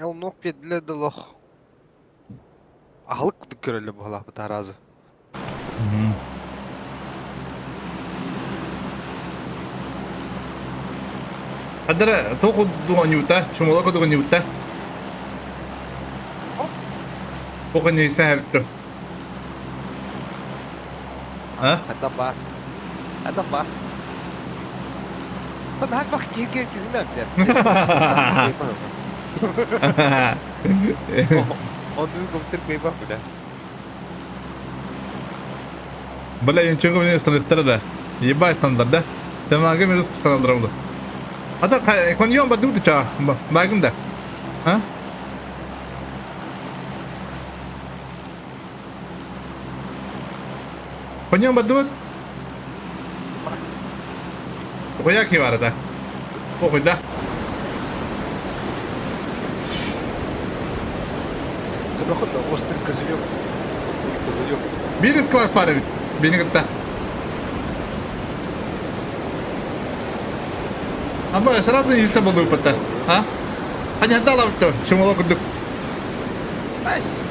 Оннук биэрдилэр да олох аһылык курдук көрөллөр быһалаахпыт араазы. Хадара туох оонньуута, чумола курдук оонньуута. Туох оонньууса эбит А? Хата баар. Хата баар. Наһаа бах киһи түһүмэ эбит. Оннук көмтөр кыайбах билэ. Бля, я ничего не стандарт да. Ебать стандарт, да? Темага мен русский стандарт буду. А так, коньон бадым ты ча, багым да. А? Коньон бадым? Хуя кивара да. Похуй да. Доход да острый козырек. Острый козырек. Биир склад пара бит. Бини кытта. Аба сразу иста болуйпата. А? Аня дала битто. Чумала курдук.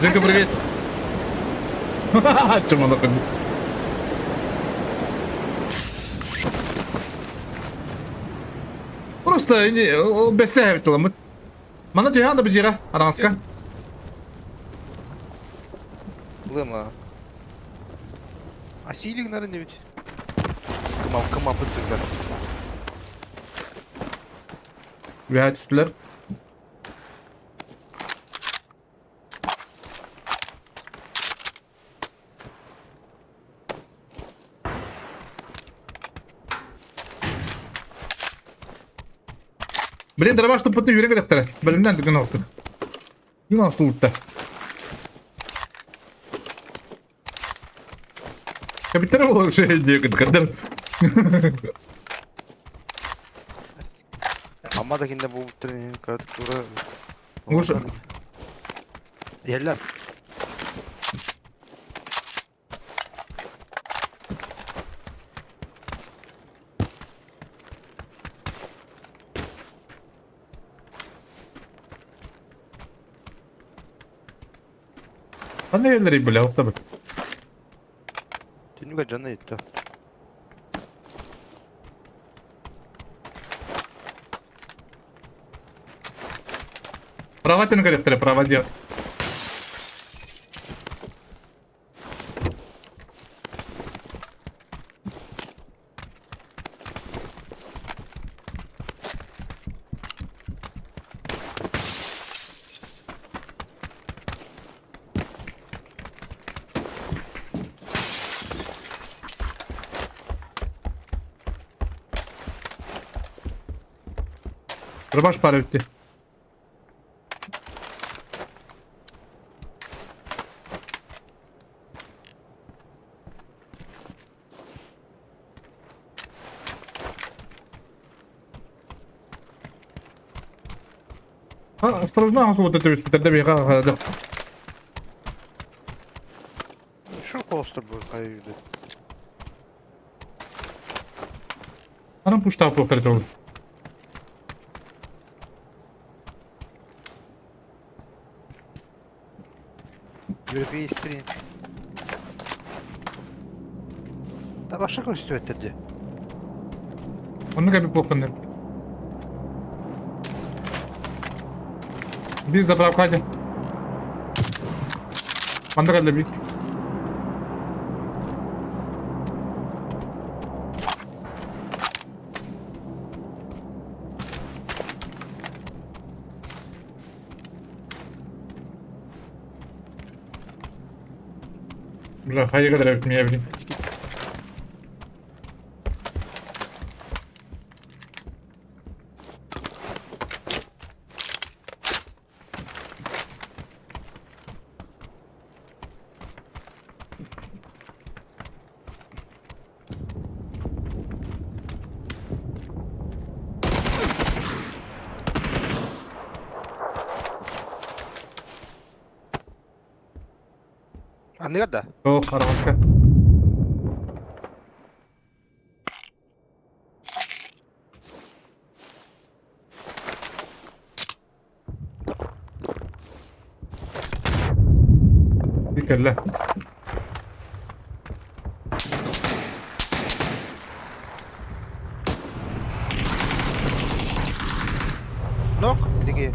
Жека, привет. Чумала курдук. Просто бэсэ эбит Мана түһээн да быдьыга араҥаска. Лыма. А сиилигнарын дебит. Кымап кымапыт түргөн. Үһэ түстүлэр. Блин, дробаш туппутун үүрэн кэлэхтэрэ. Бэлэмнээн тыгын оҕуттун. Күн оҥостубуттар. Капитан буолуохша диэкин кырдым. Ама да кинде бу түрүн кыратык тура. Уша. Иһэллэр. Ханна иһэллэрий бля, охтобут. Түннүгэ дьоно иттэ. Права түнү кэлэхтэрэ, права диэ. Рубаш пара бүттэ. А, осторожно, вот это түспүтэр да биһиэхэ Şu холостор бу хайы Анан пуштаах туохтар этэ ол. Европейский. Да башка көстүбэттэр дии. Оннук эбит буолтаннар. Биир заправка дии. Маннык эллэ биир. Бля, хайыга да эбит мия блин. Анныгар да? О, хараҕаска. Кэллэ. Нок, где?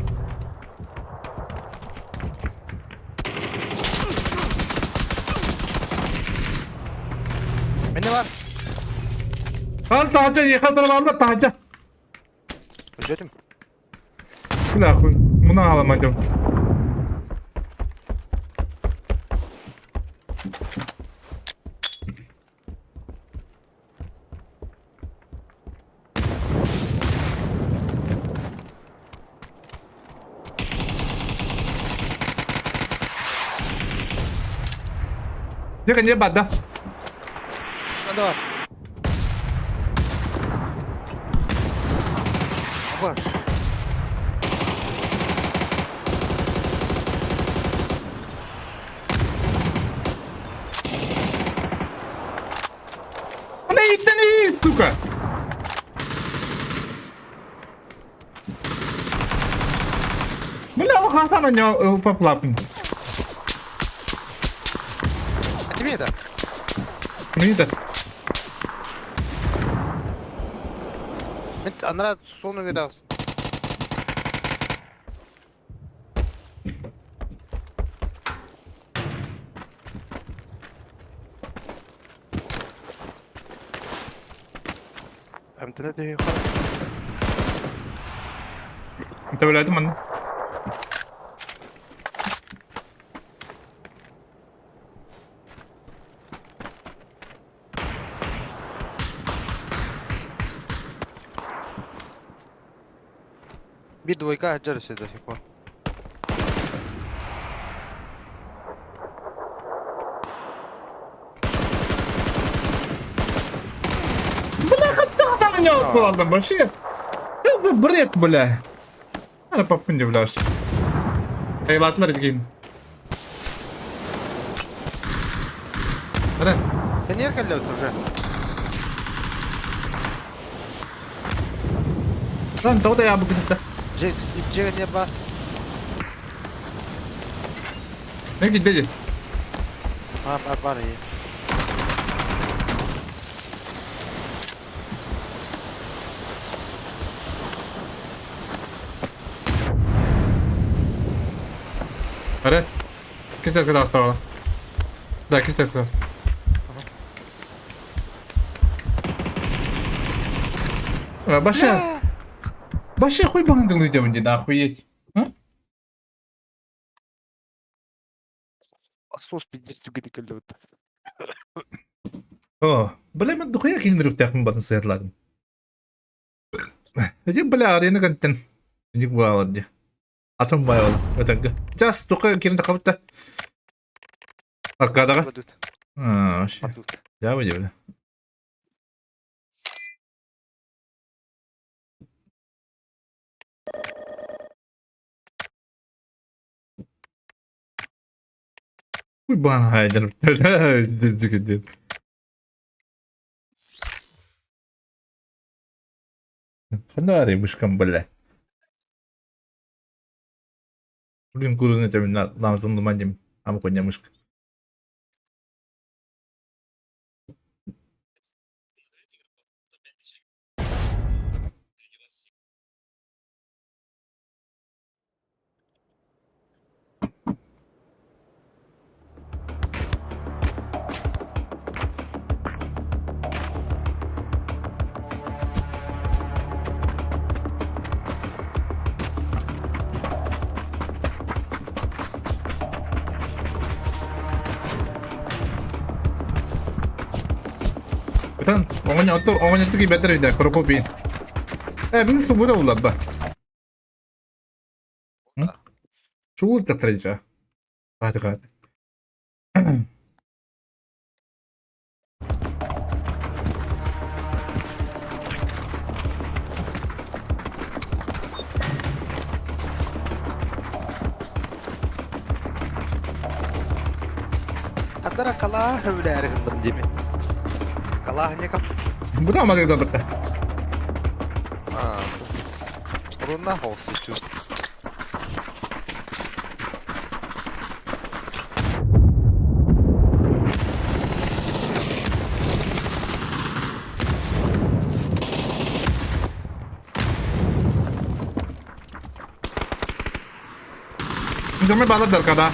Мені бар. Ал таһырдьа, ехал баралла таһырдьа. Өлбөтүм. Бля, хуй, муна аламадым. Дьэ, не бада. Давай. Бар. Бля, иттэн сука! Бля, хата на нього поплапнув. А тебе это? Мені так. Мен анара соны кедағысын. Эмтене төһүй انت بلعت من Биир двойка сылдьар өссө до сих пор. Бля, хата на нього вкладом, вообще. Что за бред, бля? Надо попынди, бля. Eyvatlar дигин. Ара. Пионер кэллэбит уже. Lan тоҕо да яабыкыта. Дьиэ дьиэ бар. Мен кидеди. Бар бар бар iyi. Ара. Кистес када оставала. Да, кистес када. Баша. Баша хуй бангыл идем, не охуеть. Сос пиздец түгеді кэллэбит. О, бля, мен духуя киндер батын сыйырладым. Эти, бля, арена контент. Ник баалар ди. Атом байвал. Өтәгі. Жас, туқа кирин тақабытта. Аркадаға. Падут. А, вообще. Падут. Я выделю. Хуй бан хайдер. Фонари мышкам, бля. Блин, куры на на ламзон лумандим. Ам коня мышка. 일단 어머니 어떤 어머니 뜨기 몇 달이다. 그러고 에 민수 뭐라 올라봐. 응? 좋을 때 틀리자. 가자 가자. Хадара калаа хөбүлээри гынным диэмит. Калаа не кап. Бу да мадыгда бытта. Аа. Руна хоосчу. Дьомо баалар даркада.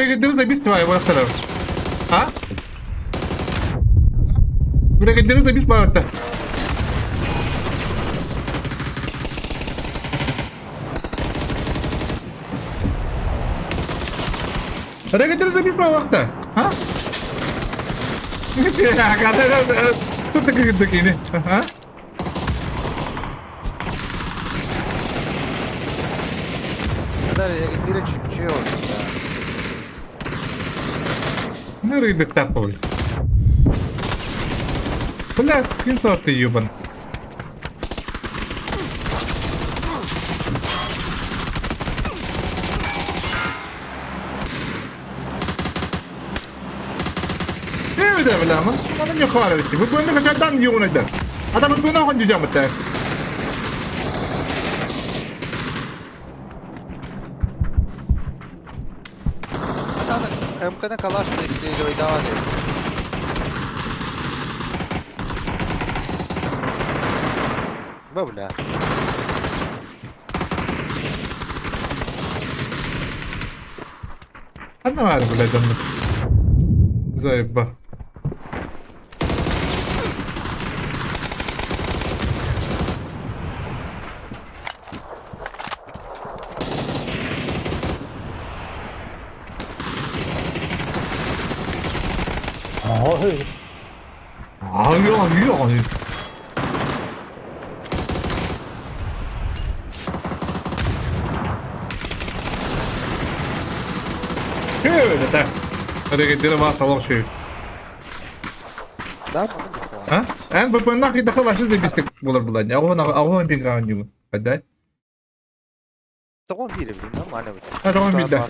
Өрөгөйдөрү забис твоя буолахтара. А? Өрөгөйдөрү забис баарта. Өрөгөйдөрү забис буолахта. А? Тут такие А? Ну, рыдыктаах буолуй. Бля, скин ты ебан. Эвде бля, маны не хвалите. Вы бы хотя дан юнайда. А там вы нахуй не идем это. МК на калаш преследовать давали. Бабля. Ханна баар блядь онно. Заебба. Ой, Ай, ай, ай. Шү, Регендері бар салон шү. Да, А? Эн бу нахи даха вообще забистик булар булар. Агон агон пинган югу. Подай. Тоҕо биир блин, нормально будет. А, тоҕо биирдэ.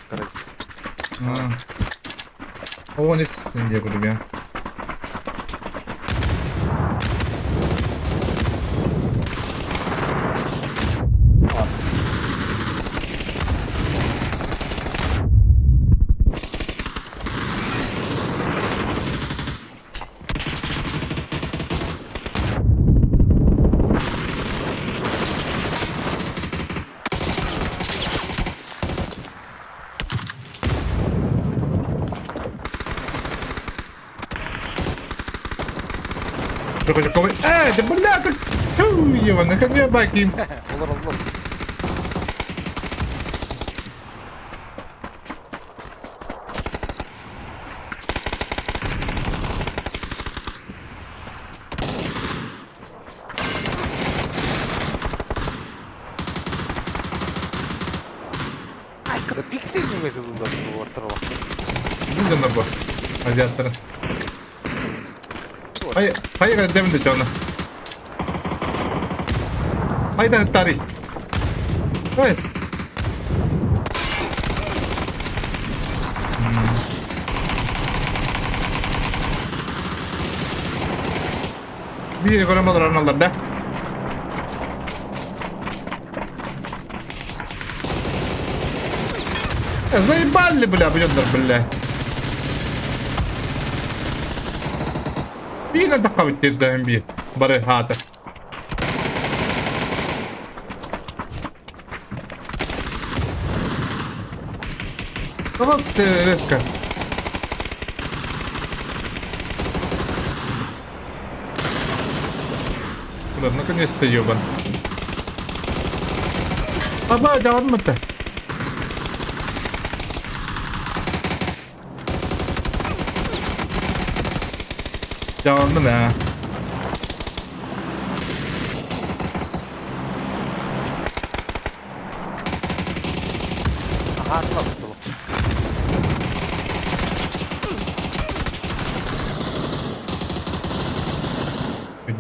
Оҕон ис диye курдук я. Э, да бля, как... Фу, ебаный, как мне баки. Olur olur. Айкада пиксель не это Видно бу. Авиаторы. Hayır, hayır demin de canı. Haydi tarih. Nice. Bir көрөм олар аналар да. Заебали, бля, блюдер, бля. Биир таххабыт тирдэһин биир бары хаата. Тоҕус резко. Бля, наконец-то ебан. Аба, дьаҕан Дьаҕанным ээ.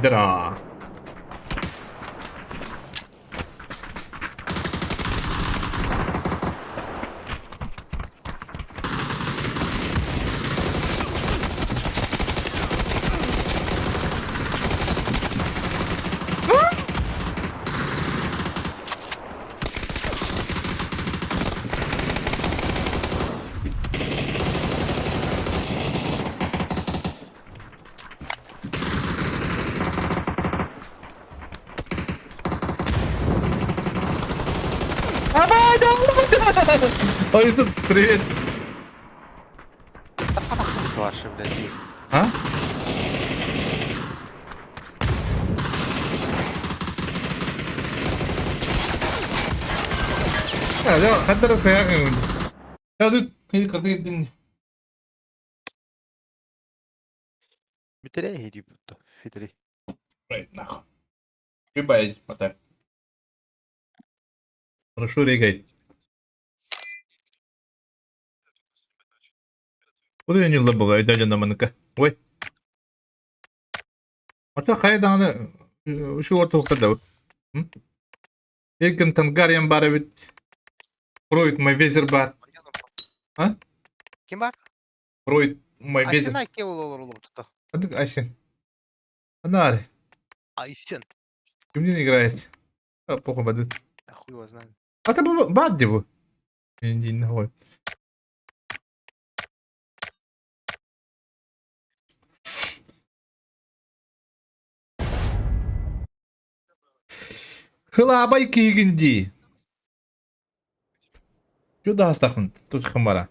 Дра. Ой, привет. Ваши, блядь. А? Хаттара сыһаҕын. Бүтэрэ диибит Федери. Нахуй. Прибавить пота. Прошу регать. Куда я не лабыга, дядя на манка. Ой. Ата хайа даҕаны үчү ортолукта да. Эргин Тангариан баар эбит. Фройд Майвезер баар. А? Ким бар? Фройд Майвезер. Айсен Айке ол олор олорбута. Ханнык Айсен? Анаары. Айсен. Кимдин играет? А, похуй бадыт. А хуй его знает. А это бад дебу. Дин Хылаабай киһигин дии. Чу да астахын тутхым бара.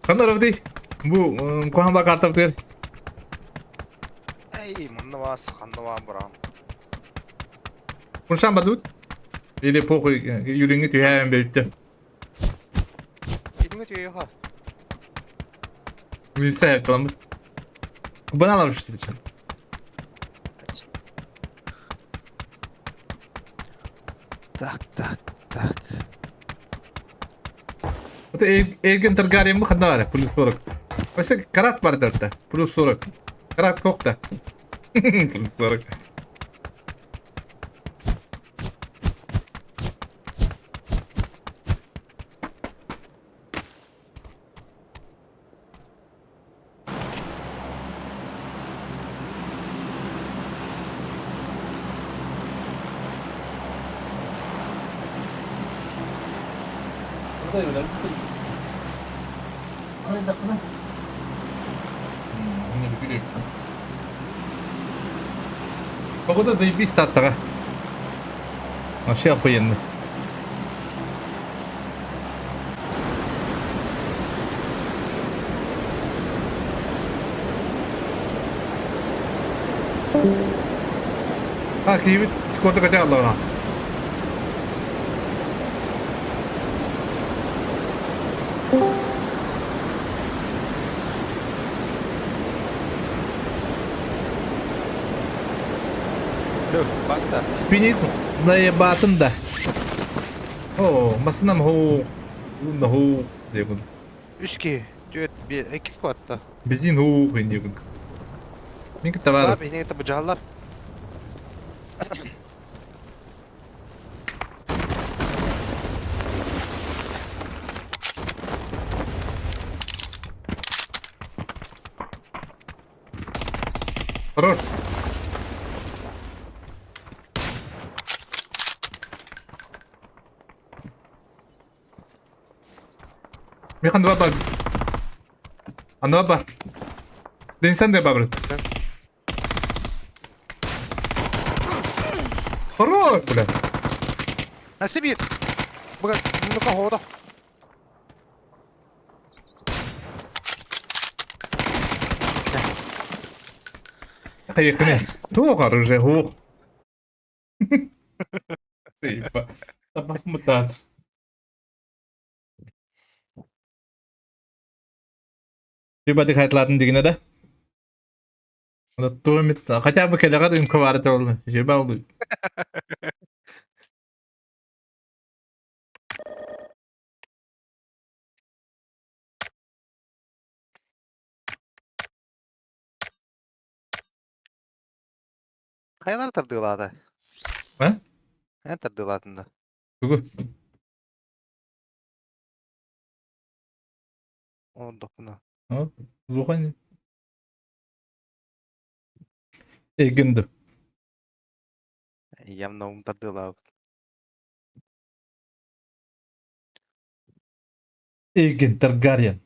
Ханна равдый. Бу куһаҕан картабытыгар Эй, манна вас, ханна ва барам. Куншан бадут? Или похуй, юлиңи түһээн бөйүттэ. Илиҥи түһүөхэ. Милиция кыламмыт. Баналар что Так, так, так. Вот Эрген Таргариен ханна баар, плюс 40. Вообще карат бар дэртэ, плюс 40. Карат кохта. Плюс 40. Погода заебись таттаҕа. Вообще охуенно. А, киһибит скорта көтө аллаҕына. Бакта. Спинит наебатын да. О, масынам хоо. Хоо диэбин. Үс киһи, түөрт, биир, икки сквадта. Бензин хоо диэбин. Мин кытта баар. Бар, биһиги табыдьааллар. Хорош. Михан два бар. Анда бар. Денсан да бар. Хорош, бля. Өссө биир. Быга, муннука хоодох. Хайыкыны. Туох оружие, хуох. Табахмытаат. Юбадык хайтлаатын дигинэ да? Хотя бы кэлэҕэр үҥкэ баара буолла. Жеба Хайалар тардыылаата? А? Эн тардыылаатын да? Тугу? Оордохпуна. Зухань. Эгинди. Явно ум тардыылаабыт. Эгин Таргариен.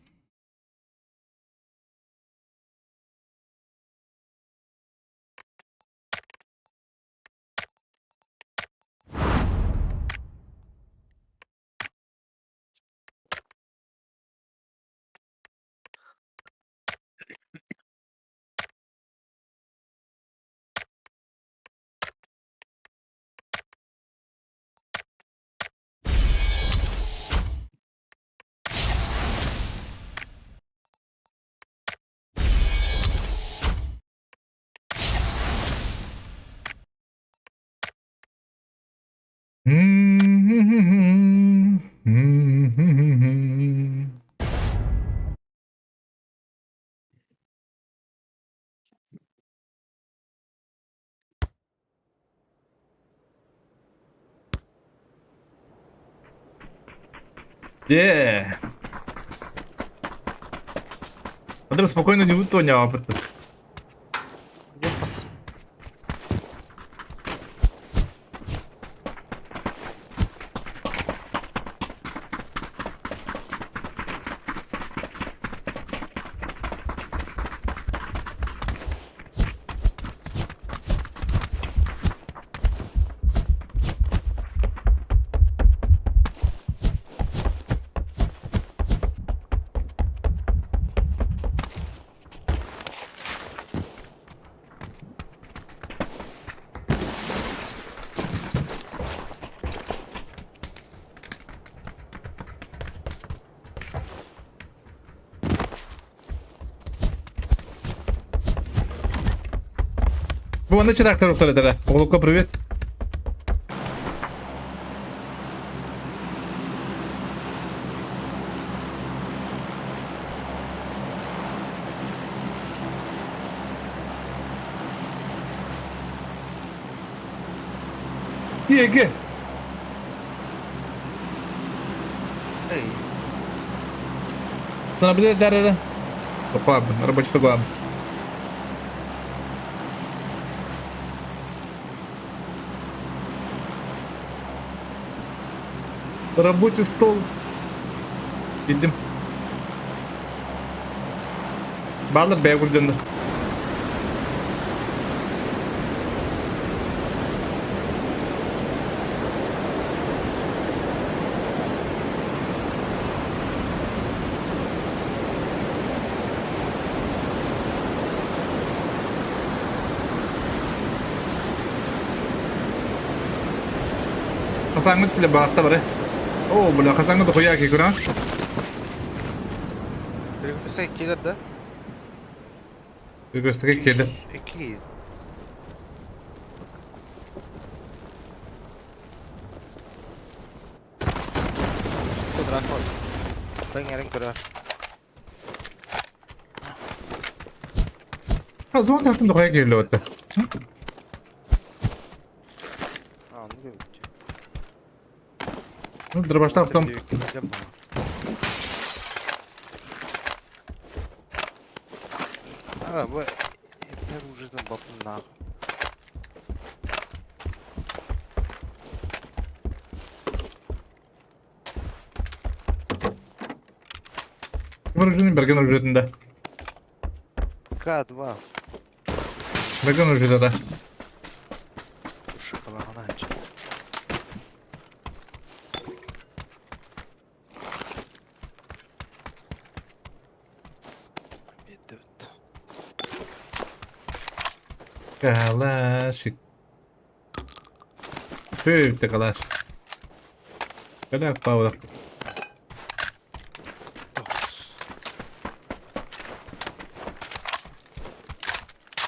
Yeah. Андрей спокойно не выполнял. Бу манна чыраактар охтор этэрэ. Оҕолукка привет. Еге. Эй, Sana bir de derere. Ладно, рабочий главный. Рабочий стол. Видим. Баллар бэйэ курдьаннар. Хасаҥҥыт силэ баатта бары. Оо, бля, хасаҥҥыт дохуя кикуна. Перекресток кэлэр да? Перекресток кэлэр. Икки. Квадрат. Тэҥэрин көрөр. Зон тартын дохуя кэллэ батта. Аны эбит. Ну, дробаштан потом. А, бу эпер уже там бапын нахуй. Вооружение Берген уже да. К2. Берген уже да. Шоколадна. Калашик. Пүүтtä калаш. Каляк паула.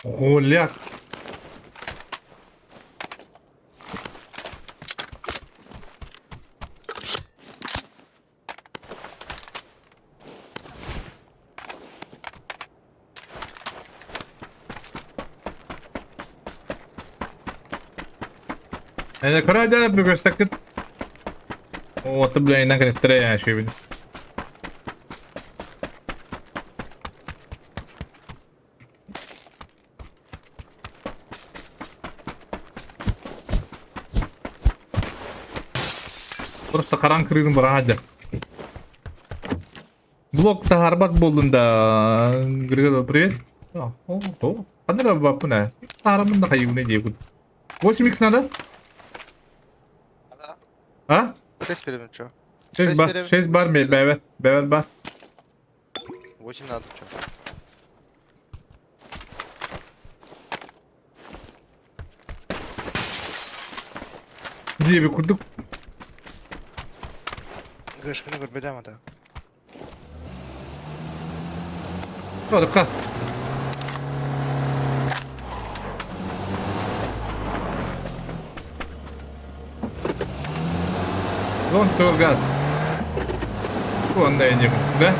Гуляк. Көрө бүгөстөккүт. Уоту билэйинэн кэлиттэрэ яшибин. Просто харан кырыырын быраһа Блок таһаарбат буоллун да, Григорий, привет. Ханна да баппын ээ. Таһаараммын да хайыыбын диэбит. 8 х надо? А? 6 берем, что? 6 бар, 6 бар, бэбэт, бэбэт бар. 8 надо, что? Диэби курдук. Гышканы көрбөтөм ата. Орка. Вон газ. Вон да идем, да?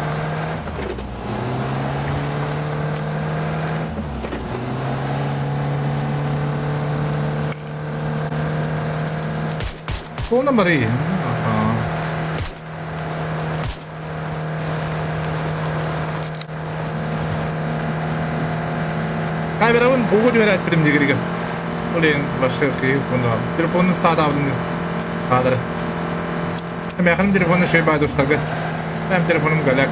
Полна Мария. Ага. Камерабын угу түһэрэ эспитим дигиригэ. Ол иһин башка киһи Телефонун стаатаабытын хаадара. Мээхин телефону шей баа устарга. Эм телефонум галяк.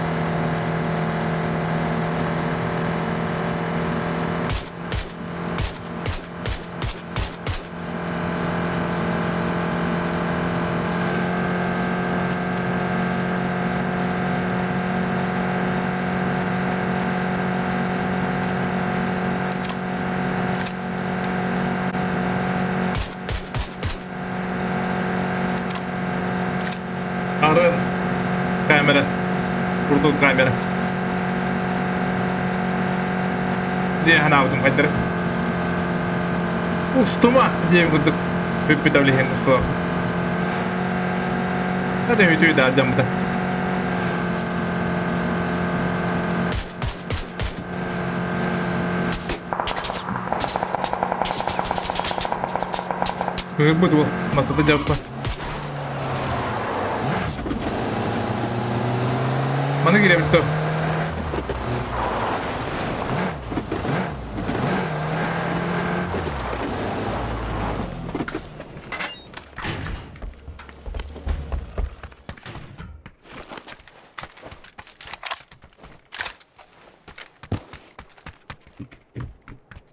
Ары камера. Курдук камера. Дии ханаабытым хайдары. Устума диэн курдук бүппүт иһин устума. Hadi үтүү да дьаммыта. Кыгырбыт уол мастата дьаппа. Маны киирэбит то.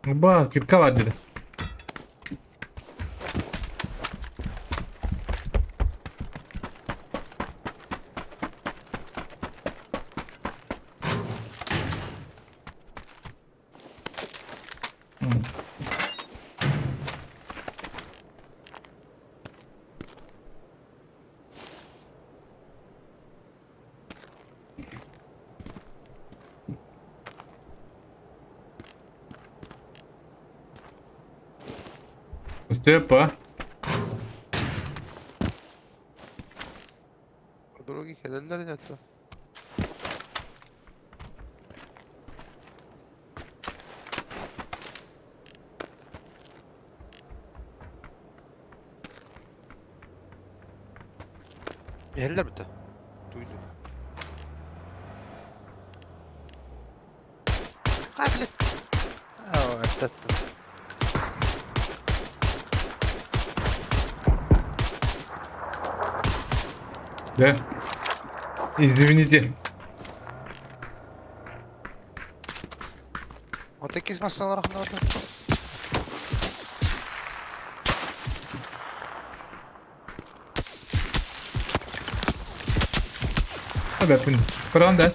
Ба, кирка бар dedi. Степа. Дороги кэлэллэр ини Иһэллэр бүтэ. Туйду. Хай, блядь. Оо, эттэ. Да. Извините. Вот иккис массалар ахнарда. Эбэппин. Көрөҕүн да?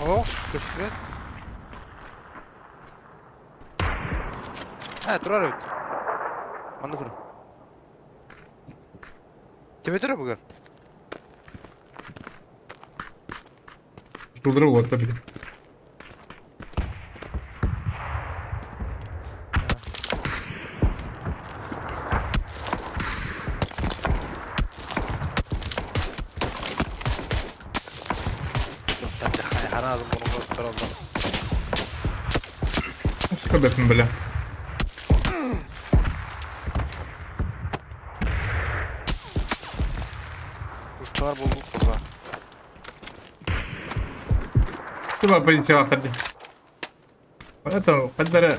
О, көстүбэт. Ээ, турар эбит. Манна турар. Төбөтөрө бугар. Тулдыра уотта били. Эбэппин бля. Аттылар булбут буолла. Туба полициялаахтар дии. Это хаддара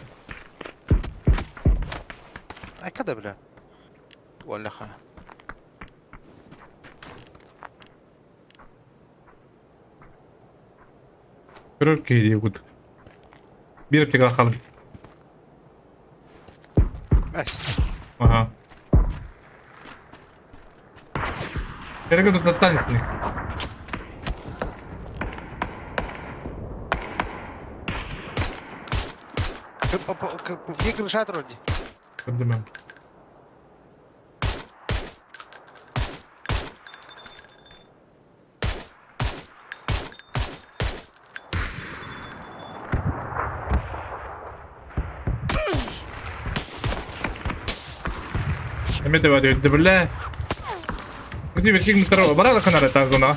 Айка да бля. Уоллаха. Көрөр киһи дии курдук. Биир аптекаҕа хаалым. Ага. Эргэ туттаттаан исини. Где крыша вроде? Көрдүмэм. Эмиэ да биллэ. Где версик мутаро барала канара тазона.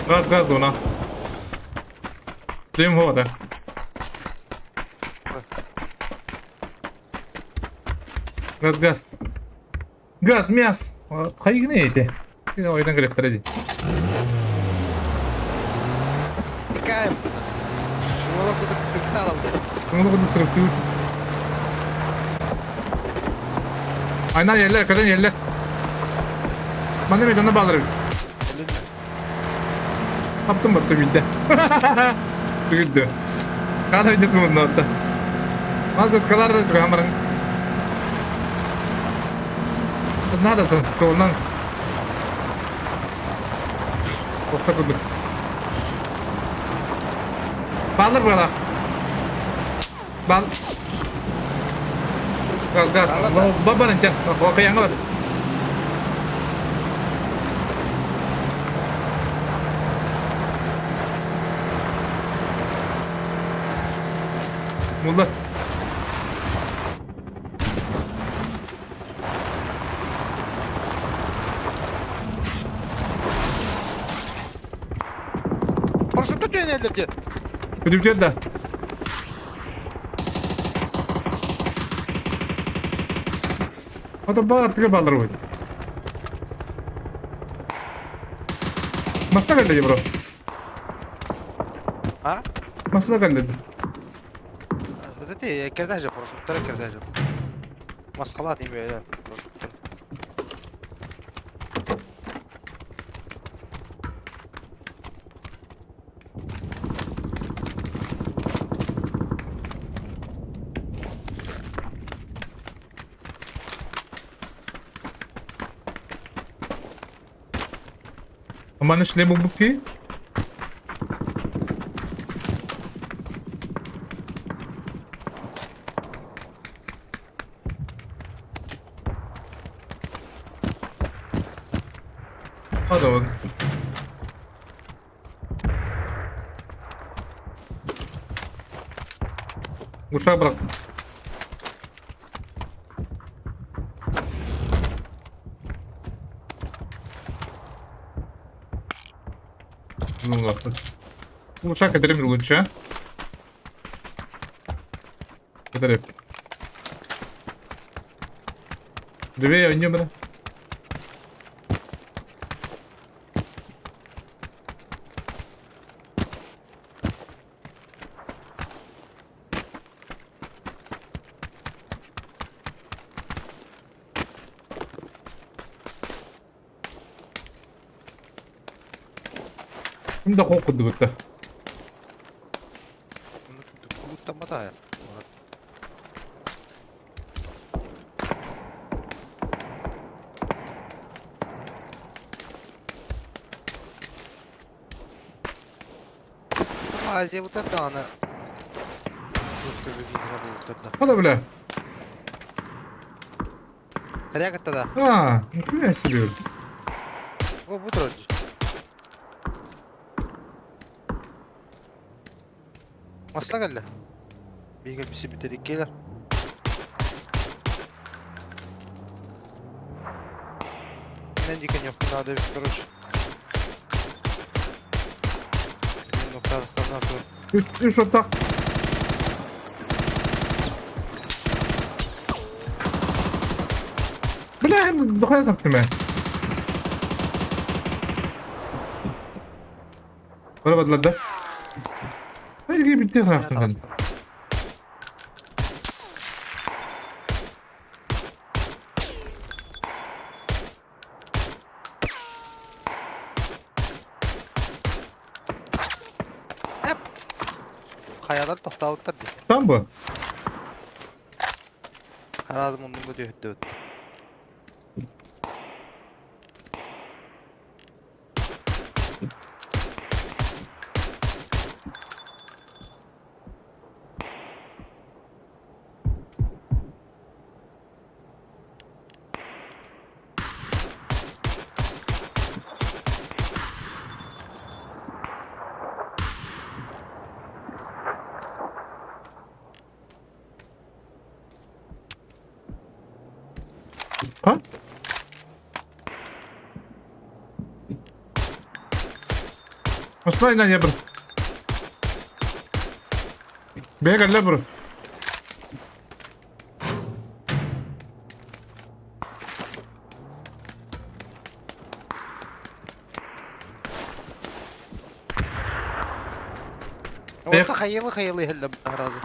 Газ, газ зона. Дым года. Газ, газ. Газ, мяс. Хайгыны эти. Ойдан кэлэхтэрэ дии. Тыкаем. Чего куда сырталом? Кому куда сыртыы. Айна еллер, кэлэн еллер. Манна медана баалар Хаптым батты билде. Бүгүндү. Хаана видес мунна Мазыткалар хамарын. Надо суолунан Охта курдук. Баалар баалар. Бал. Газ, газ. Бар интен. Окаяңа бар. Мулла. Парашюту түйенелерде. Күдүктер да. Ата баар тыга баалар будет. Масла кэллэ бро. А? Масла кэллэ. Вот это кирдажа парашюттара кирдажа. Масхалат имя парашюттар. Маны шлем булбут Hadi Uçağı bırak. Ну ладно. Улучшак это лучше. Это Две ньюмера. Ким да хоқ курдугутта. Кулуттаммата. Азия вот это она. Хада бля. Коряга тогда. А, нихуя себе. О, вот вроде. Масса кэллэ. Биһиги биси бүтэри келер. Мен дикен надо, короче. Үс оттах. Бля, дохуя таптым ээ. Бара бадылар да. Эрге битте хаахтым. Хайалар тохтообуттар дии. Там бу. Араас муннуга түһүрдүбүт. А? Осмай на небр. Бегал лебр. Уонна хайылы-хайылы иһэллэр сразу.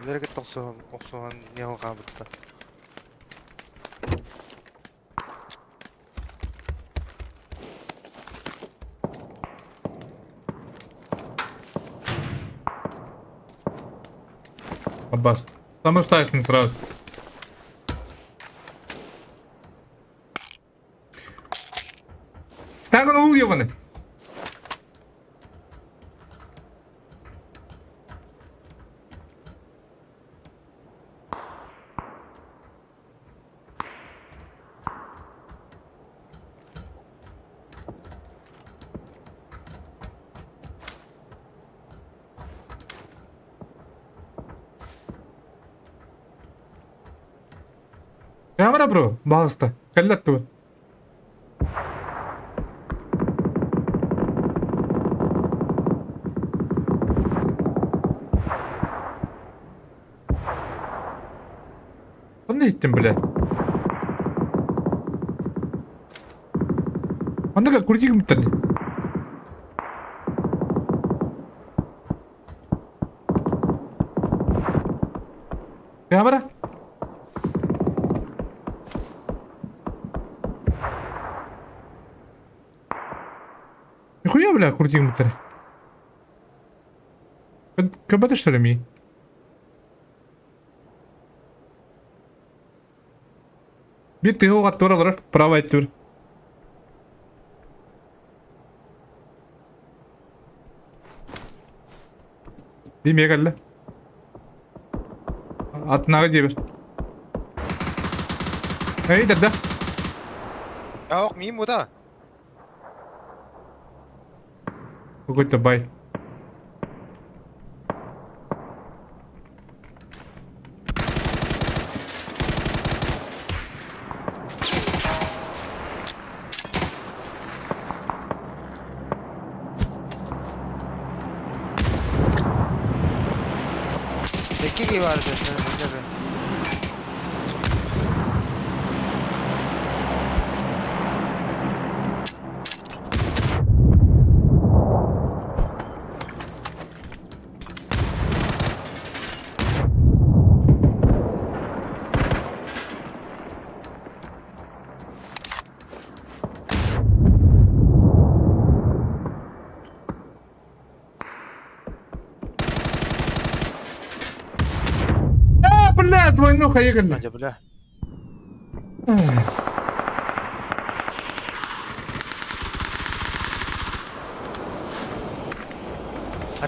Нэрэ кытта охсуһан охсуһан ньалҕаабыттар. Аббас. Там остайсың сразу. Стагон ул ебаный. Камера бро, баҕаста. Кэллэт дуо? Ханна иһиттим блядь? Ханна крути гыммыттар дии. Камера? Нихуя, бля, крути гыммыттар. КБТ что ли ми? Биир тыһы уҕаттыбар олорор, право өттүбэр. Биир кэллэ. Атынааҕы дьиэбэр. Эй, да. Ох, мимо да. Какой-то бай. Икки киһи баар этэ. А, блядь, войнуха ехали. Надя, бля.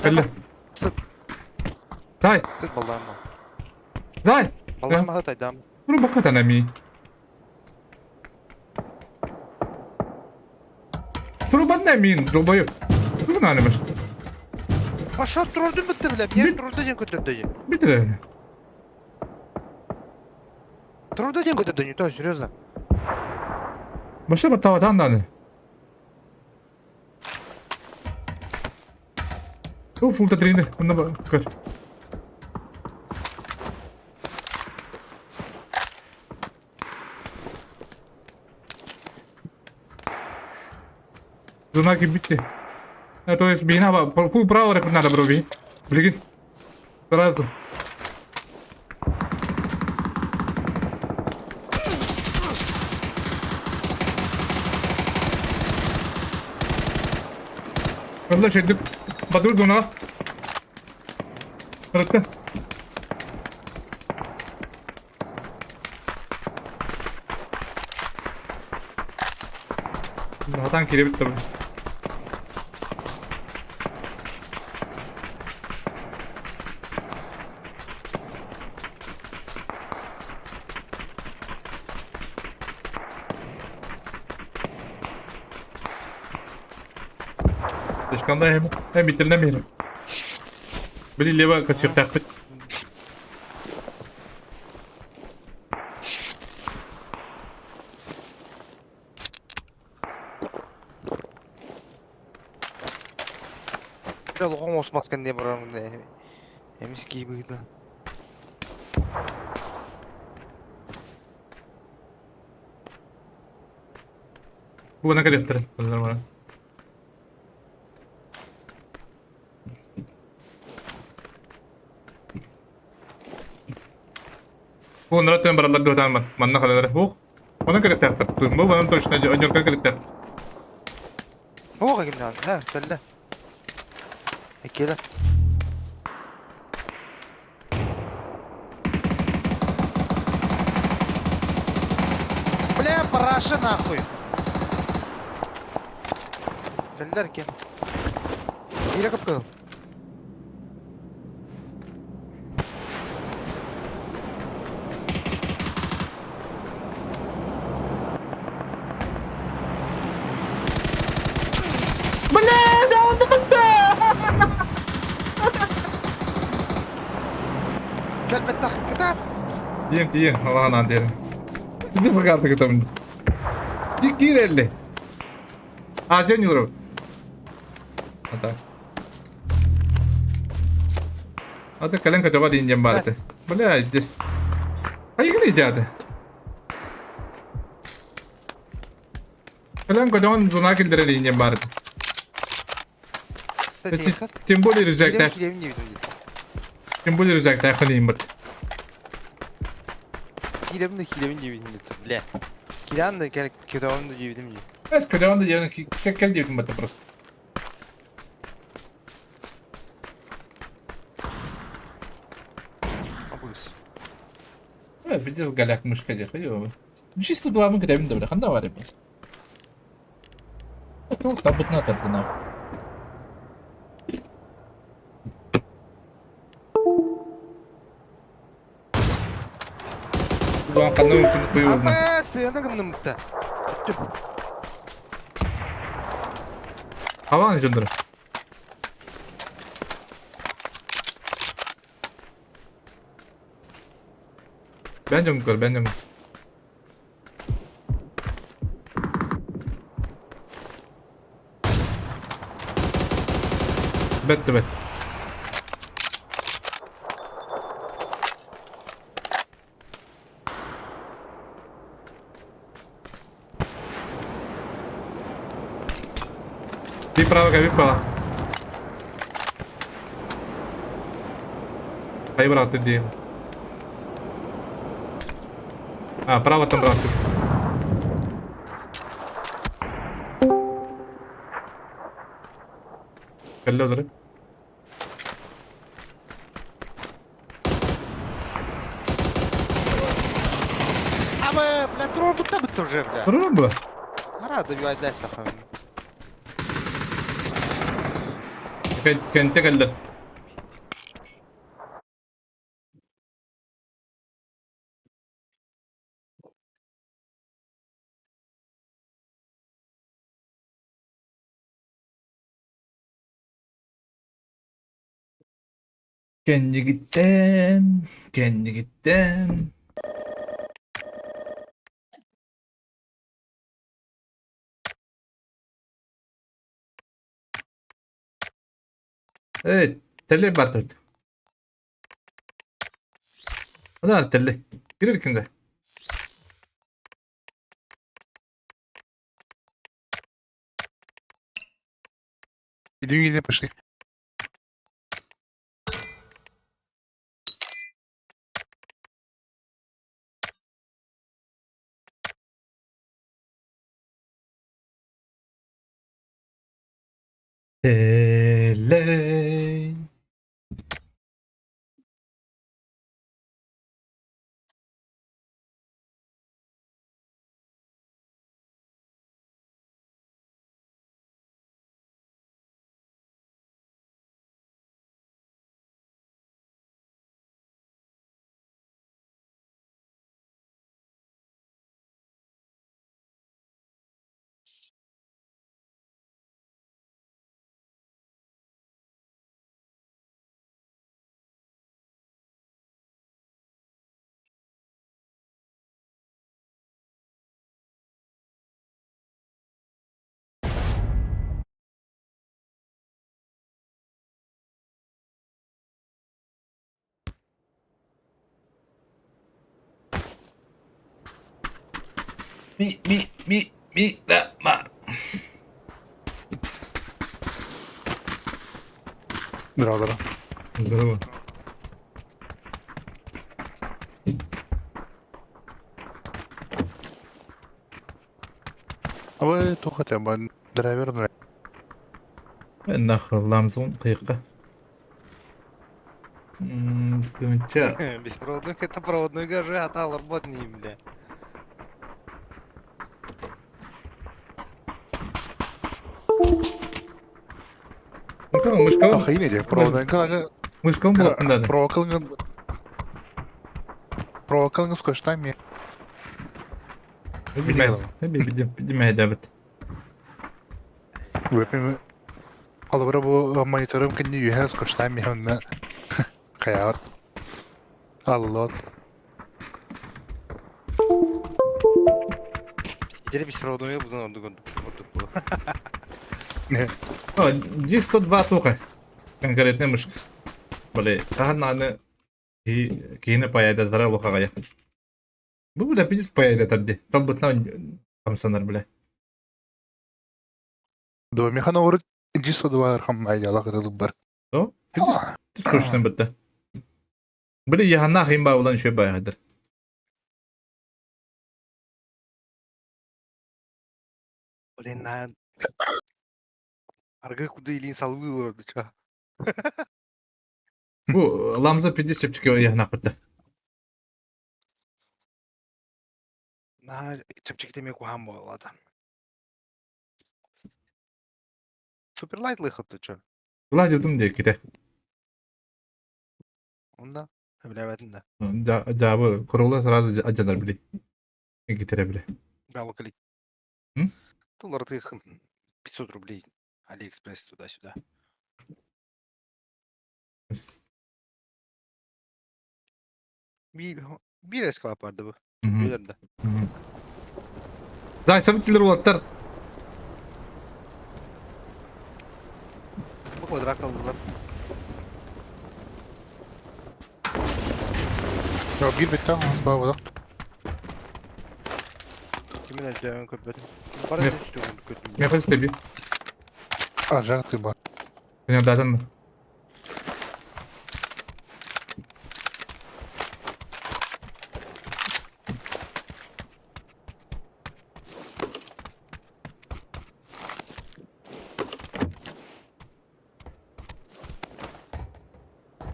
Кэллэ. Сыт. Зай, Сыт баллаама. зай. Баллаама хатайдам. Ну, баката ми. Турбанна мин, долбоёб. Турбанна маш. Пошел турдун бітті, бля. Мен турду ден көтөрдө. Битре. Трудно диэн көтөрдө, не то, серьезно. Баша баттаабатаан даҕаны. Ол фулта тренер, онно көр. Зона кирбитте. А, то есть бина фул право надо брови. Блин. Сразу. Онно шөйдүк Бадыр дуна. Ырытты. Хатан киирбит табы. Тышканда hem hem bitirine bir. Били лево косертахпыт. Олоҕум осмаскан диye барарым эмис кии быһыытынан. Бугана кэлиэхтэрэ. Нормально. Бу онора түөн бараллар дуотаан манна халалар. Ух, онон кэлиэхтээхтэр. Бу манан точно одьорка кэлиэхтээх. Оҕо кимнээх? Һэ, кэллэ. Иккиэлэр. Бля, параша нахуй! Кэллэр ким? Биирэ кып-кыһыл. Бля, да он Кэлбэттэх кытаат! Тиийэн тиийэн, алаһанаан тиэрэ. Ити факаты кытабын. Киирэлли. Азия Нюров. Ата. Ата кэлэн көтөҕө диин диэн баар этэ. Бля, здесь. Хайгын идеята. Кэлэн көтөҕөн зона киллэрэр диин диэн баар этэ. Тем более рюкзактаах. Тем более рюкзактаахпын иин бат. Киирэбин да киирэбин диэбитим дии бля. Киирэн да кэл көтөҕөн да диэбитим дии. Эс көтөҕөн да диэбин кэл диэбитим бата просто. Абыс. Э, пиздец голяк мышка диэх, ё. Чисто два мы кэтэбин да бля, ханда бар эбит. Туох табытына тардына. Улахан ханна куйуурна. Апа, сыана гынныммыта. Хаваан дьоннор. Бэн дьон көр, бэн дьон. Бэт да бэт. Ты право, каби право. Ай, брат, иди. А, право там, брат. Кэллэ олору. Абы, бля, туруорбутта бытта уже, бля. Туруор бу? Хара добивать нахуй. Кэнтэ кэллэр. Кэннигиттэн, кэннигиттэн. Эй, теле бартыбыт. Одан теле. Кирир кинде. Иди, иди, пошли. Элей. Ми, ми, ми, ми, да, ма. Здорово, здорово. Здорово. А вы то хотя бы драйвер Нахуй ламзун кыйка. Тынча. Беспроводных это проводной гажи, а та ларбот не бля. Мышкалын Охренеть, проводная. мышкалын болатын да. Провокалган. Провокалган скотчтами. Билмәйдәбит. Выпьем. Холобура бу мониторым кэнни үһэ скотчтами онна хайаат. Аллот. Теперь беспроводной буду ордук ордук было. G102 туха. Конкретный мышка. Блин, хаһан киһини паяйдатара улахаҕайах. Бу бля пиздец паяйдатар ди. Талбытынан хамсанар бля. Дуо механ оҕурут G102 архам айдалах ытылыбар. То? Пиздец точно бытта. Били яһаннаах им баа улан үчүгэй баайыдыр. Блин, на... Аргы куда илин салвы олорду ча. Бу ламза пиздец чэпчэки яһаннаах бытта. На чэпчэки теме куһаан буолла. Суперлайт лыхыт ча. Владимир диэккитэ. Онда билэбэтин да. Дьаабы курула сразу адьанар били. Гитере били. Да, локали. М? Доллар ты 500 рублей. Алиэкспресс туда-сюда. Биир эскалап барды бу. Билэр да. Да, событийлер уолаттар. Бу квадрат аллылар. Биир беттэх оҥос Кимин өйдөөн көрбөтүм. Бары үстүгүн көрдүм. Мехал стеби. Ажак ты ба. Датан.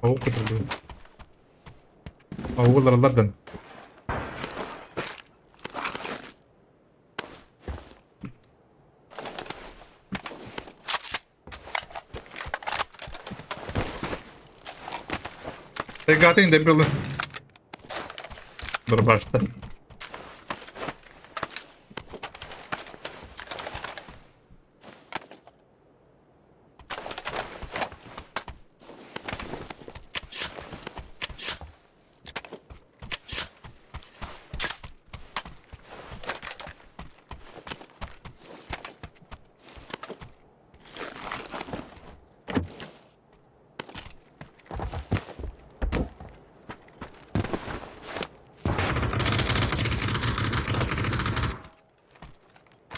Ол көтүрдү. Оҕолордан. Регатын дебил. Дорбашта.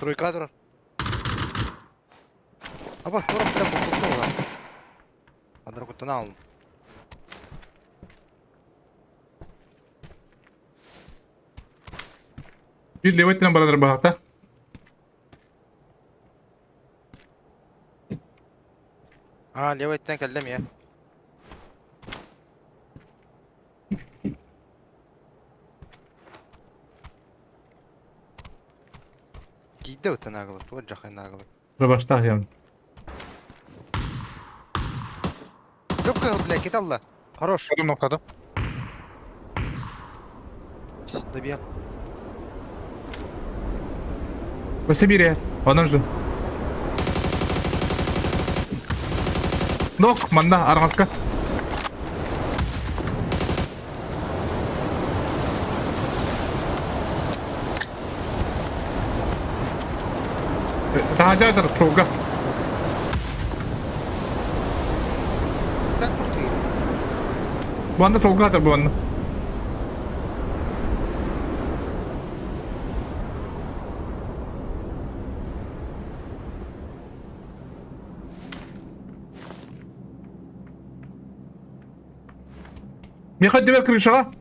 Стройка турар. Аба, тура прям бултуктар. Андар куттана алын. Биир левый өттүнэн баранар баһахта. А, левый өттүнэн кэллим я. Киирдэ быттан аагылы, туох дьахай аагылы. Рабаштаах ян. Көп бля, кит алла. Хорош. Потом ноктадым. Добил. По Сибири. Онон же. Нок, манна, арҕаска. Таһаадьа суолга. Буанна суолга атар буанна. Миэхэ өйдөбөр крышаҕа.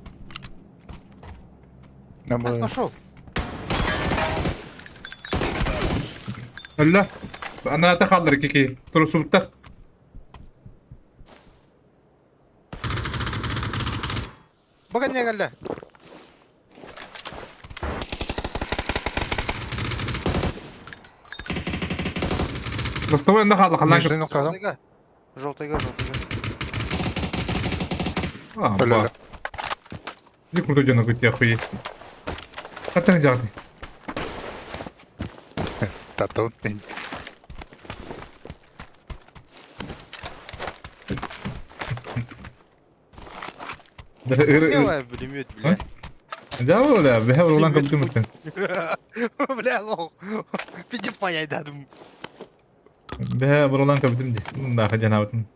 Пошел. Өллө. Анаата хааллар кики. Турусубуттар. Бага не кэллэ. Ростовой онно хаалла халлаан. Желтыйга. Желтыйга, желтыйга. А, ба. Не крутой дьону кытта хуй. Хаттан жаҕды. Тату. Давай, пулемет, бля. Да, бля, бля, Ролан кабдымыттан. Бля, лох. Пиди паяй дадым. Бля, Ролан кабдым ди. Да, хаджанабытын.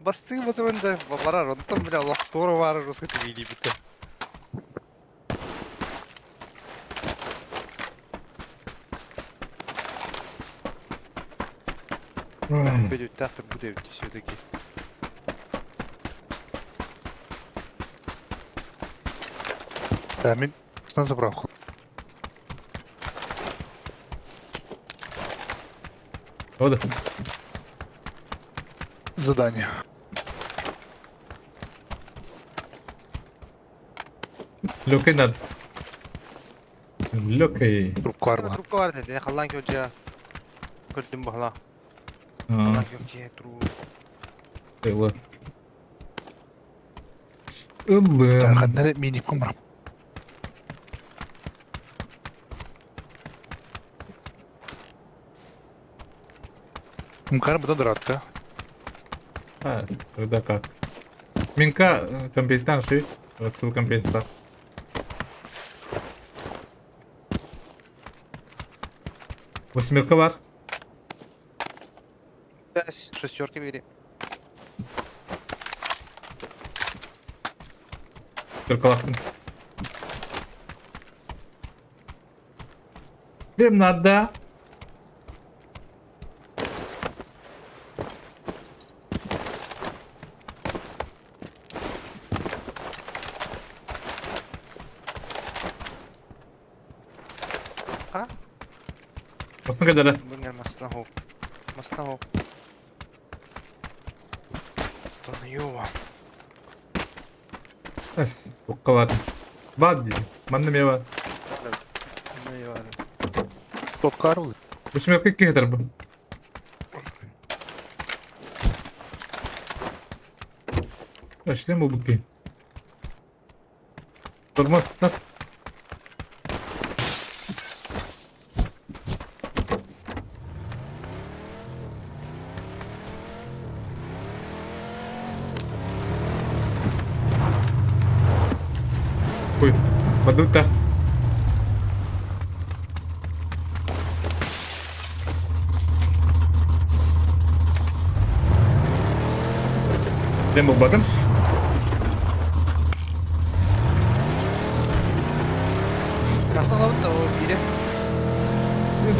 Бастыы батыбын да барар, онтон бля лохтору баар русский билибите. Бүдүттээх турбут эбит все-таки. Да, мин на заправку. Ода. Задание. Лөкөй надо. Лөкөй. Трубка арла. Трубка бар dedi. Халлан көдьэ. Көрдүм бахла. Халлан көдьэ тру. Ылы. Ылы. Ханнары миникум бар. Мукар бұдан дұратты. А, тогда как? Минка компенсатан ши, рассыл компенса. Восьмерка бар. Пять, шестерки бери. Только лапын. Им надо. А? Басны кадара. Бүгін масна хоп. Масна хоп. Тоньюва. Эс, укка бар. Бар дейді. Манна ме бар. Трубка арла. Восьмерка кехтер бу. Эшлем бу букки. Тормоз так. Ой, бадута. Дем булбатым.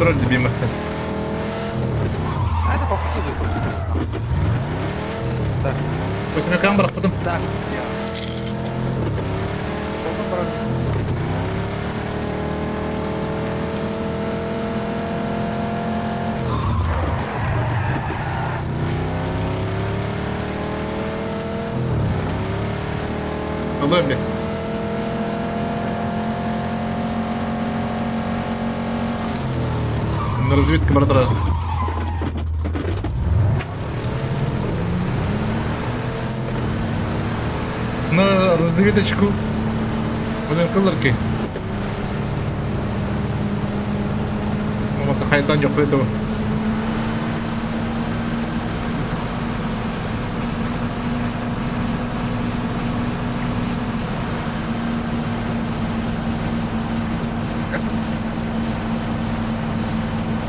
турар дии мастас. Это попытка. Так. Көтүнөкөөн бырахпытым. Так, я. Ылыам бит. На разведка бара На разведочку. Блин, кылырки. Ну, хайтан жоқ этого.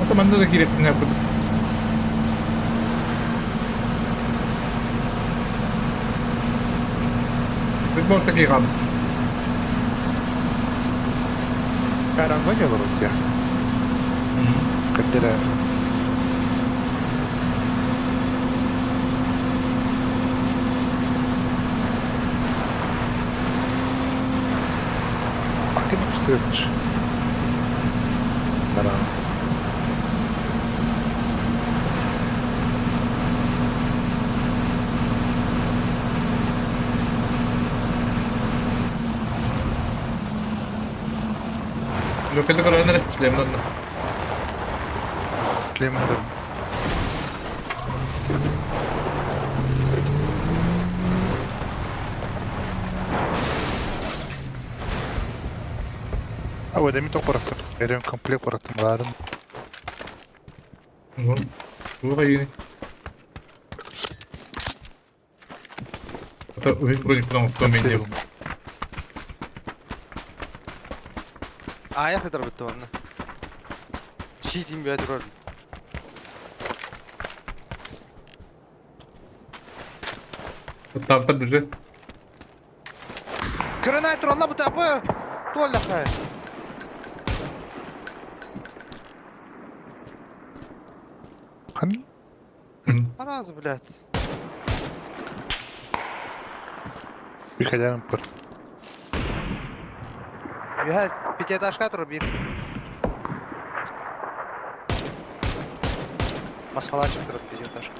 Ата манна да киириэхпин курдук. Футбол такие хаалбыт. Карангоня олорут Каддера Атын көстүбүт. Баран. Лөкөтө көрөн эрэ шлемнан. Шлемнан. А эми тоқ бараттым. Эрем комплект бараттым баарын. Туох айыны. Это үһүс броник оҥостуом мен Аайах ытарбытты онно. Щитин бөтүр орун. Таптар бюджет. Кырынай туралла бу тапы. Туоллахай. Хан? Араас, блядь. Приходя пыр. Үһэ пятиэтажка турар биир. Масхалачык турар пятиэтажка.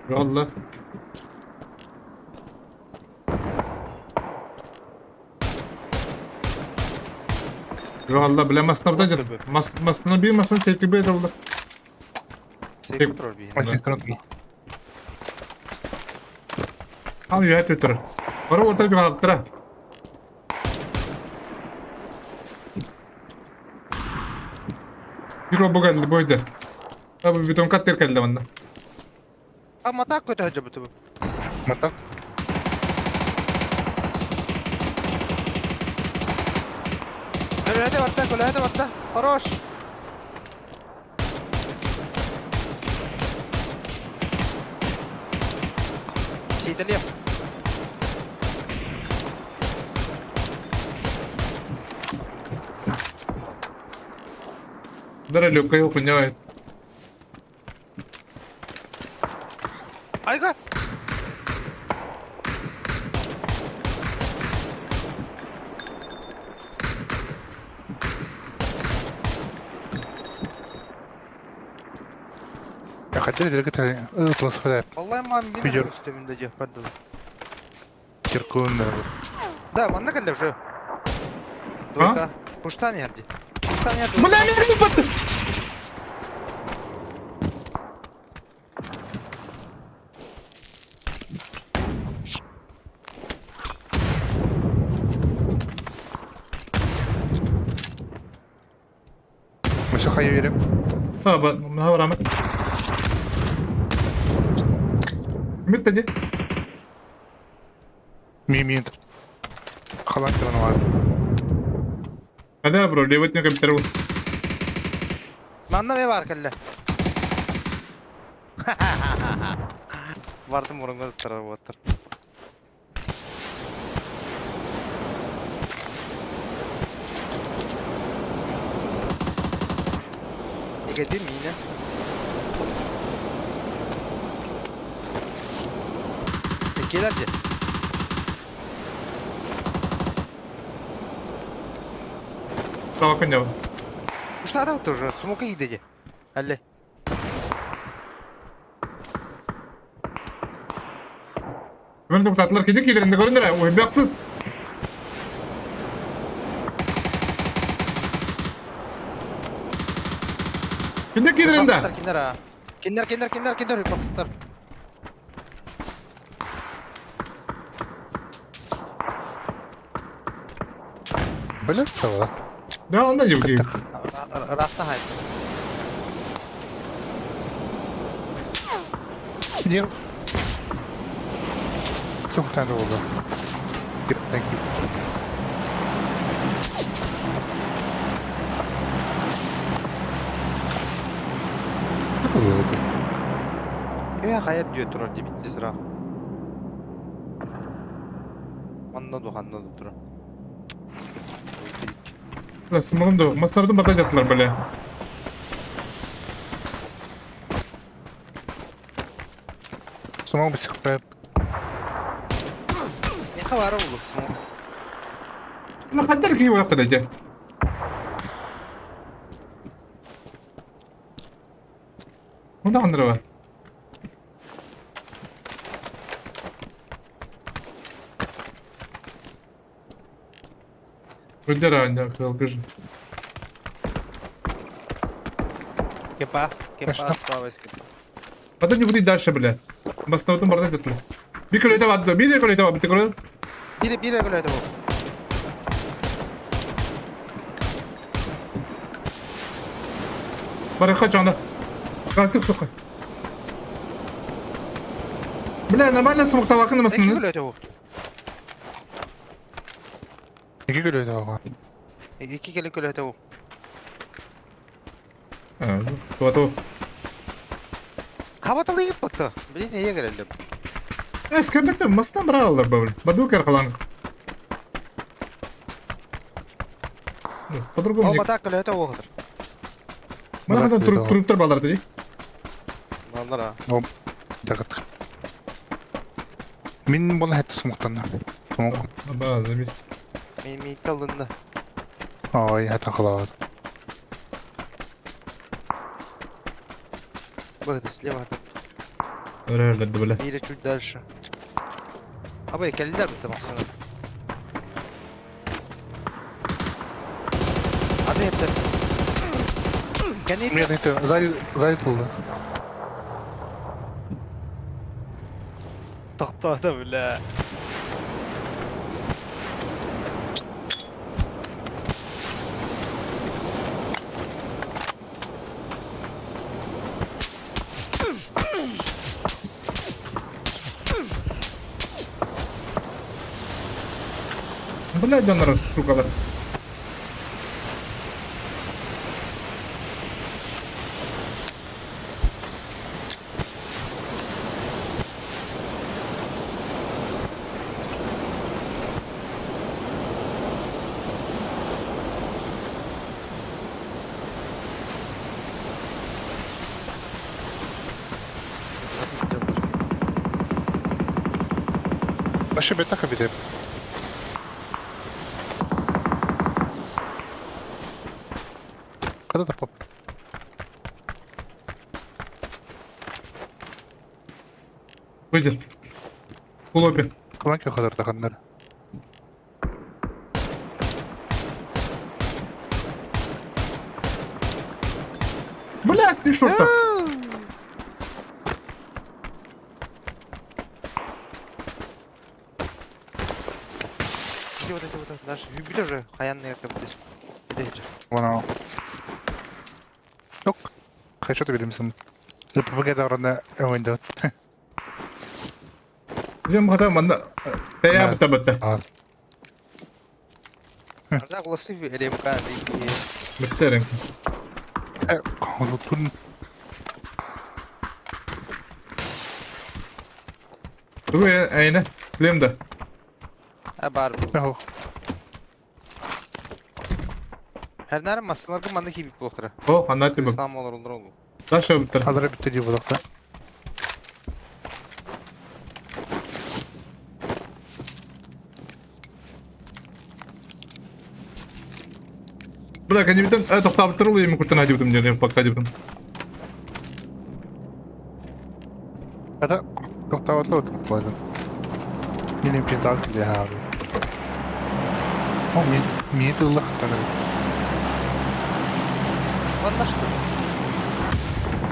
Valla. Valla бля масна Мас масна бир масна сети бе oldu. Сейф турар биир. Ал үйәт өтір. Бара орта жоғалттыра. Bir robo geldi boyda. Abi beton kat ter geldi bana. А матак көтө жабыты бу. Матак. Көлөһөтө барда, көлөһөтө барда. Хорош. Сийтелием. Дара легкая хуйня. Айга. Я хотел дергать, трансфер. Валлай ман мин Видео. үстүмүндө жеп барды. Киркун. Да, манна келди уже. Двойка. Пуштан ярди. Пуштан ярди. Бля, не баты. Мөсө хайа берем. Ha bak, ne var Ahmet? Ümit dedi. Мин Халан кыран бар. Hadi bro, David ne kadar bu. Манна эмиэ баар кэллэ. Бардым мурунга туттарар буолтар. Эгэтин миинэ. Иккилэр дьэ. Салакын дьабын. Уштаатам тоже. Сумука иде дьэ. Алле. Мен тоқтатылар кеде келерінде көріңдер, ойбақсыз. Кенде келерінде? Киндер, киндер, киндер, киндер, киндер, уйбақсыздар. Билет того. Да, онда деп деймін. Ыраахта хайта. Сидел. Çok tane oldu. Thank you. Ээ, хайа диэ турар диэбит сыра. Манна ду, ханна ду турар. Сымылым да мастардын бата жаттылар бля. Смог бы сихпеп. Миэхэ баара булук смог. Ну хандар кии уяқтыр эже. Онда хандар бар. Өндер анда кылгыжын. Кепа, кепа, справа кепа. Потом не буду дальше, бля. Бастаутын барда жаттылар. Bir көлөйдө барды, bir көлөйдө бар, bir көлөйдө. Бире, бире көлөйдө бу. Барыха чонда. Картык сука. Бля, нормально смог табакын Эки масны. көлөйдө бу. İki көлөйдө ага. Ики келе көлөйдө бу. А, то. Хабаталыйып бакты. Блин, эе келелим. Эскербекте мастан бара алдар бабыл. Бадукар калан. По-другому Ол не. бата көлөйдө бу. Мына хандан туруптар балдар ди. Балдар а. Дагыт. Мин буну хэтте сумуктанна. Сумук. Ба, замес. Ми ми талында. Ой, хэтэ халават. Быгды слева. Өрөлдөрдү бля. Бире чуть дальше. Абай келдилер битте максана. Ады этте. Кәне Мен это сзади сзади булды. токтоду бля. Бля, донор, сука. Вообще бета хабитеп. Когда поп? Выйдет. Кулопе. Кылан кö хадыр таханнар. Бля, ты шорта. Иди вот это вот наш бүт уже хаянный кабдес. Иди. Вона. Yok. Хайшот беремсин. РПГ даврана ойнды. Жем хата манда. Тая бата бата. А, Арда голосы РМК. Биттерин. Э, Тугу эйне? Билем да. Ha бар. Ох, Her masınlar bu mandı ki bir bloklara. О, анна тиб. Сам olur olur olur. Даша бутар. Хадара бүтті дей болақта. Бля, кенебитен тоқтабыттыр ол емен куртан адибутум ден пакта адибутум. Ата тоқтабатла отырып қойдым. Менен пизда келе abi. О, мен мен тылла хаттар. Anlaştı.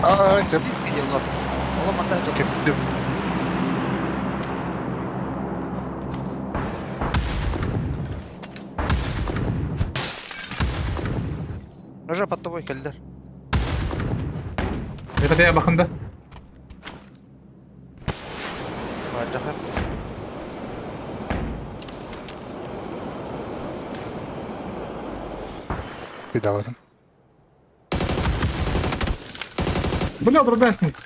Ай, сеп Biz gidiyorlar. Oğlum hatta çok. кетті. Рожа под тобой келдер. Мехатая бахында. Бажахар. Пиздаватым. Бля, дробяшник.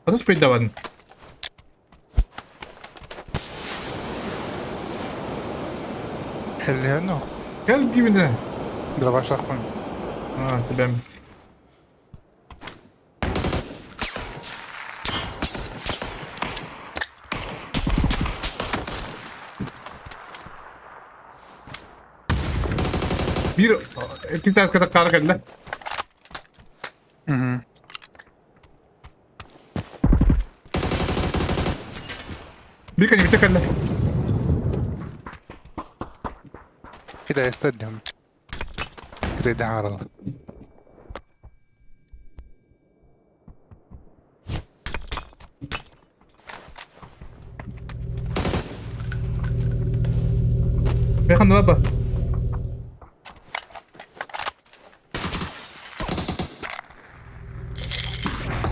Ханыс пейдавадын. Хелле, Кел дибине. Дробашақпын. А, тебя. Bir iki saat kadar kar geldi. Мгм. Bir kere bitti geldi. Кидай стадион. Кидай дағарыл. Механ баба.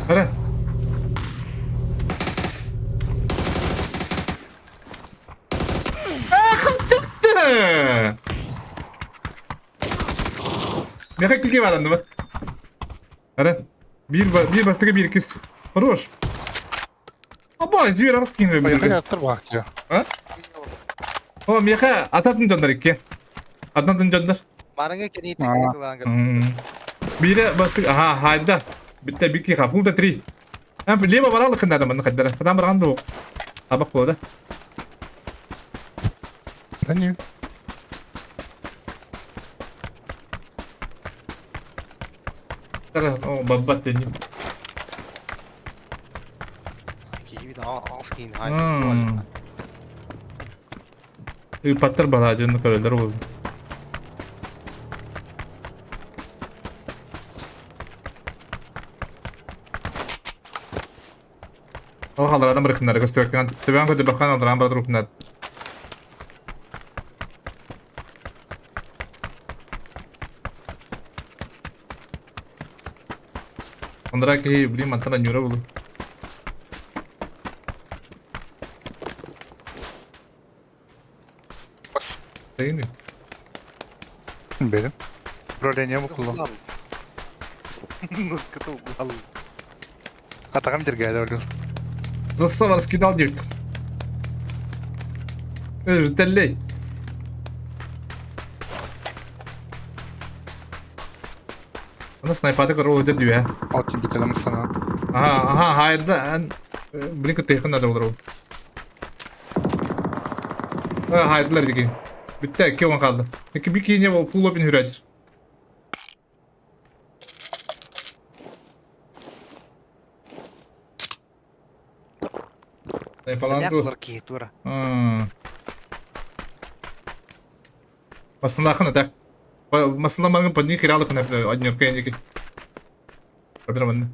Ара. Меха килге баранды ба. Ара. Bir bir бастыгы bir кис. Хорош. Аба, зверь аскин Баяғы бе. аттыр бақ А? О, меха ататын жандар икки. Аднатын жандар. Марыңа кени А. текилан. Бире бастык, аха, хайда. Битте бики ха, фулда три. Ам лево баралы кындада мын каддара. Кадан барган ду. Табак болду. Да не. Тара, о, баббат дени. Ki bir askин haydi. Паттар бала жөнү көрөлөр болду. Ол халдардан бір кындар көстөккөн. Төбөн көтө бакан алдаран бар рухнар. Ондара ки блин мантана нюра болду. Değil mi? Benim. Управление мұқылы. Nasıl кытыл Атағам дергәді өлі. Рұқса бар скидал дейді. Жителлей. Ана снайпаты көріп өтер дүйе. Отын бітелім сана. Аха, аха, хайырда. Ән блин көтейхін ада олар ол. Хайдылар декен. Бітті, екі оң қалды. Екі bir кейіне ол фул опен хүрәдір. Снайпаланды. Yapılır ki тура. Масында так. Масында маңын подни киралы хына однерка енеки. Кадраманны.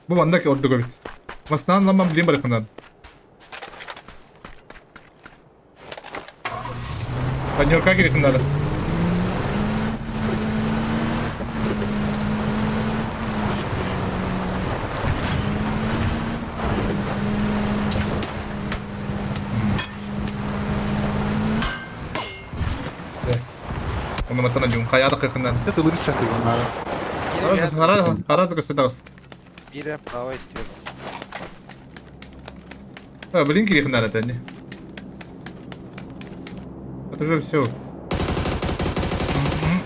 Бу манда ки орду бит. Масынан ламам билим бар хына. Однерка керек надо. Онуматтан одьуун хайаа да кыхынан. Это лыса ты надо. Араас көстө таҕыс. Биирэ право иттиэр. А, блин, кирихнар это не. Это уже все.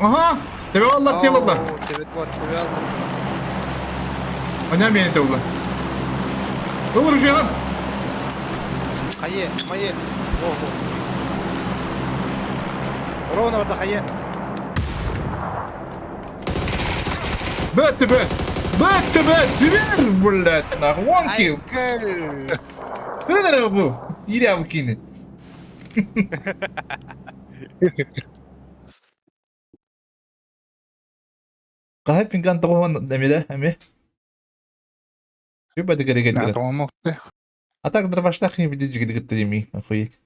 Ага! Тебе аллар тело Тебе вот, тебе аллар. Аня мени те улла. Ыл ружьян! Хайе, хайе. Во, во. Ровно барда хайе. Бөттү бөт! Бөттү бөт! Зверь, блядь, нахуй! One kill! Кырдара бу! Ире бу кини. Хаһан пинган тоҕуһун эмиле эми. Любо дигэригэр. А так дробаштах не видишь дигэригэр охуеть.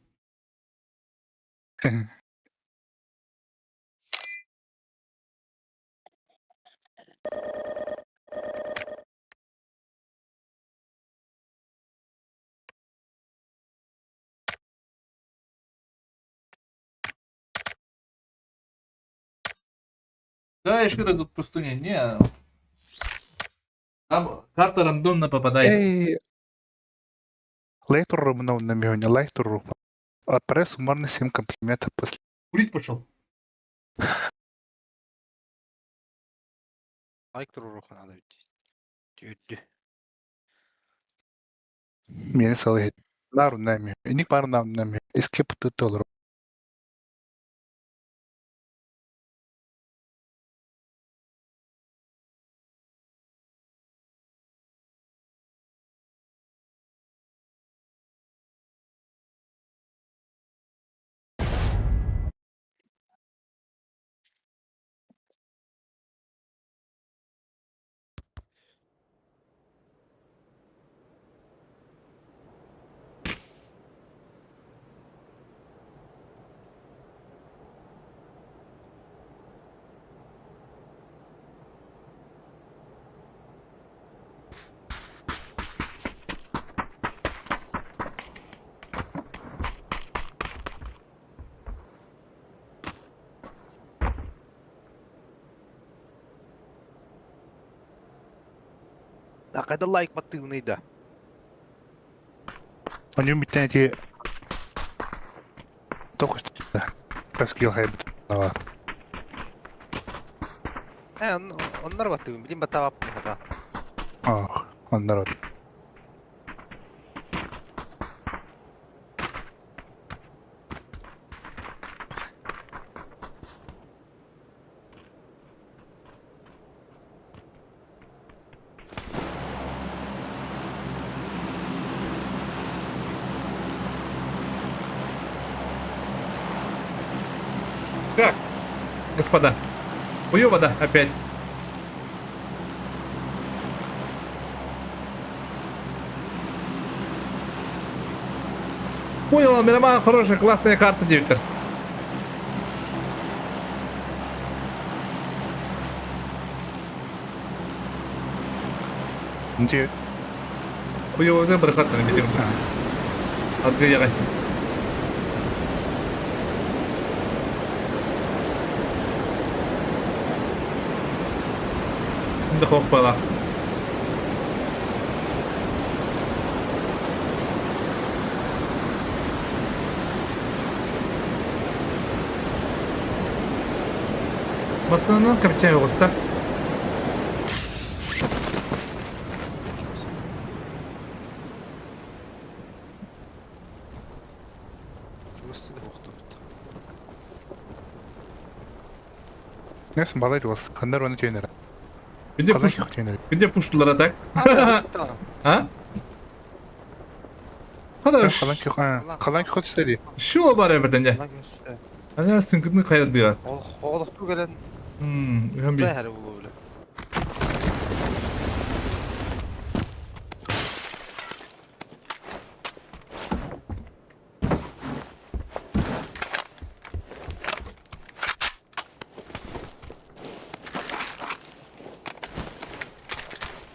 Да, я что тут пустыня. Не. Там карта рандомно попадается. Эй, Лайтуру на мионе, лайтуру. Отправь суммарно 7 комплиментов после. Курить пошел. Лайк туруруха надо ведь. Мени салый. Нару нами. Иник бар нам нами. Эскеп тытылыр. Да, когда лайк баттыгный да. Они битен эти только что раскил хайбит. Оннор баттыгын, билин баттабап хата. Ах, он народ. Так, господа. Ую вода опять. Понял, Мираман хорошая, классная карта, директор. Где? Хуёвый брахат на видео. Отгоярать. Да хоппала. Массанан капитан оҕуста. Нес балай вас. Хандар оны тенер. Где пуш... Где пуштулар так? А? Хорош. Халан кихот стали. Шо бар эберден Ана сыҥкытны хайдыга. Оҕолохтуу кэлэн Үһөн би. бэһэри булуу биле.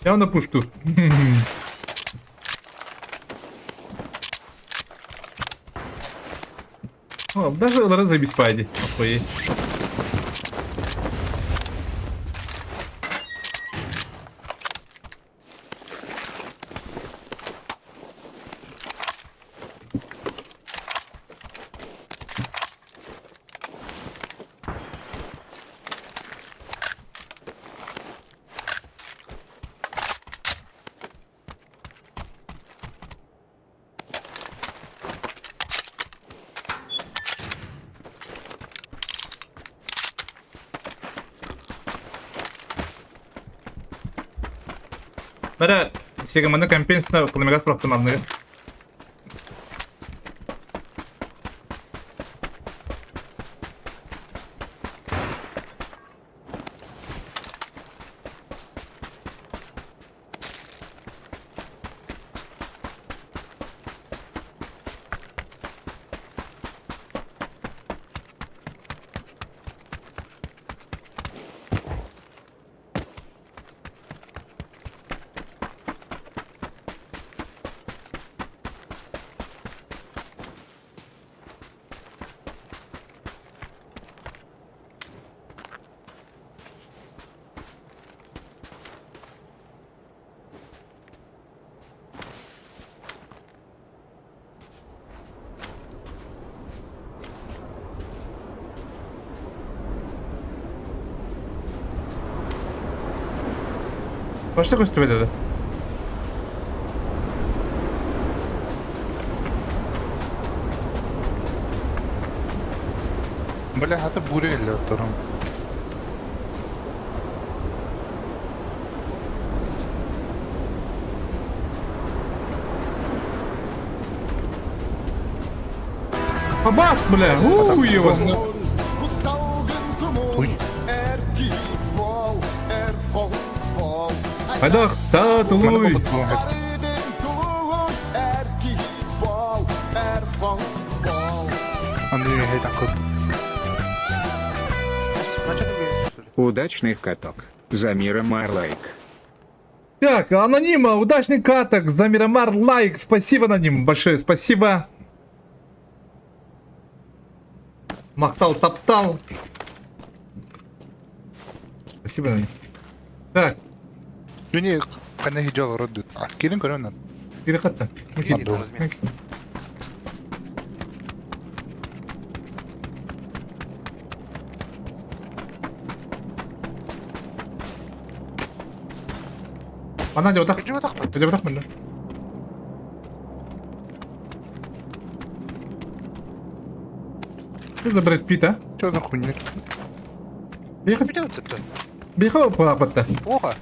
Я на пушту. О, даже ылара забить спайди. Охуеть. Бара Сегаманы компенсна пламегас профтоманныгы. Башта көстүбэт этэ. Бля, хата буря или втором. Абас, бля! Уй его! Ой. Хайдах, та тулуй! Андрей, такой. Удачных каток. За Мирамар лайк. Так, анонима, удачный каток, за Мирамар лайк. Спасибо, аноним, большое спасибо. Махтал, топтал. Спасибо, аноним. Так. Юни, қане хижал роду. Келин көрөмнөн. Переход-то. Ана деп отақ. Деп отақ мында. Что за Брэд Питт, а? Что за хуйня? Бейхат. Бейхат палапатта. Плохо.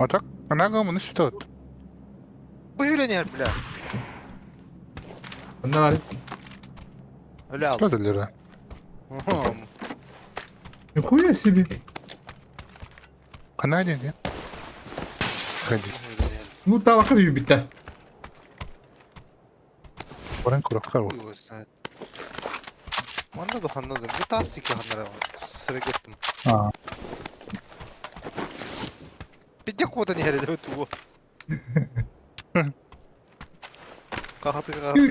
А так? Она гамма светот. Уявление, бля. Она Ля. Что за лера? Нихуя себе. Она один, нет? Ходи. Ну, табакка любит-то. Баран куракка вот. Манна да ханна да. Бу тас ики ханнара. Сырыгеттим. А. Пидде куда не горит его.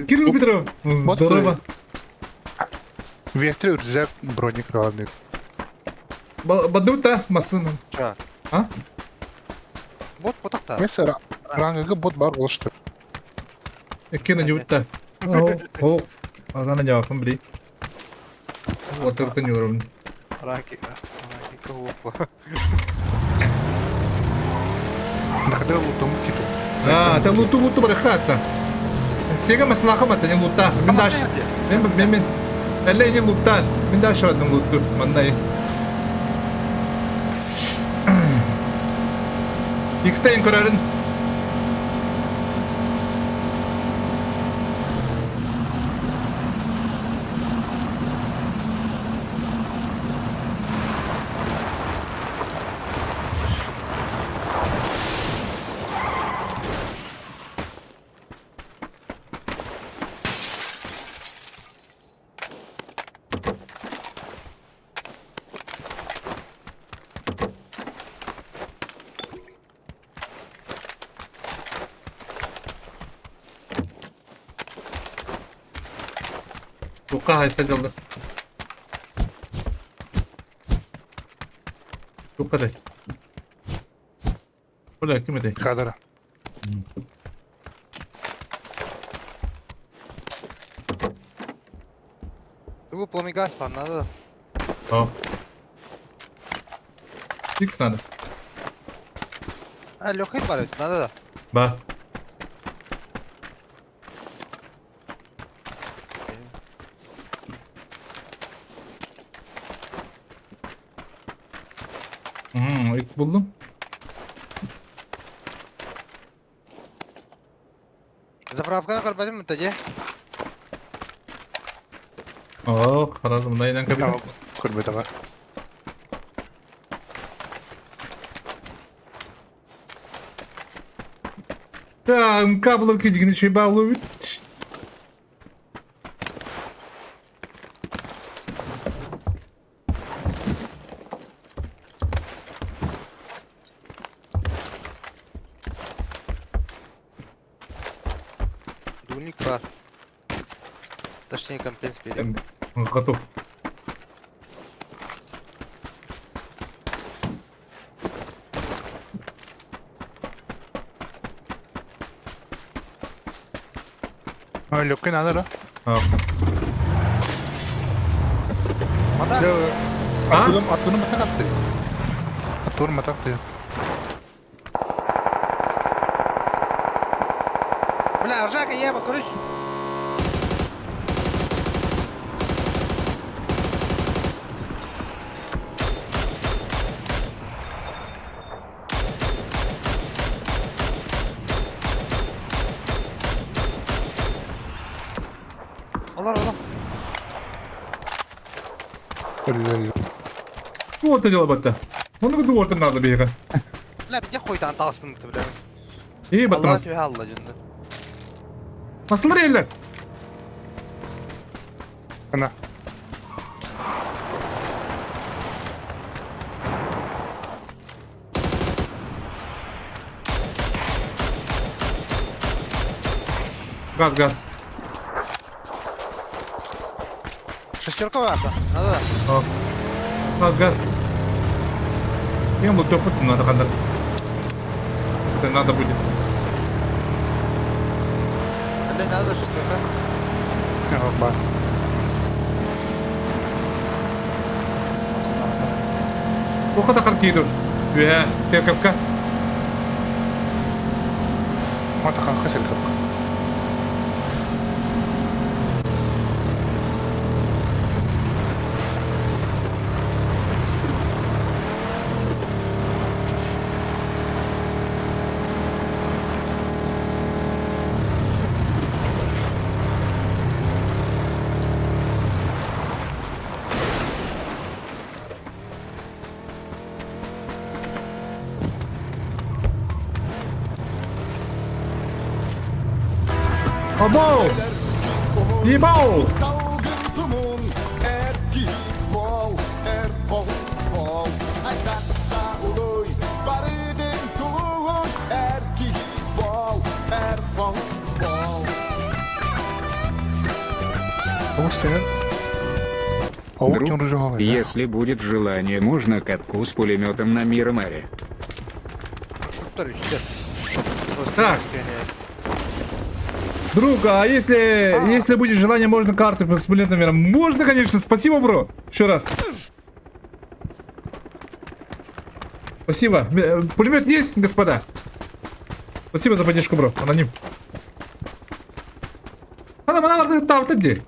Кирилл Петров. Здорово. Ветры рюкзак броник главный. Бадута масына. А? Бот потакта. Место рангага бот бар болышты. Кена не утта. О, о. Адана жавапын били. Отыртын юрум. Ранги, ранги кого? Нахда лутум киту. А, та луту луту барахата. Сега маслаха мата не лута. Мен даш. Мен мен мен. Әллә не лута. Мен даш адым луту. Мандай. Икстейн көрәрін. Тука хайса дьалла. Тука дай. Бля, ким этэй? Кадра. Тугу пламегас пар надо. О. Икс надо. А, легкий бар надо да. Ба. Икс булдум. Заправканы көрбөтүм дьэ. О, харазым найдан кабина. Көрбөтөҕө. Да, МК было кидигин еще бауловит. Дульник бар. Точнее, компенс берем. Готов. Лөккө надо да? А? Атырым матак асты. Атырым матак ты. Бля, ржака, я покурюсь. Олар, олар. Вот это дело батта. Он говорит, вот надо бега. Бля, где хуй там талстым ты, бля. И батта. Allah тебе Allah жынды. Насылыр еллер. Ана. Газ, газ. Шестерка варта. Надо. Газ, газ. Я был топот надо хандар. Если надо будет. Бля, надо шестерка. Ба. Тоха тахар киду. Үһэ, церковка. Матахан хасел. Абау! Ебау! Друг, если будет желание, можно катку с пулеметом на Мирамаре. Так. Друг, а если будет желание, можно карты с пулеметом? Можно, конечно, спасибо, бро. Еще раз. Спасибо. Пулемет есть, господа? Спасибо за поддержку, бро. Аноним. Она, она, она, там, там, где?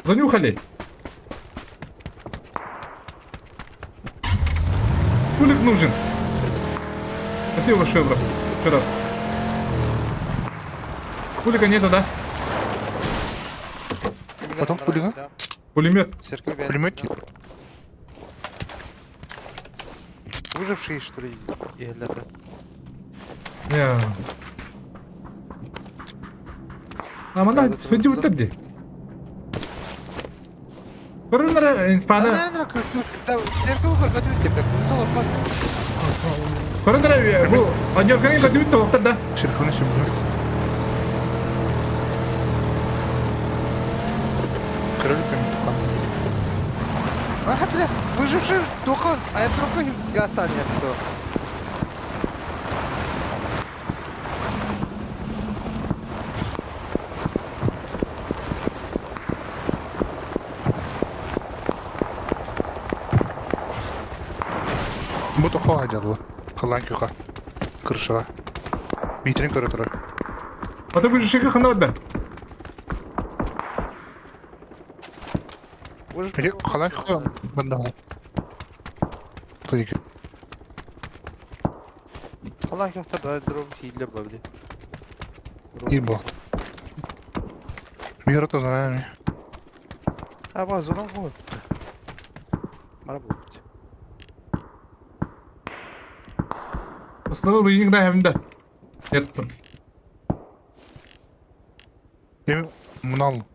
Занюхали. Кулик нужен. Спасибо большое, бро. Еще раз. Кулика нету, да? Потом пулемет? Пулемет. Пулемет? Выжившие, что ли, это? Не. А мана ходи вот где? Көрүнөр инфаны. Көрүнөр бу аньорканы да дүт тоқтар да. Телефоны себе. А, бля, выжившие духа, а я трохи гастан я кто. Бу тоха ажалла. Халан кюха. Крышаға. Битрин көрө турар. А ты выживший хана да. Или халан кюха банда. Туйки. Халаан көхтөр дрон кииллэр ба били. И бот. Мира-то знаем. А ба зона вот. Мара буолбут. Аслары рыйыҥ да хэмдэ. Еттім. Эми мунал.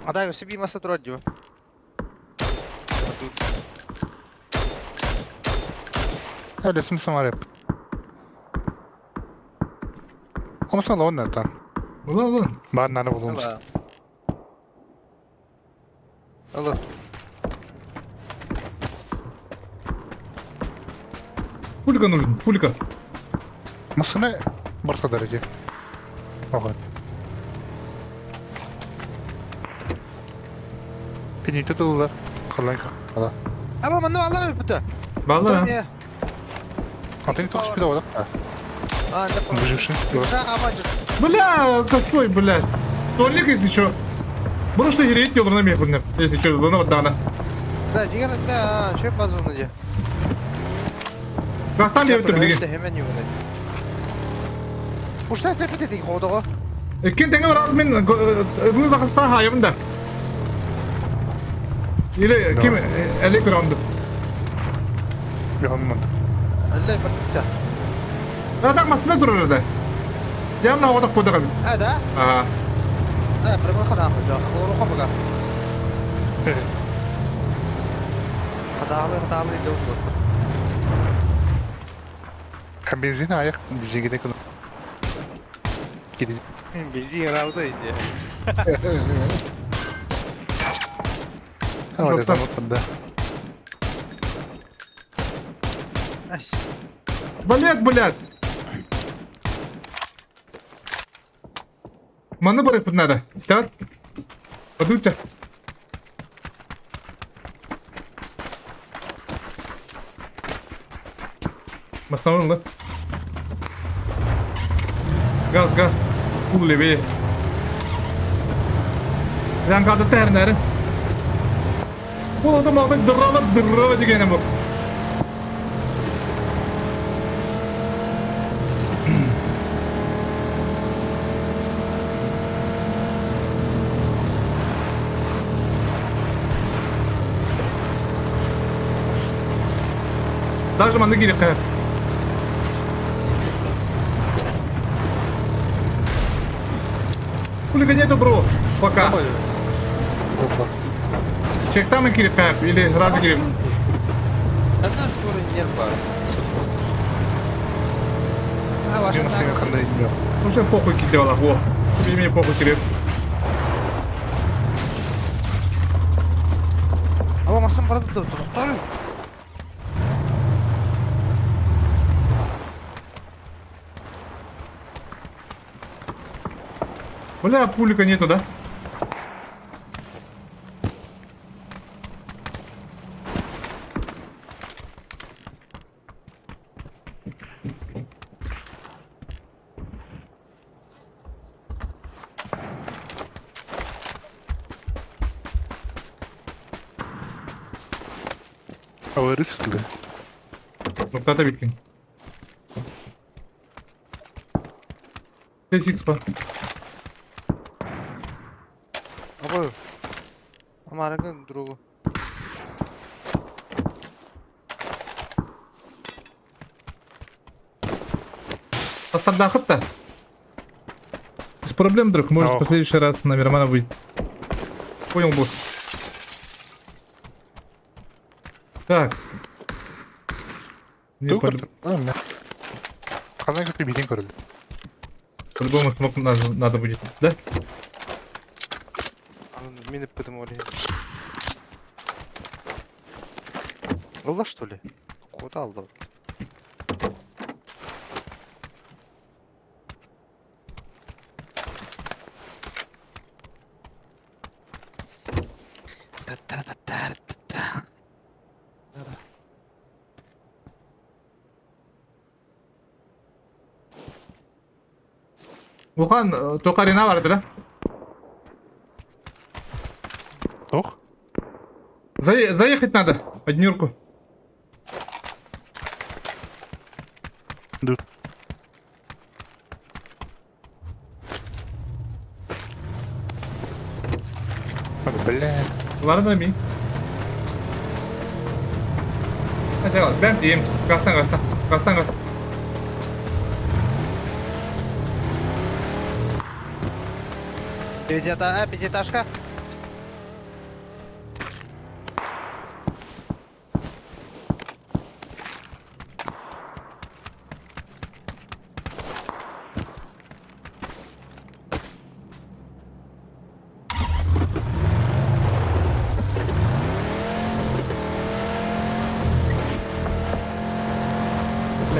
Адай өссө биир маса турар дии. Өлесин самар еп. Omsa la ondan. Ulan ulan. Баар нары булуумс. Ыла. Ыла. Пулька нужен, пулька. Масына барсадар эти. Ага. Пените тыллар. Қалай қала. Аба манна алар бит. Баллар а. Антон тоқс пида одақ. А, да. Выживший. Бля, косой, блядь. Толик, если чё. Bunu что хереть yoluna mı yapın? Если чё, bunu дана. Да, дигән да, шөп базуны ди. Гастан diye билген. Hemen югына. Ушта цепите ди ходого. Иккен теңе бар мен bunu да хаста хайым да. Или ким эле гранды. Яғын Әллә бер. Да масына турар да. Ямна одак кода кабит. А, да? А. А, прямо хада хада. Холору хабага. Хада хада хада Бензин аяқ бензинге де күн. Киди. Бензин равда инде. Ама Жоқтан. да. Ась. Блядь, блядь. Маны барып надо. Стат. Подуйте. Основной, да? Газ, газ. Пул левее. Ранкады тәрнәрі. Бұл адам алды дыррава дыррава дегені бұл. Даже маны керек қаяр. Пулика нету, бро. Пока. Чектам керек қаяр или сразу керек. Одна скоро нерва. А, ваша Қандай Уже похуй кидала. Во. Тебе мне похуй керек. Ама масын барды тоқтар. Бля, пулика нету, да? Ауыр үстілі. Ноктата биткен. T6 па. Абы. Амарагын другу. Постандахыт-то. Без проблем, друг. Может, Ох. в следующий раз на Мирмана будет. Понял, босс. Так. Мне Қалай көтті битен көрілді. по-любому смок надо будет, да? Мені подумали. Алла что ли? Куда алды? Та-та-та-та-та. Оған тоқарина бар да? Тоқ? Заехать надо, однюрку. Бля. Ладно, ми. Бэм тиийим. Гастан гастан. Гастан гастан. Пятиэтажка.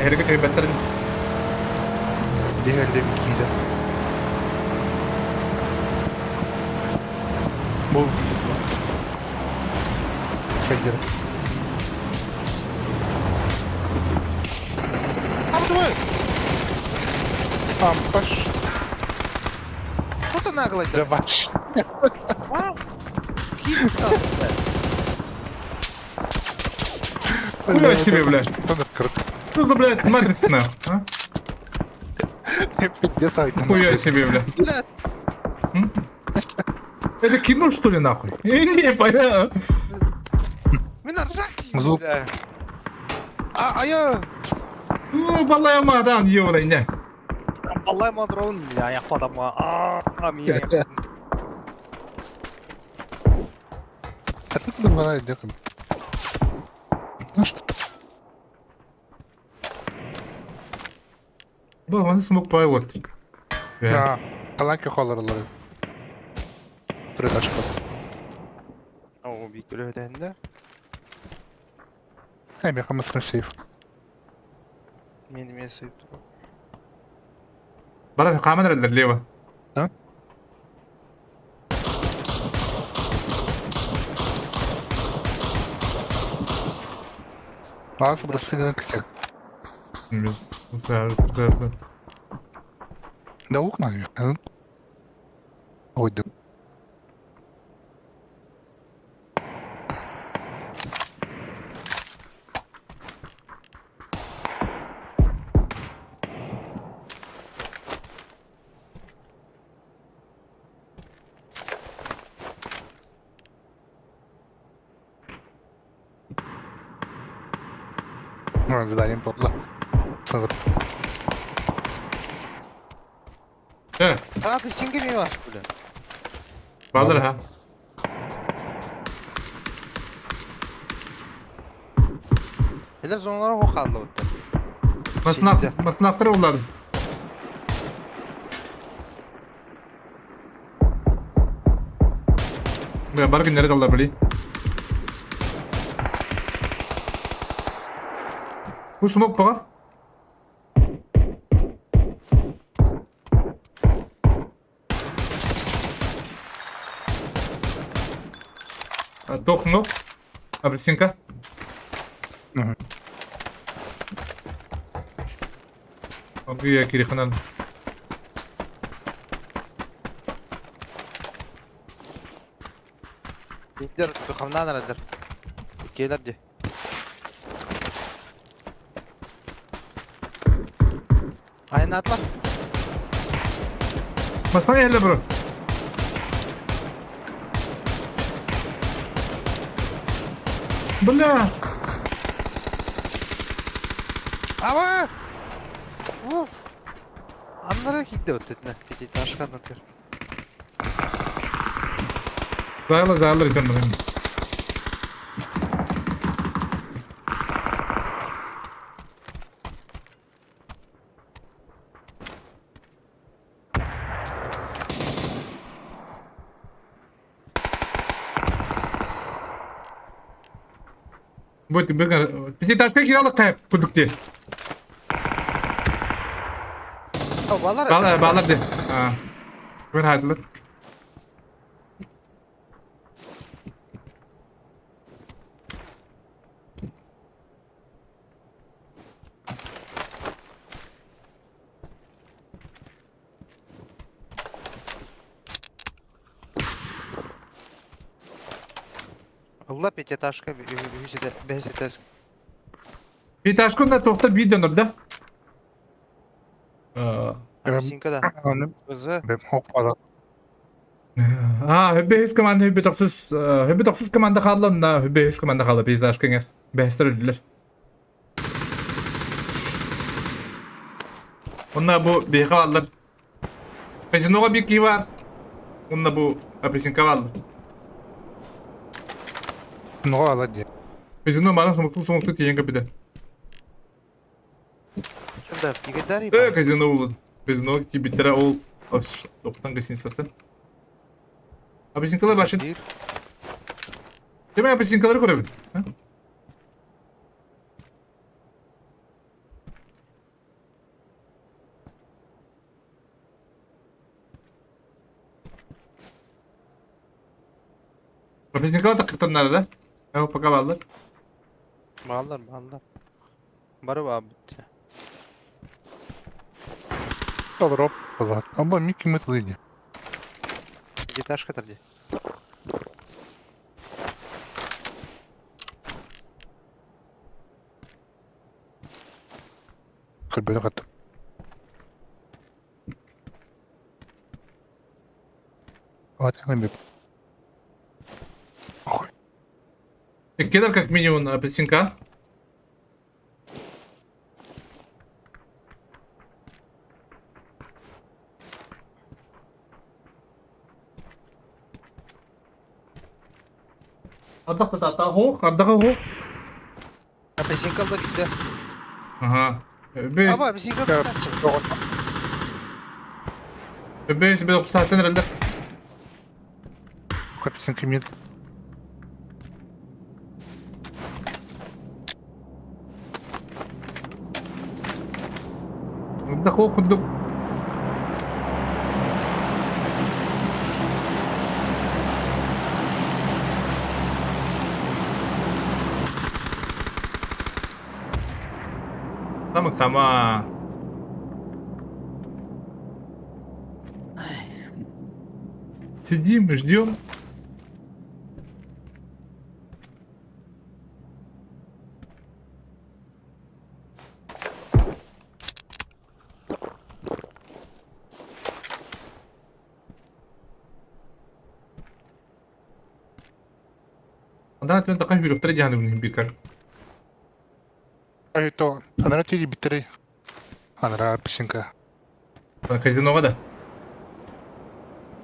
Эһиги төйбөттөрүн Диһэллим киирэ. Бу Кайдер. Ампаш. Что ты наглый? Давай. Вау! Хуя себе, бля. Что за, блядь, матрица, нахуй, а? Хуя себе, бля. Бля. Это кино, что ли, нахуй? Не, понятно. Меня ржать, бля. А, а я... Ну, балай мадан, ёбаный, не. Балай мадрон, бля, я хватам, а, меня. А ты куда где там? Ну что? Бу, он смог пай вот. Да, каланки холорлары. Тридашка. О, бикүлөдәндә. Әй, мин хамаскын сейф. Мин мен сейф тура. Бара хааман эрэллэр лево. А? Аас бырастыгынан кисек. Да укман. Ой, да. Ну, задание было. Э. А, ты сингами ваш, бля. Балыр ха. Элер зоналар хо халлы отты. Маснак, маснактар улар. Бля, бар күннәре даллар, бли. Бу смок бага. Тохнок. Апельсинка. Окей, кириханан. Индер тухамнан арадыр. Келер де. Айна атлар. Басма әлі бро. Бля. Ава! Аннара хитте өттетне. Пятиэтажка натыр. Зайла зайла екен бұны. Будет пятиэтажка киралык кайып күдүкте. Балар. Балар, балар де. Мен хайдылар. Ылла пятиэтажка бес этаж. Пятиэтажка да тоқта видео да? Апельсинка да. Кызы. А, бэһис команда хүбү тохсус хүбү тохсус команда хаалла онно бэһис команда хаалла пейзажка иҥэр. Бэһистэр өлдүлэр. Онно бу биһиэхэ бааллар. Казиноҕа биир киһи баар. Онно бу апельсинка бааллар. Нуга ала дии. Казино манан сомуктуу-сомуктуу тиийэн кэлбитэ. Э, казино булун. Казино тиийбиттэрэ ол тоқтан гостиницаттан. Апельсинкалар башын. Деме апельсинкалары көрөбүн. Апельсинкалар такыктаннары да. Пока бааллар. Бааллар, бааллар. Бары баабыт. Толороп была. Аба Микки мытлыни. Гиташка тарди. Көлбөнө каттым. Вот, Охуй. Кедр как минимум апельсинка. Ардах да хоох, ардаха хоох. Апельсинка да китте. Ага. Бес. Аба, апельсинка да. Бес бес сасен эрэллэр. Апельсинка мид. Да хоох курдук. Тамык сама. Сидим, ждем. Андан өтөн такай хүрөхтөрө диһаны билин бикар. Ай то анара тиди биттери. Анара писинка. Казиноға да.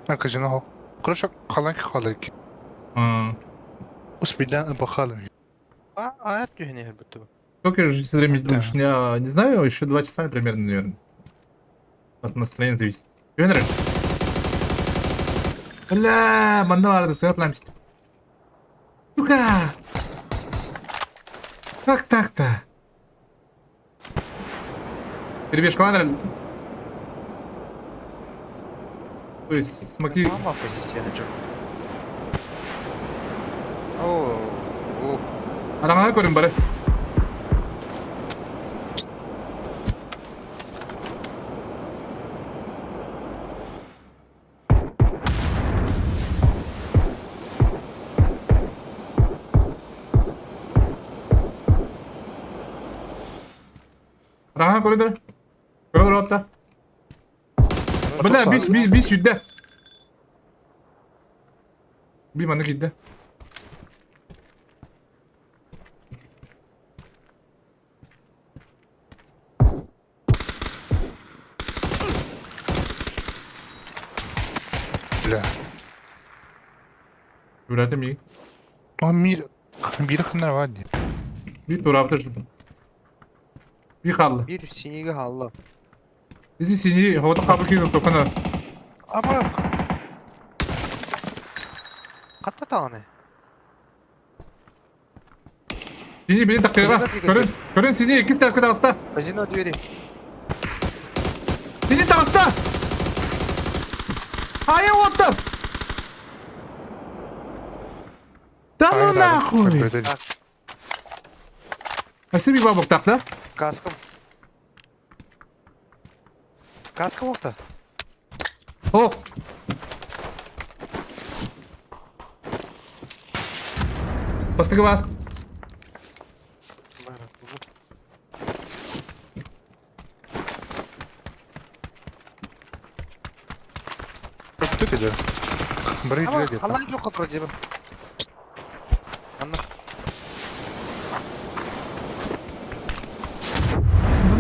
А казино. Короче, халанки халайки. Успедан бахалым. А, а это не будто бы. Сколько же времени думаешь? Я не знаю, еще 2 часа примерно, наверное. От настроения зависит. Тебе нравится? Бля, манна барды, сыгатламсит. Сука! Как так-то? Перебежка надо? То есть смоки... Мама позиция на чем? О, о. Араҥаҕа көрүн бары. Араҥаҕа көрүдэр. Көрөр отта. Бля, бис, бис, бис юдде. Би манна киирдэ. Бля. Үрәтэ миигин. Он мир... Биир ханнар бар дии. Биир тураабыта жүрбүн. Биир хаалла. Биир синигэ хаалла. Изи сини хоҕото хаабы киһи токана. Аба. Хатта даҕаны. Сини били такыга. Көрүн, көрүн сини иккис таска таҕыста. Казино двери. Сини таҕыста. Айа уоттар. Да ну нахуй. Спасибо бабок да? Каскам. Каска буолта. О! Бастакы баар. Сидер. Бары үтүө диэтэ. Халлаан күөх хотура диэбин. Анна.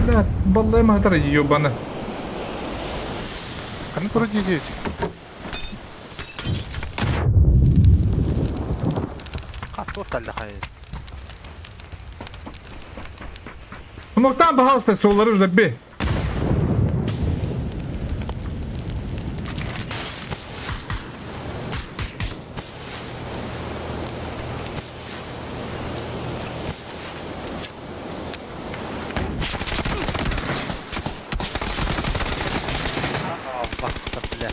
Бля, баллай маатар ебана. Ханна тура дии Хат талла хай. Смоктан, пожалуйста, суоллары ждать. Баста, бля.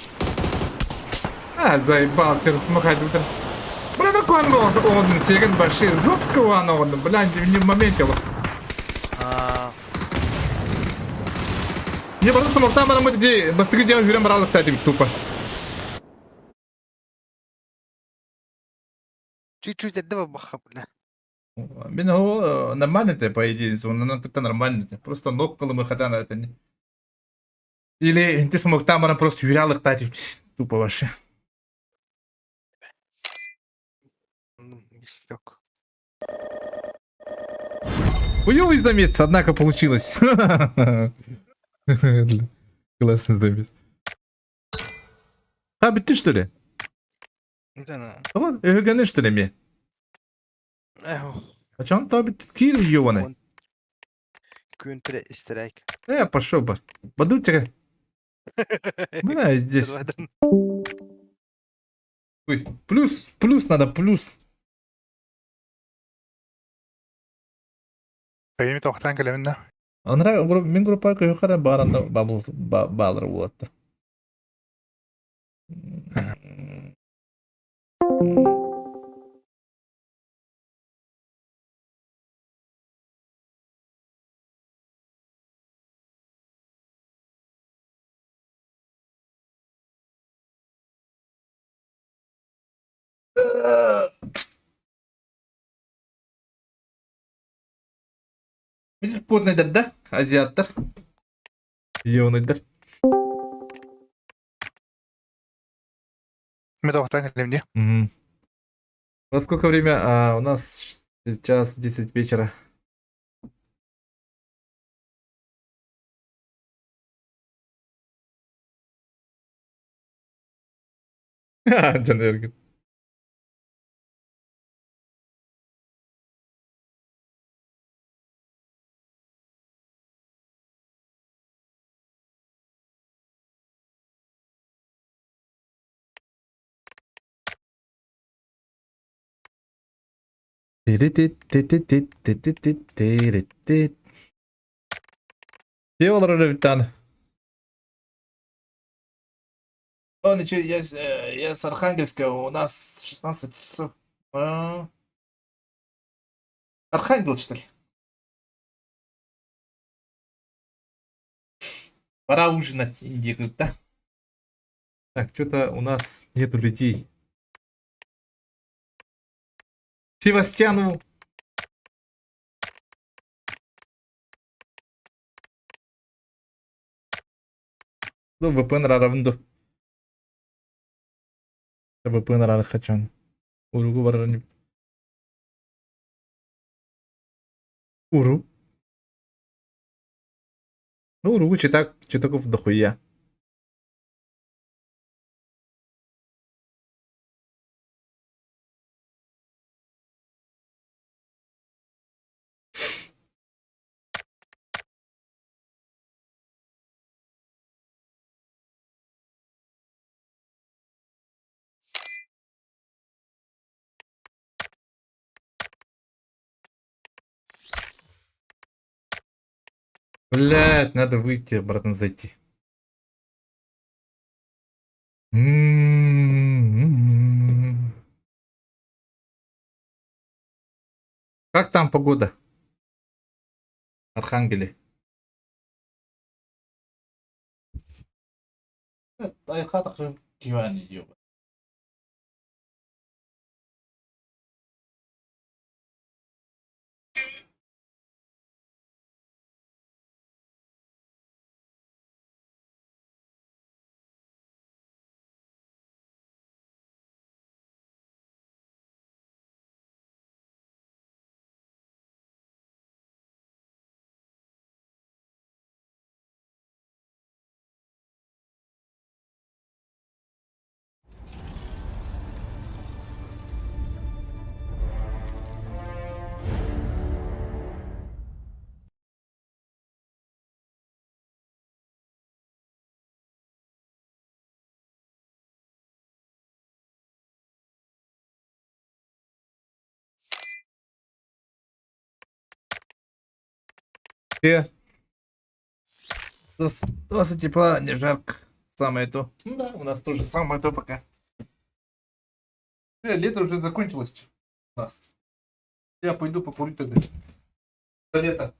А, заебал, ты размахать. Бля, такой он, он, Сеген Башир, жестко он, он, бля, не в моменте. А, Не просто смоктан барамы ди, бастыгы делал жүрем баралык та деп тупо. Чуть-чуть эрдэ баха, бля. Мен о нормально ты, по идее, он ну так нормально ты. Просто ног колымы хата на это не. Или ты смоктан барам просто жүралык та деп тупо вообще. Мешок. Хуёвый замес, однако получилось. Классный замес. А, ты что ли? Да, Вот, өгөне что ли мне? эх, А чё он то кир ёбаный? Күнтре истерек. Пошел бы. Баду тебя. Бля, здесь. Ой, плюс, плюс надо, плюс. Кайми тоқтан кэлэминна. Анра мин группа көйхара баранда бабыл балыр болот. Биз спорный да? Азиаттар. Ёныйдар. Мен тоқтан кэлэмни. Мгм. Во сколько время? А, у нас сейчас 10 вечера. Джан Эрген. Делал Левитан. Он еще, я с Архангельска, у нас 16 часов. А. Архангел, что ли? Пора ужинать, Индия говорит, да? Так, что-то у нас нету людей. Севастьяну. Ну, VPN раравнду. VPN рары хачан. Уругу бар. Уру. Ну, уругу читак, читаков дохуя. Блять, надо выйти, обратно зайти. М-м-м. Как там погода? Архангеле. Все. 20 тепла, не жарко. Самое то. Ну да, у нас тоже самое то пока. Лето уже закончилось у нас. Я пойду покурю тогда. До лета.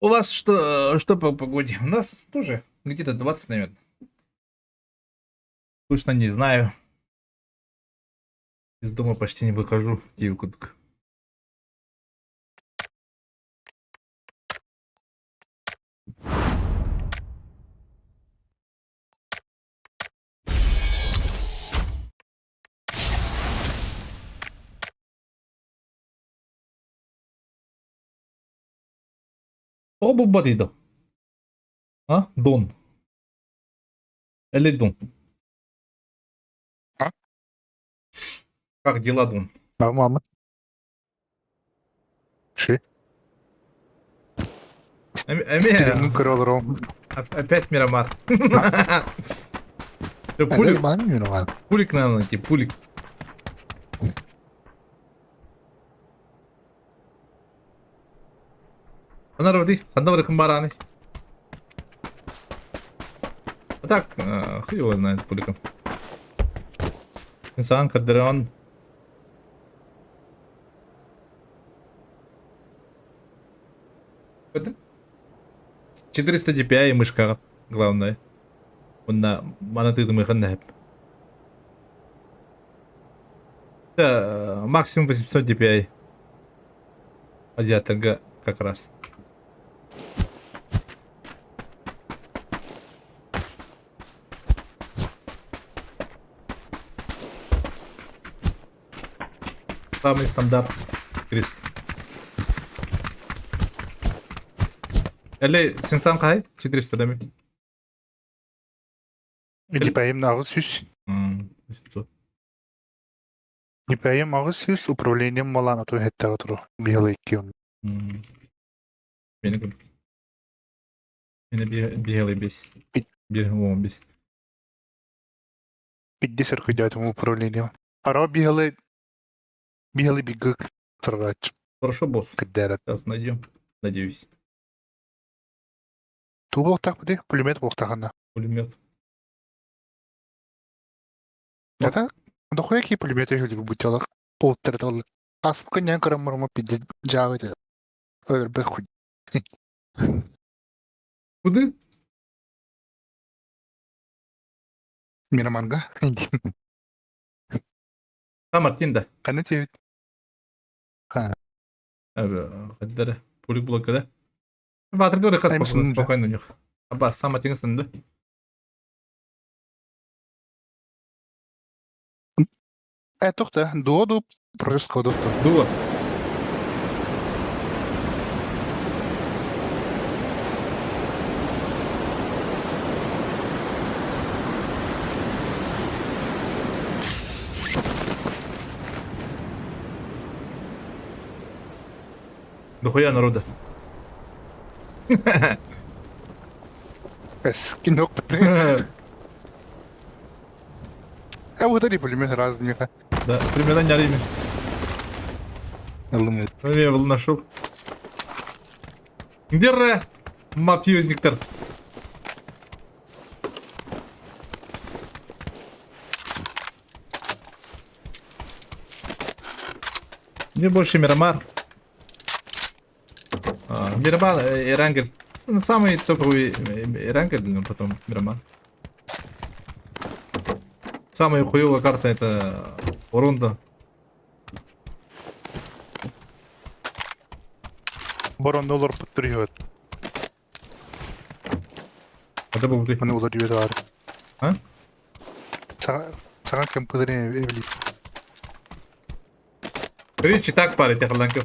У вас что по погоде? У нас тоже где-то 20, наверное. Точно не знаю. Из дома почти не выхожу. Девку. Тоҕо булбатый да? А? Дон. Или Дон. А? Как дела, Дон? А мама? Ши. Стримҥин көрө олорон. Опять Мирамар. Пулик, пулик надо найти, пулик. Ханна барый, ханна барыкын бараны. А так, хуй его знает пуликом. Инсан Кардерон. Это 400 DPI мышка главное. Уонна маны тыытымыахын нэһэп. Максимум 800 DPI. Азиаттарга как раз. Самый стандарт крест. Или сенсан кай 400 дами. DPI-им 800. 800. DPI-им 800 управлением малаан оту эттэҕэ туру биһилэ икки Мени Мени биһилэ бес. 1.15. Бидде сөркөйдөөтүм управление. Аро бихалы бихалы бигык тыргач Хорошо, босс. кыддэрат. Сейчас найдем. Надеюсь. Туу буолуохтаах бudi, пулемет буолуохтаах Пулемет. Это дохуя какие пулеметы люди бутелах полтора Аспка не көрөм пиде жаабы Өлбөх хуй. Куды? Мираманга. Та Мартин да. Қаны тебит. Қаддары. Пулик блока да. Ватер говорит, спокойно, спокойно у них. Аба, сам Мартин да? Э, тоқта, дуо ду прорысқа дуо. Дуо. Дохуя народа. Скинок ты. А вот они пулемет разные. Да, примерно не арими. Ну, я был нашел. Где ре? Мафиозниктер. Мне больше Мирамар. А, Мирамар и Рангель. Самый топовый Рангель, но потом Мирамар. Самая хуевая карта это Урунда. Барон доллар подтвердит. Это был ты. Маны улар юет бар. А? Сага компьютере эвли. Короче, так парить, Орланков.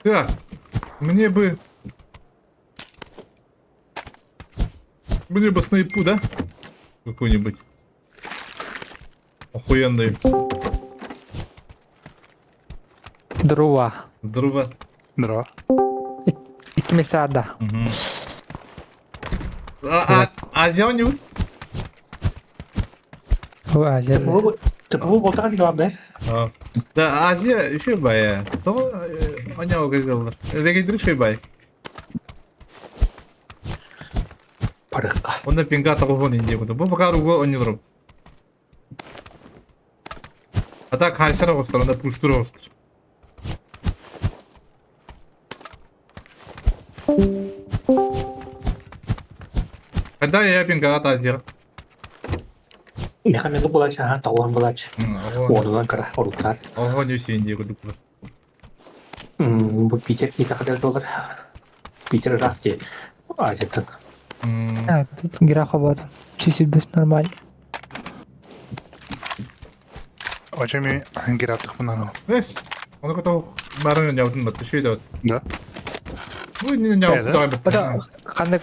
Так, мне бы... Мне бы снайпу, да? Какую-нибудь. Охуенную. Друва. Здорово. Здорово. Икки да. Угу. А, Азия не Азия. ТПУ болтаған главное. Да, Азия еще бая. То оня говорил. Регидры еще бай. Парыққа. Онда пинга того не делают. Бу пока руго он не друг. А так хайсера остар, онда пуштур остар. Когда я пинга от Азия? Мехамену булач, ага, талан булач. Ордунан кара, оруттар. Ого, не все индии кудуклар. Бу Питер кейті қадар доллар. Питер рақ те. Азияттан. А, тут граха вот. Чуть без нормально. Очами гератых мынаны. Вес. Он готов барын жаудын бат, шүй да. Да. Ну, не не Да. Бата қанды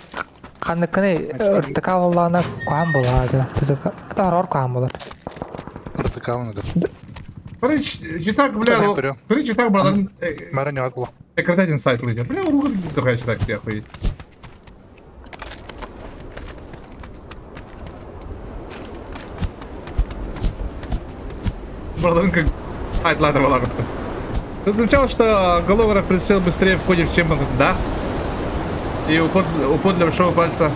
қандыкыны РТК боллаана кухан болады. Это horror кухан болар. РТК оны да. Короче, читак, бля, короче, читак, братан. Мара не атла. Экрататын сайт лидер. Бля, рука другая читак, я охуеть. Братан, как сайт ладно, ладно. Ты замечал, что голограф прицел быстрее входит, чем он, да? И уход, уход для большого пальца.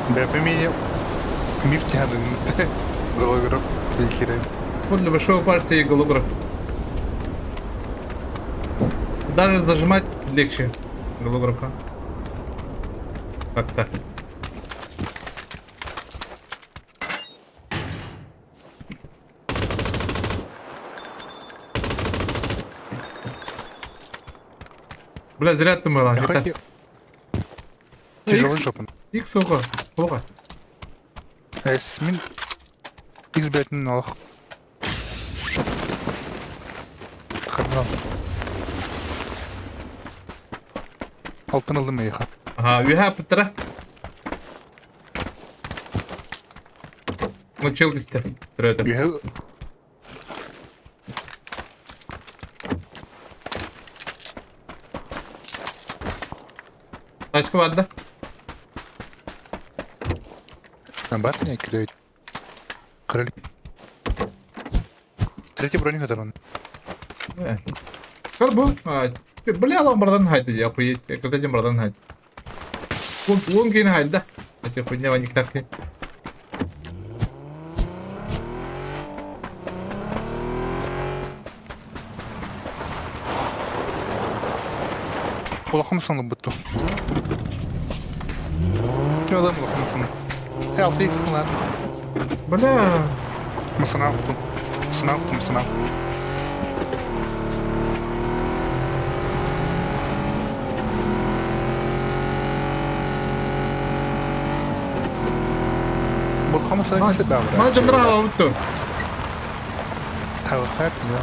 Бля, поменял. Мифтяны. Голограф. Уход для большого пальца и голограф. Даже зажимать легче голографа. Как-то. Бля, зря ты мыла. Тяжелый жопа. Икс оҕо. Оҕо. Эс, мин X бэтин олох. Хардал. Алтын ылдым эйиэхэ. Ага, үһэ аппыттара. Ну, чел түстэ. Төрөөтө. Үһэ Тачка бар да? Бар не кидает. Крыль. Третий броник это Көр бу. Бля, алан бардан хайды, я охуеть. Кырдадем бардан хайды. Он, он кейин хайды. Эти хуйня ваник так. Улахан саны бутту. Ким адам улахан саны. Э, 6x кылан. Бля. Масана уктум. Сына уктум, сына. Бұл хамаса кісі бәғыр. Мана жандыра алып Тағыр я.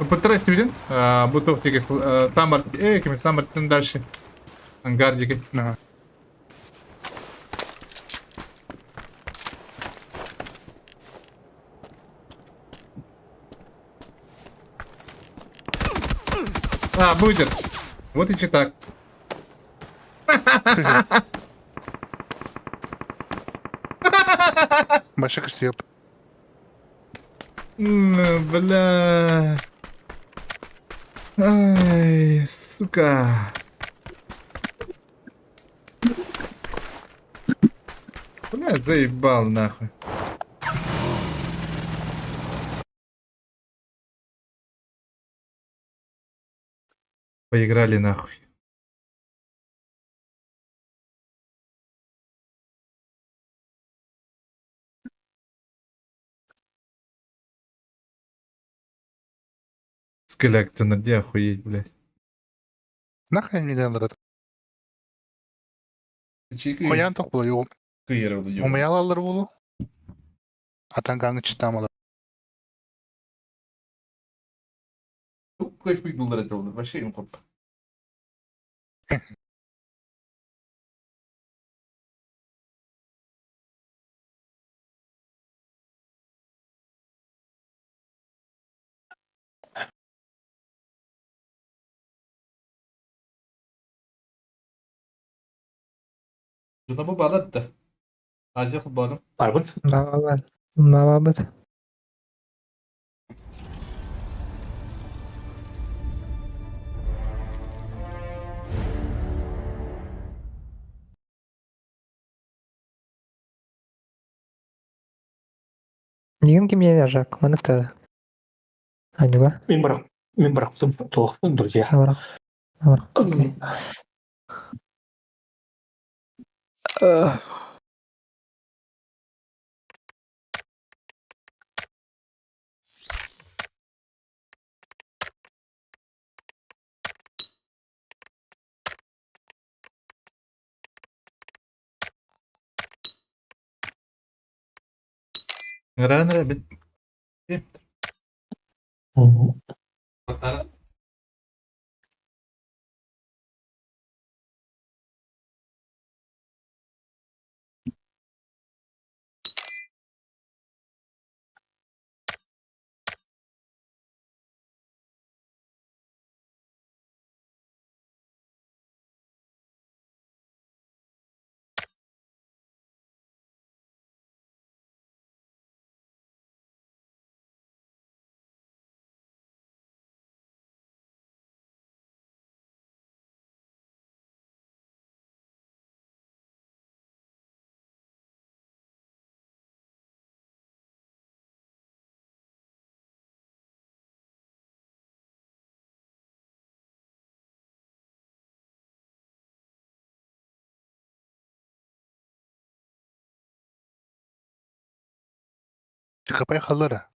Пытарайся виден? Бу туох диэки Самар, ким Самартын дальше. Ангар диэки. Ага. А, будет. Вот и читак. Большой костюм. Бля. Ай, сука. Бля, заебал нахуй. Поиграли нахуй. Скеляк, ты где охуеть, блядь. Нахрен мне надо. Хоян тоқ бұл, Умаялалар болу. Атан читамалар. Кайф доллар это вообще им коп. Жона бу балат да. Азия футболу. Барбын. Бабабат. Бабабыт. Нигин ким жак? Маныкта. Анюга. Мен бірақ мен бырақтым толықтым, друзья. Абарак. Абарак. Окей. Нра бит. Чыкапай халлара.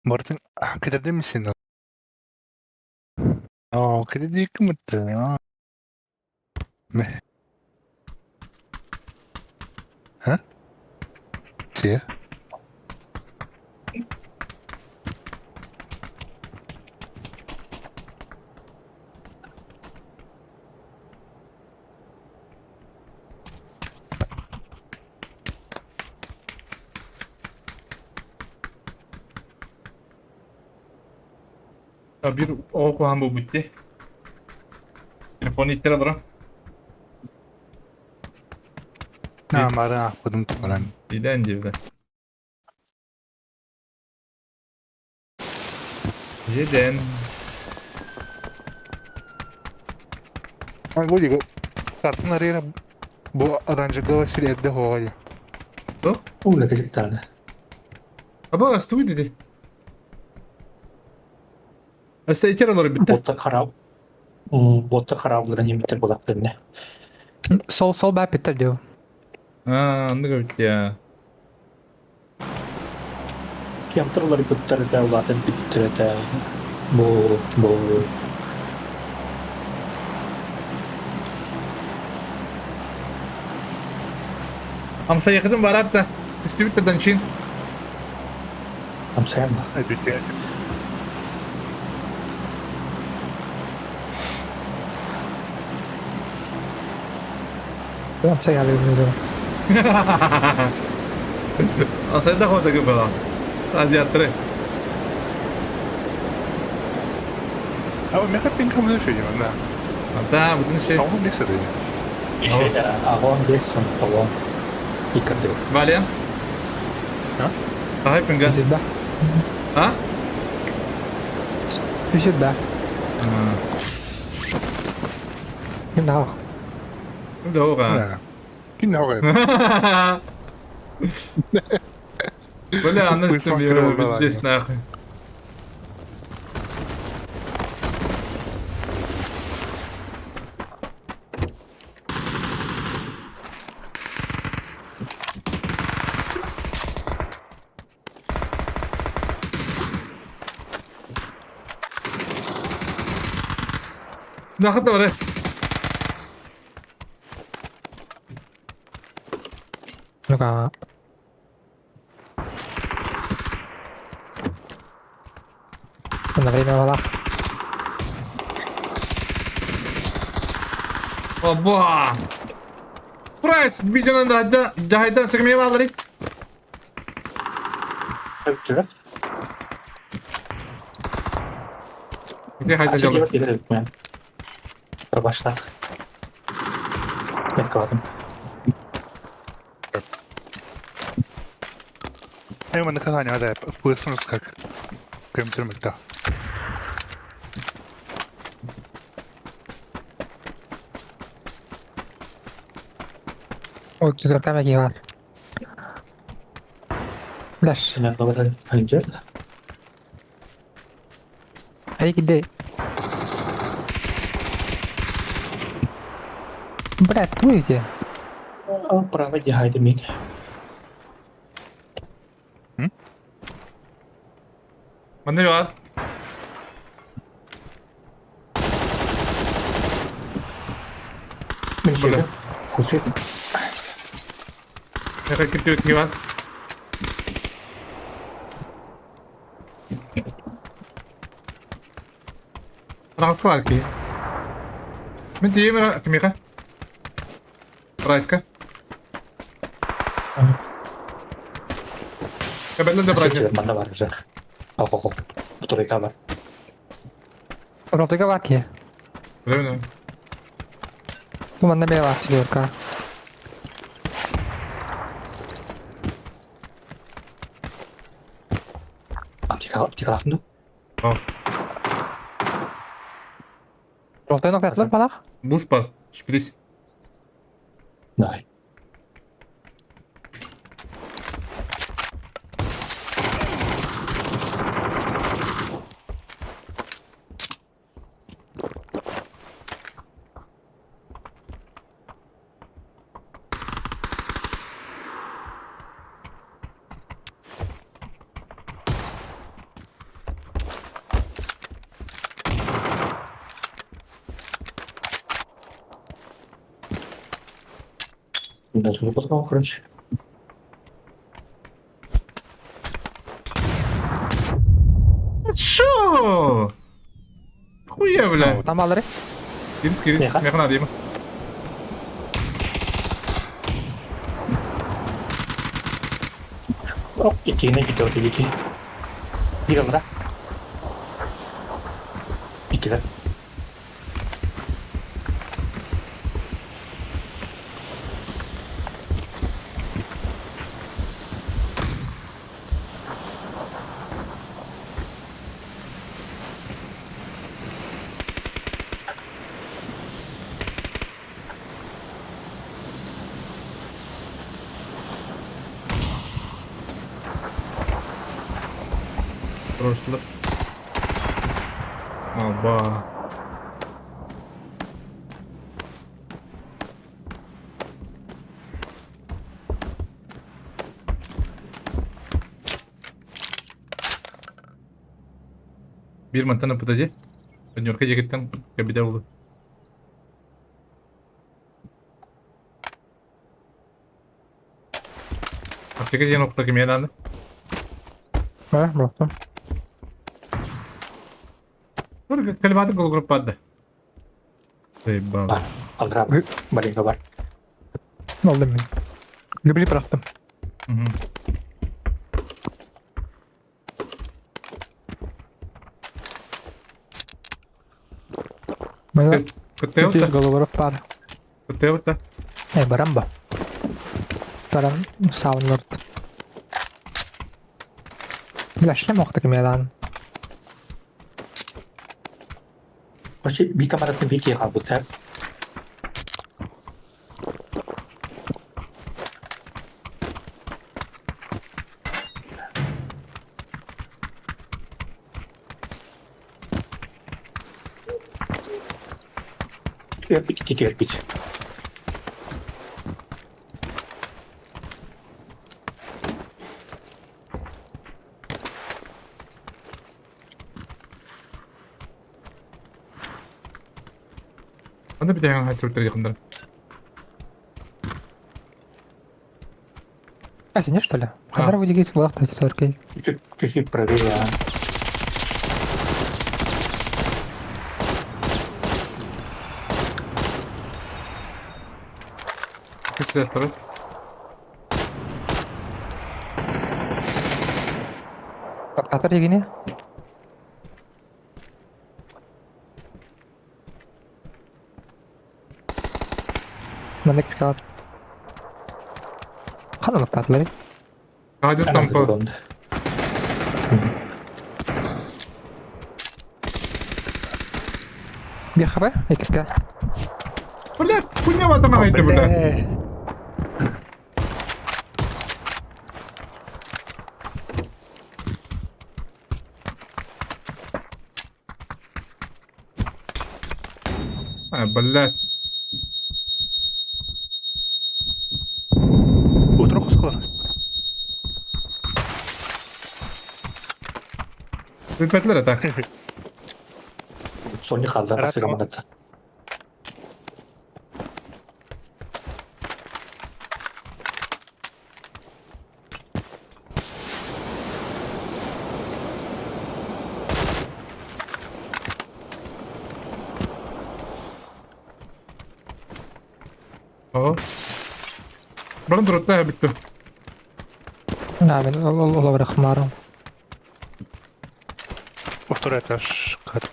Мартын кэдэрдэ мисин. Аа, кэдэрдэ кымытты. Ме. Ха? Се. Биир оҕо куһаҕан буолбут дии. Телефон иттэр олорон. Наамары аахпытым туһунан. Идээн диэбитэ. Идээн. Бу диги картын арыйара бу оранжеговый сир эрдэ хоҕой. Туох? Ула кэжиктааны. Аба астыбыт ити. Өссө итер олору бүттэ. Боттар хараб. Боттар харабларын имиттер булаттырны. Сол сол баа питтер диу. Аа, оннук эбит я. Кемтер уларыппыттар этэ, улаатан бүттэр этэ. Бу бу Амсайыкытын барат да, түстүбүт да данчин. Амсайан ба. Бүттэ. Амсай алыгын Амсайда хода гыбала. Азиаттары. А меха пин камын шөйдем да. Ата, бүтүн шей. Тоҕу бес эрэ. Аҕон бес сон тоҕон иккырды. Валя? А? Ахай пинга. Үсүрбэ. А? Үсүрбэ. Ким да Да, Ким да Бля, аны Хуй сон здесь нахуй. Нахуй давай. Ну-ка. На время вала. Оба! Прайс видеоны да жайдан сігмей алыры. Өптүрө. Где хайса жолы? Башта. Мен каладым. Эми наказание да, пылсымыз как көмтүрмөктө. Ой, четвертая бар. Бляш. Ай, где? Бля, туете? Право дихайды мен. Мында бар. Мен шеде. Фусет. Яқа кіртіп өтке бар. Раңсқалар ки. Мен тиемін кімеға? Райска. Кабеллер да брать. Манда бар уже. Ох, ох, Тройка бар. Ротыга бар ки. Білемін. Бу манна бе бар четверка. Аптека, аптека ну. Ротыга ноктатлар балах. Бус бар. Шприц. Давай. Да, потом, короче. Шо? Хуя, бля. Там алары. Кирис, кирис. Меха. Меха надо ему. О, иккиһинэн киттэ ики. Биир аллара. Иккилэр. Прошло. Алба. Биир мантан ыппыта дии. Өньөркө диэкиттэн кэбитэ буолуо. Аптека диэн охто кимиэ даҕаны. Бар, бырахтым. Калибаты группа Заебал. Бар. Аллара Маленько бар. Алдым мин. Гибли бырахтым. Мгм. Мына Кыттыйбыт да. головоров бар. Кыттыйбыт да. Э, барам ба. Барам саунлорд. Бля, шлем охта кимиадан. Короче, би камератын би киһи хаалбыт ээ. Өлбүт, икки өлбүт. Аны бүтэһигин хайсыбыттар якындар. А, сине, что ли? Хандар выдигит, была сорки. Чуть- Чуть-чуть правее. а. Кысыр второй. Фактатор дегене. Мында киске алат. Қандай лақтатылар? Хадис Ана тампа. донды. Bir хп, икске. Бля, хуйня ватана айтты, бля. Бля. А, блядь. Утро хосколар. Бүппәтлер это. Соня хаалла Рад басыга манатта. О. Баран турутта бүттү. Да, мен ол хмарым. Во второй этаж. Кат.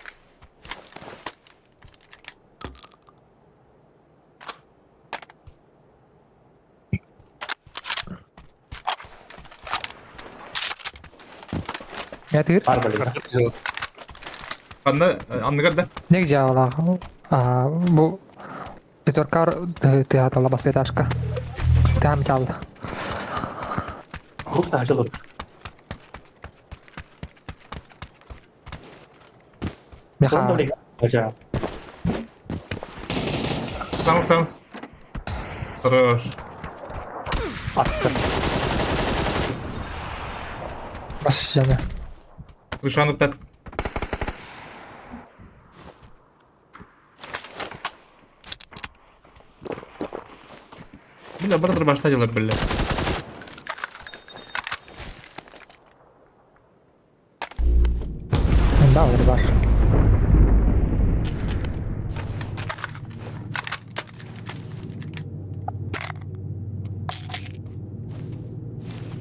Я тыр. Бар балика. Анда анныгар да. Нег жаала. А, бу Пятерка ты атала бас этажка. Там чалды. Хук та хажал. Меха. Донды балика. Хажа. Сам сам. Хорош. Аттыр. Бас жана. Крышаны тат. Бля, бары башта дьылар биллэ. Да, бар.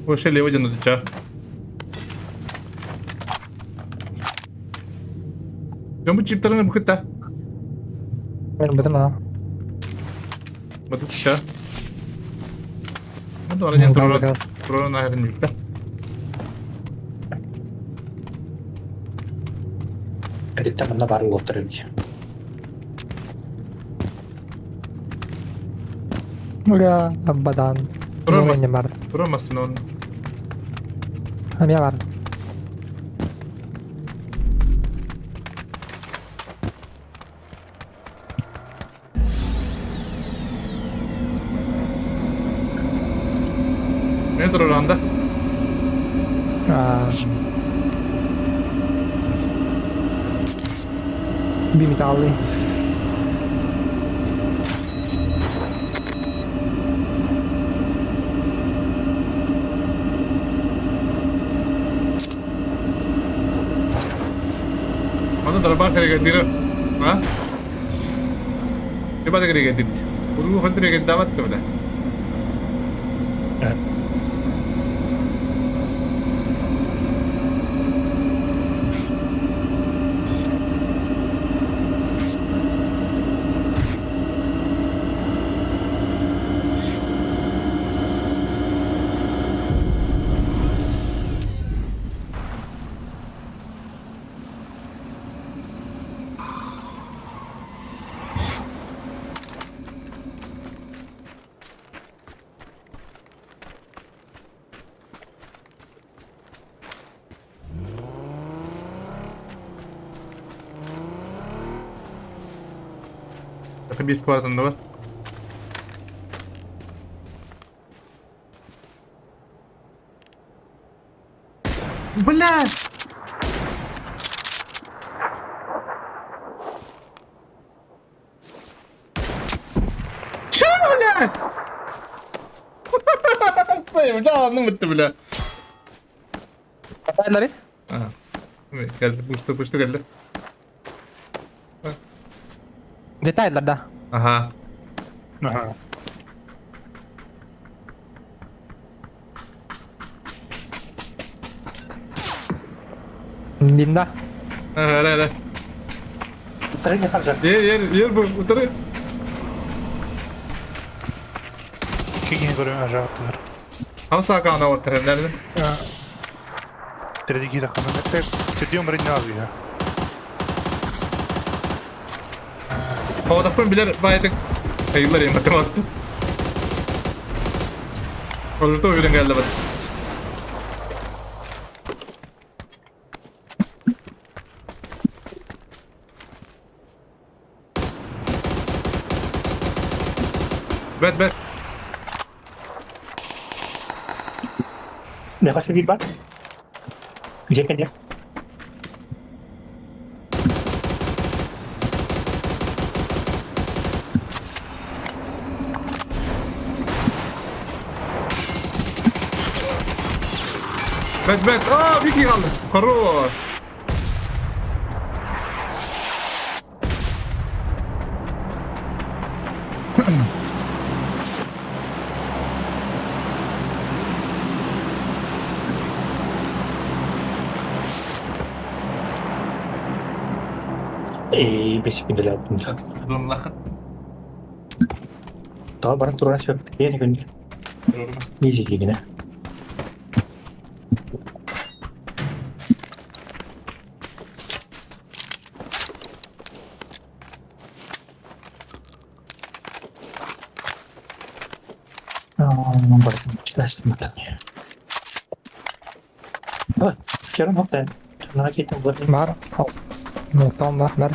Вообще лево один утеча. Дьон бу чиптарын букытта. Мен бутым а. Батыча. Ну, давай, не туру нахрен бүттэ. Эдиттэн манна баар уолаттар эбит. Ура, абадан. Турамас. Бар. Турамасын он. Эмиэ бар. Ne durur анда? Биметаллы. Маны дарбар кереге А? Ребята кереге дит. Ургу хантыреге даватты бля. Bir squad'ında var. Бля! Чё, блядь? Сейв, да, ну ты, бля. Geldi. Aha. Geldi, пушты, пушты geldi. Detaylar да. Ага. Ага. Линда. Ага, ла, ла. Средний харжа. Ер, ер, ер bu, утары. Кигин көрөн ажааттылар. Hamsa kaana otarım, nerede? Тредики тахана. Тедиом редназия. Havadakpın biler baydık. Hayırlar ya matematikte. Olurdu o geldi bak. Bet bet. Меха bir бар. Где коня? Bet bet. Aa bir kişi kaldı. Хорош. Эй, бесик күндүлэр. Durumlakın. Таа баран туран сөп. Эни күндү. Нижи дигине. Бар. Ну, там бар, бар.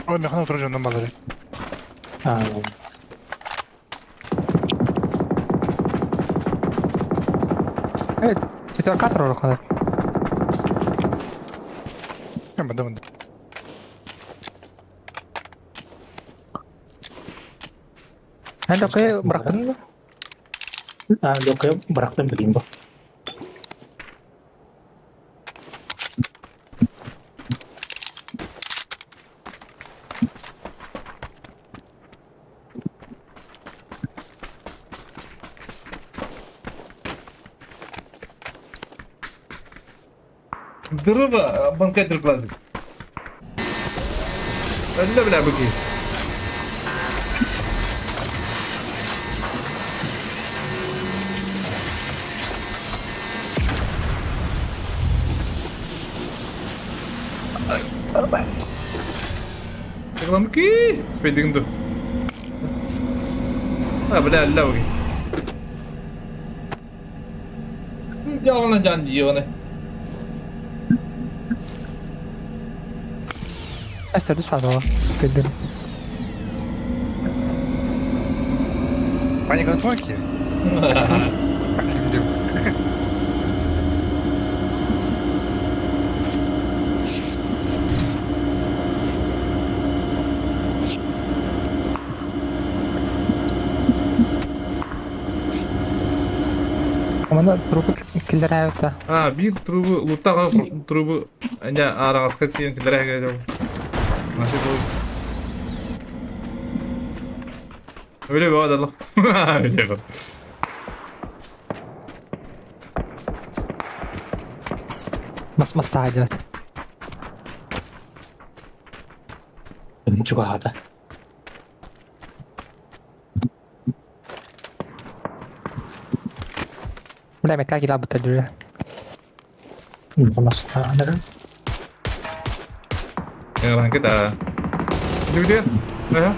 Ой, механ отур жондан балары. Evet. Четверка турар Мында мында. Эн докуйа бырахтын да? А, докуйа бырахтым билим бу. Дырыба банкет дырклады. Öyle bile bu ki. Ki Спейдигин ду. А, бля, лауги. Дьаҕана дьан дьиэҕинэ. Өстөрдү саатала. Кэлдим. Паника на твойке? Омана трупы киллэрээбитэ. А, биир трубы, луттаҕа трубы, дьэ, араҕаска тиийэн киллэрэ дьэ. Наша был. Өлө бөҕө дало. Өлө бөҕө. Мас мастаадьат. Чугаһаата. Бля, метка килабыта дүрэ. Мастаанара. Ранкы да. Дүрде. Ага.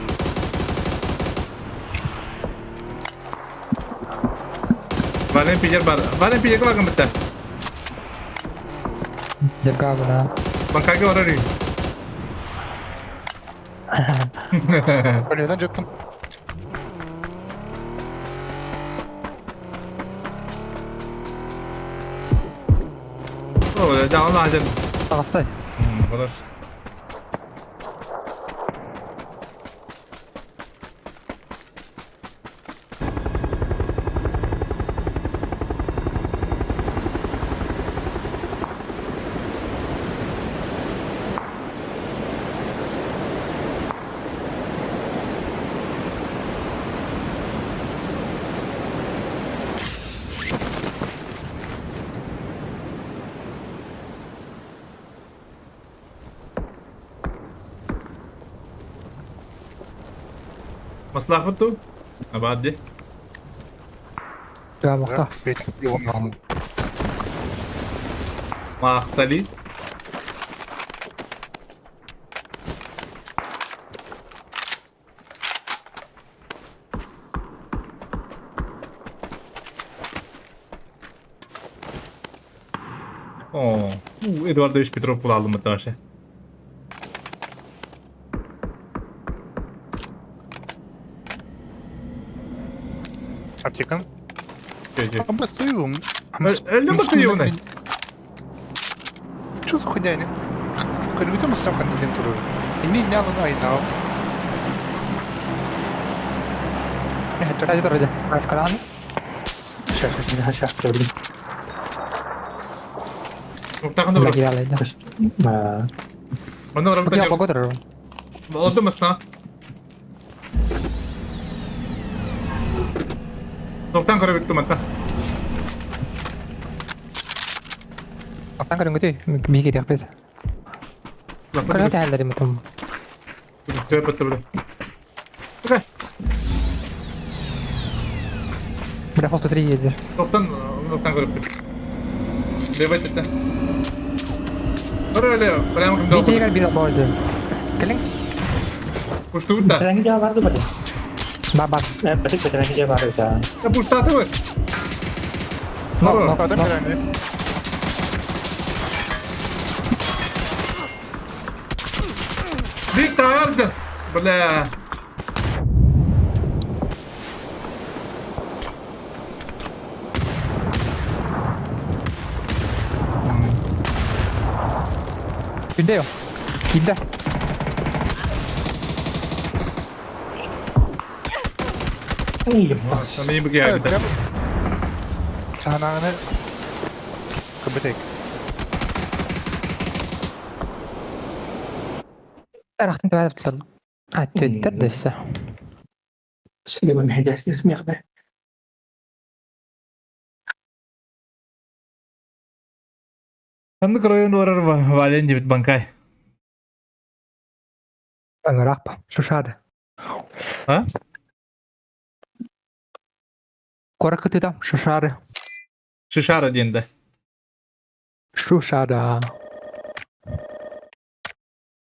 Вален пидер бар. Вален пидер кылагын бітті. Дерга бына. Банкаге орар. Өлөдөн жаттым. О, жаңы ажын. Ағастай. Хорош. Маслах буту. Абадди. Жа мохто. Махтали. О, Эдуардович Петров була Наташа. Аптекан. Чё, А бастую. Әлі бастую оны. Чё за хуйня? Көрбүтэ масрам хандилен турur. Ини нялын айнау. Ажы тұрды. Айскалан. Сейчас, сейчас, сейчас, көрдүм. Уктагында Бля, бар. килалайды. Мында бар. Бля, погода тұрыр. Олды масна. Токтан көрө бүттү манта. Ақтан көрін көтей. Бейге дек бет. Көрі тәлдері мүтім. Сөп бітті біле. Окей. Бля, фото 3 едер. Токтан, токтан көрүп бүттү. Левайт етті. Көрө эле, прямо кимде Бейге егер бір болды. Келің. Пушту бутта. Бәтәрәңге жаа барды бәтә. Ба, ба. Бәтек бәтәрәңге жаа барды да. Пуштаты вы. Но, но, Адам но. берәңге. Бик тарды. Бля. Күнде yok. Килді. Мин бу Таһынааҕыны кыбытык. Арахтын төбөтөр. А төттөр дөссө. Силима мэһэдэс смехбе. Ханнык район олорор Вален дебит банкай? Ыраах Шушада. А? Куорат кытыыта Шушары. Шишара диэн да. Шушада.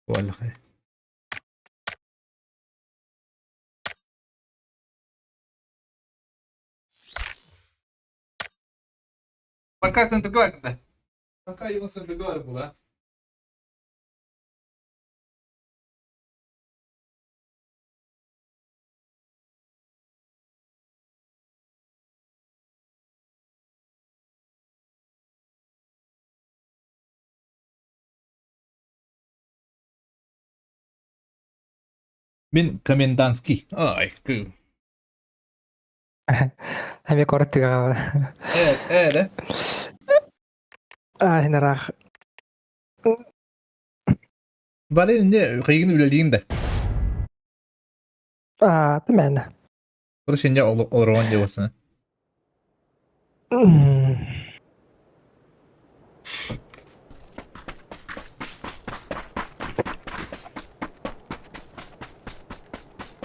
Буоллахай. Банкай сынтыгы да. Банкай его сынтыгы була. Мин комендантский. Ай, кыы. Эмиэ куорат түгэҕэ. Ээ, ээ да. Аа, ыраах. Бары инде кыйгын үлэлиин да. Аа, тымээнэ. Бу синде олорон диэбасына.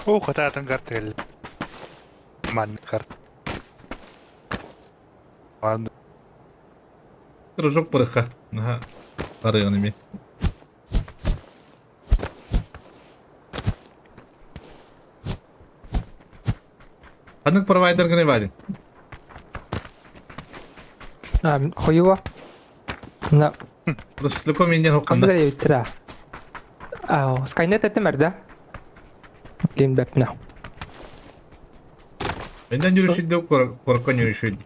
Оо, хатаатын карта кэллэ. Маннык карта. Маннык. Дружок барыха. Наһаа барыгын эми. Ханнык провайдергын барин? Хойуа. На. Ростелеком инден хокканда. Ханнык эбиттер аа. Скайнет этим эрдэ. Билим бэппинэ. Менден жүрүшүйдө коркон жүрүшүйдү.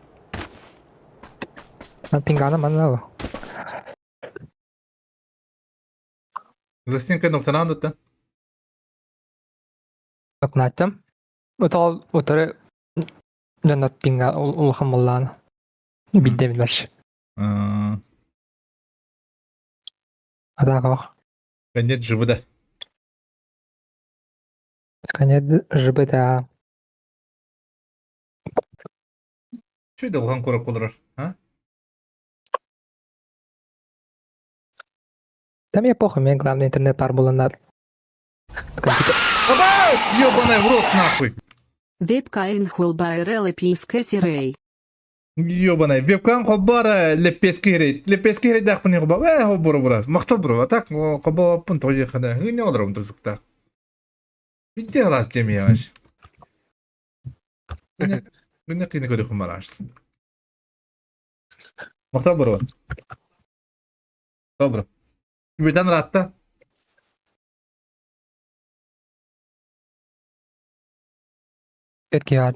Пингана манна Застенка ноктанан дutta. Окнааттам. Отол утары дьоннор пинга улахан буоллаҕына. Биирдэ билбэт. Атаакабах. Конец ЖБД. Конец ЖБД. Что это улахан куоракка олорор? А? Да мне похуй, мне главное интернет баар буолан компьютер. Абас! Ёбаный в рот нахуй! Вебкаин холбайрелла писка сирей. Ёбаный. Вебкам хоббара лепески херей. Лепески херей дахпын хобба. Э, хоббара бура. Мактал бура. А так хобба пун тоги хада. Не олором турсукта. Битте халас деми яваш. Гүнэ кыйны көрө хумараш. Мактал бура. Добро. Бүтән ратта. Кетки бар.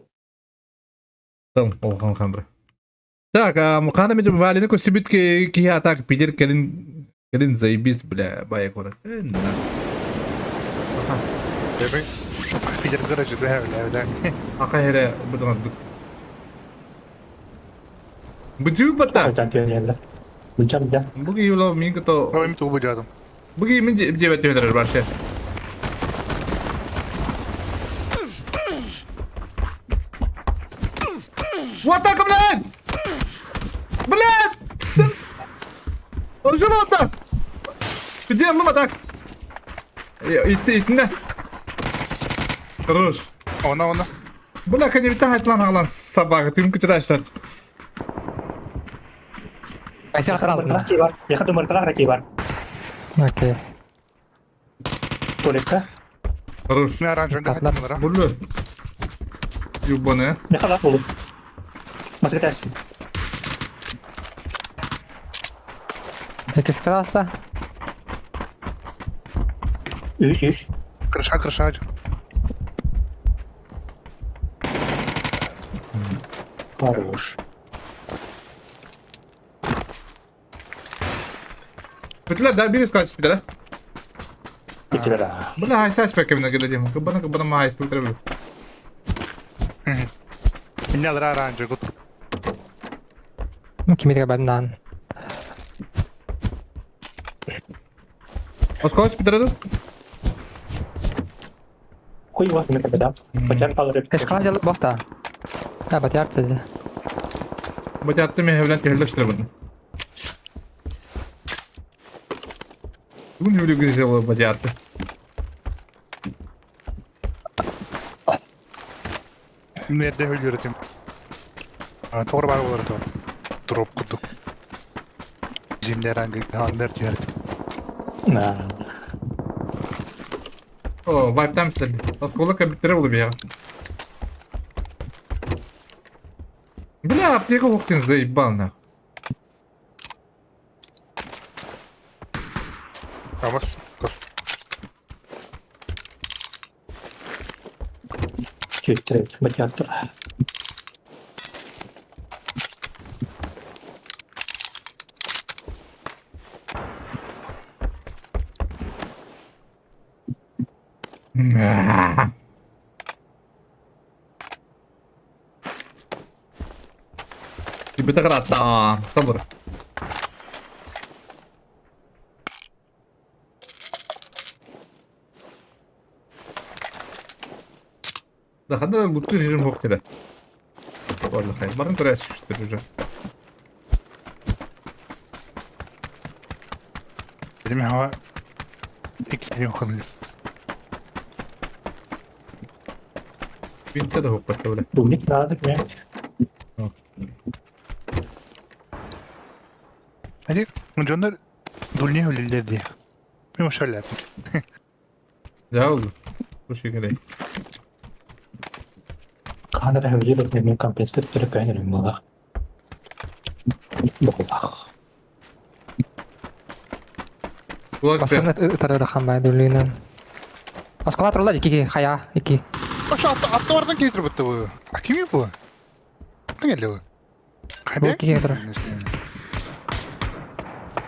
Там улахан хамбра. Так, қана мен Валины көсүбүт киһи атак Питер кэлин кэлин заебись, бля, бая город. Э, на. Аха. Питер короче, да, бля, да. Аха хере бутан. Бутю бата. Буги юло мин кото. Ой, ми тубу жадым. Буги мин жебет төдөрөр баршы. What the блядь? Блядь! Оружие так! Где ну так? Итти итинне. Хорош. Она, она. Бля, конечно, хатлан алан собака, ты ему кучраешь. Окей. Туалекка. Хорош. Не оранжевый, да, Бля. Ёбаная. Не халас болу. Маска Это сказался? Үс, үс. Крыша, крыша. Хорош. Бля, да, бери сказать, да? Битилер. Бля, хайса спекем на глядим. Кабана кабана ма хайс тут треба. Инне алра оранжевый гут. Кимиге баднаан. Осколок спидреду? Хуй его кими кабеда. Батяр палырып. Эшкала жалып бохта. Да, батяр dedi. Батятты мен хевлен tehirleştir bunu. Бүгін хевле güzel батятты. Nerede өлүрдүм? Тор бар болар то. Дроп кудук. Жимдер ангы хандер жерди. На. О, вайптам істеді. Осколок биттері болды бияға. Бля, аптека оқтен заебал нах. Амас. Кос. Чүттірет. Батяр. Бітіғыраттан. Сабыр. Даханда лутты режим жоқ деді. Барлық Барын көрәсі күштір уже. Билме хава. Икки хын. Бинтте де хоқ бітті бля. Думник надо, мен. Али, жондар дульне өлүлдер ди. Мен ошоллар. Ja oldu. Bu şekilde. Қаныр әуелі бір мен компенсатор түрі кәйнір болақ. Болақ. Kulak be. Басын ытырыр хамбай дүлінен. Оскола турла iki хая iki. Ошо атты аттылардан кетирип бітті бу. А ким бу? Ким келди бу? Бу киге тур.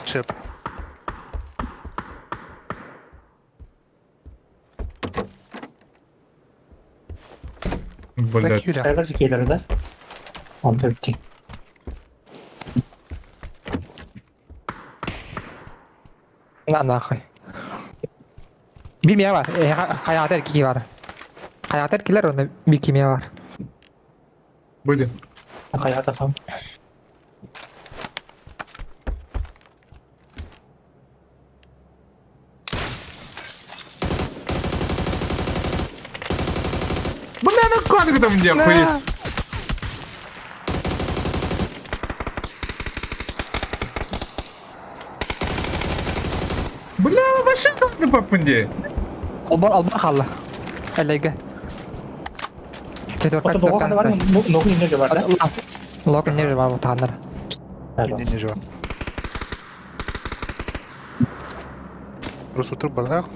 Чеп. Блядь. Қайғыр жекелері да? Он өтті. На нахуй. Bir miye var. Hayata erkeği var. Hayata erkekler onda bir kimya var. Buydu. Қайға тафам. Бля, ну как там где охуеть? Бля, ну вообще не папынде. Албар албар халла. Элеге. Четверка Ото боға бар, ногу инеге бар да? Лок не бар бу таныр. Не жива. Просто туруп балак.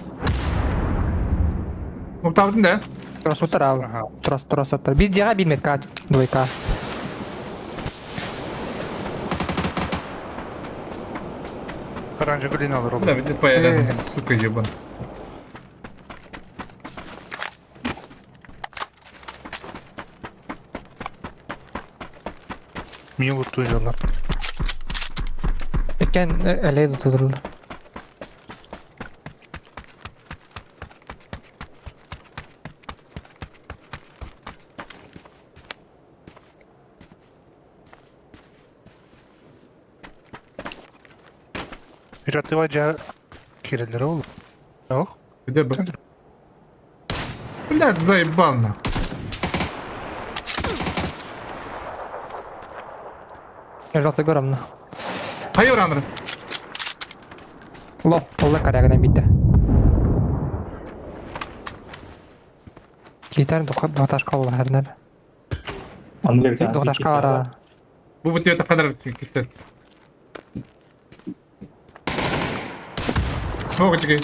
Ну там да? Трос утар ал. Ага. Трос трос утар. Bir diğer bir metka двойка. Оранжевый гүлін алыр Бля, ол. ведь поеду, сука, ебан. Милу туйлар. Экен эле tutuldu. Жаттыва жа керелер ол. Ох. Где бы? Блядь, заебал на. Жолты görüm. Hayır anır. Лок олла карягынан битти. Кетер двухэтажка болар. Двухэтажка бар. Bu bu diyor kadar кистер. Soğuk çıkıyor.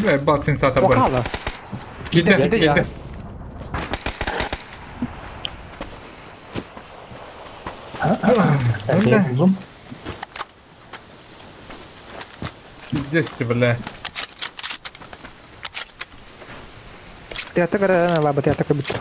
Бля, бал сенсатор бар. Окала. Килде, Килде, килде. Бля. Uzun. Пиздец, бля. Театр лаба театр бит.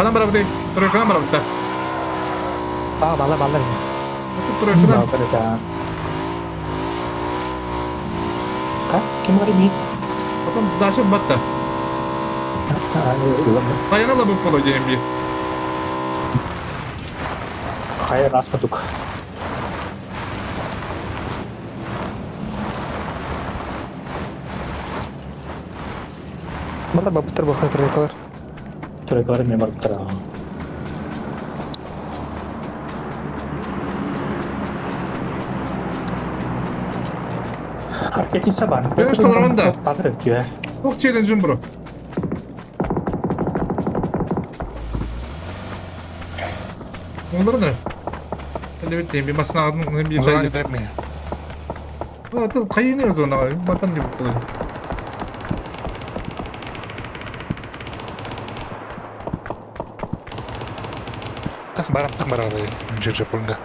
Ханан барабытый? Тройканан барабыт да. Аа, балар балар. Тройканан. Балар Ха, ким бар мин? Потом дальше батта. Таяна да бұл болой деген bir. Хайа раз кутук. Балар бабыттар бохой тройкалар. Тройкалар мен барып тұра. Ракетница бар. Конечно, Ронда. Падыр өтүө. Ох, челленджим бро. Олар не? Әлі бітті, мен басына алдым, мен Зона бір кидерем мен. Аты қайын зона, матан деп болады. Так барам, так барам, жер жапырынга.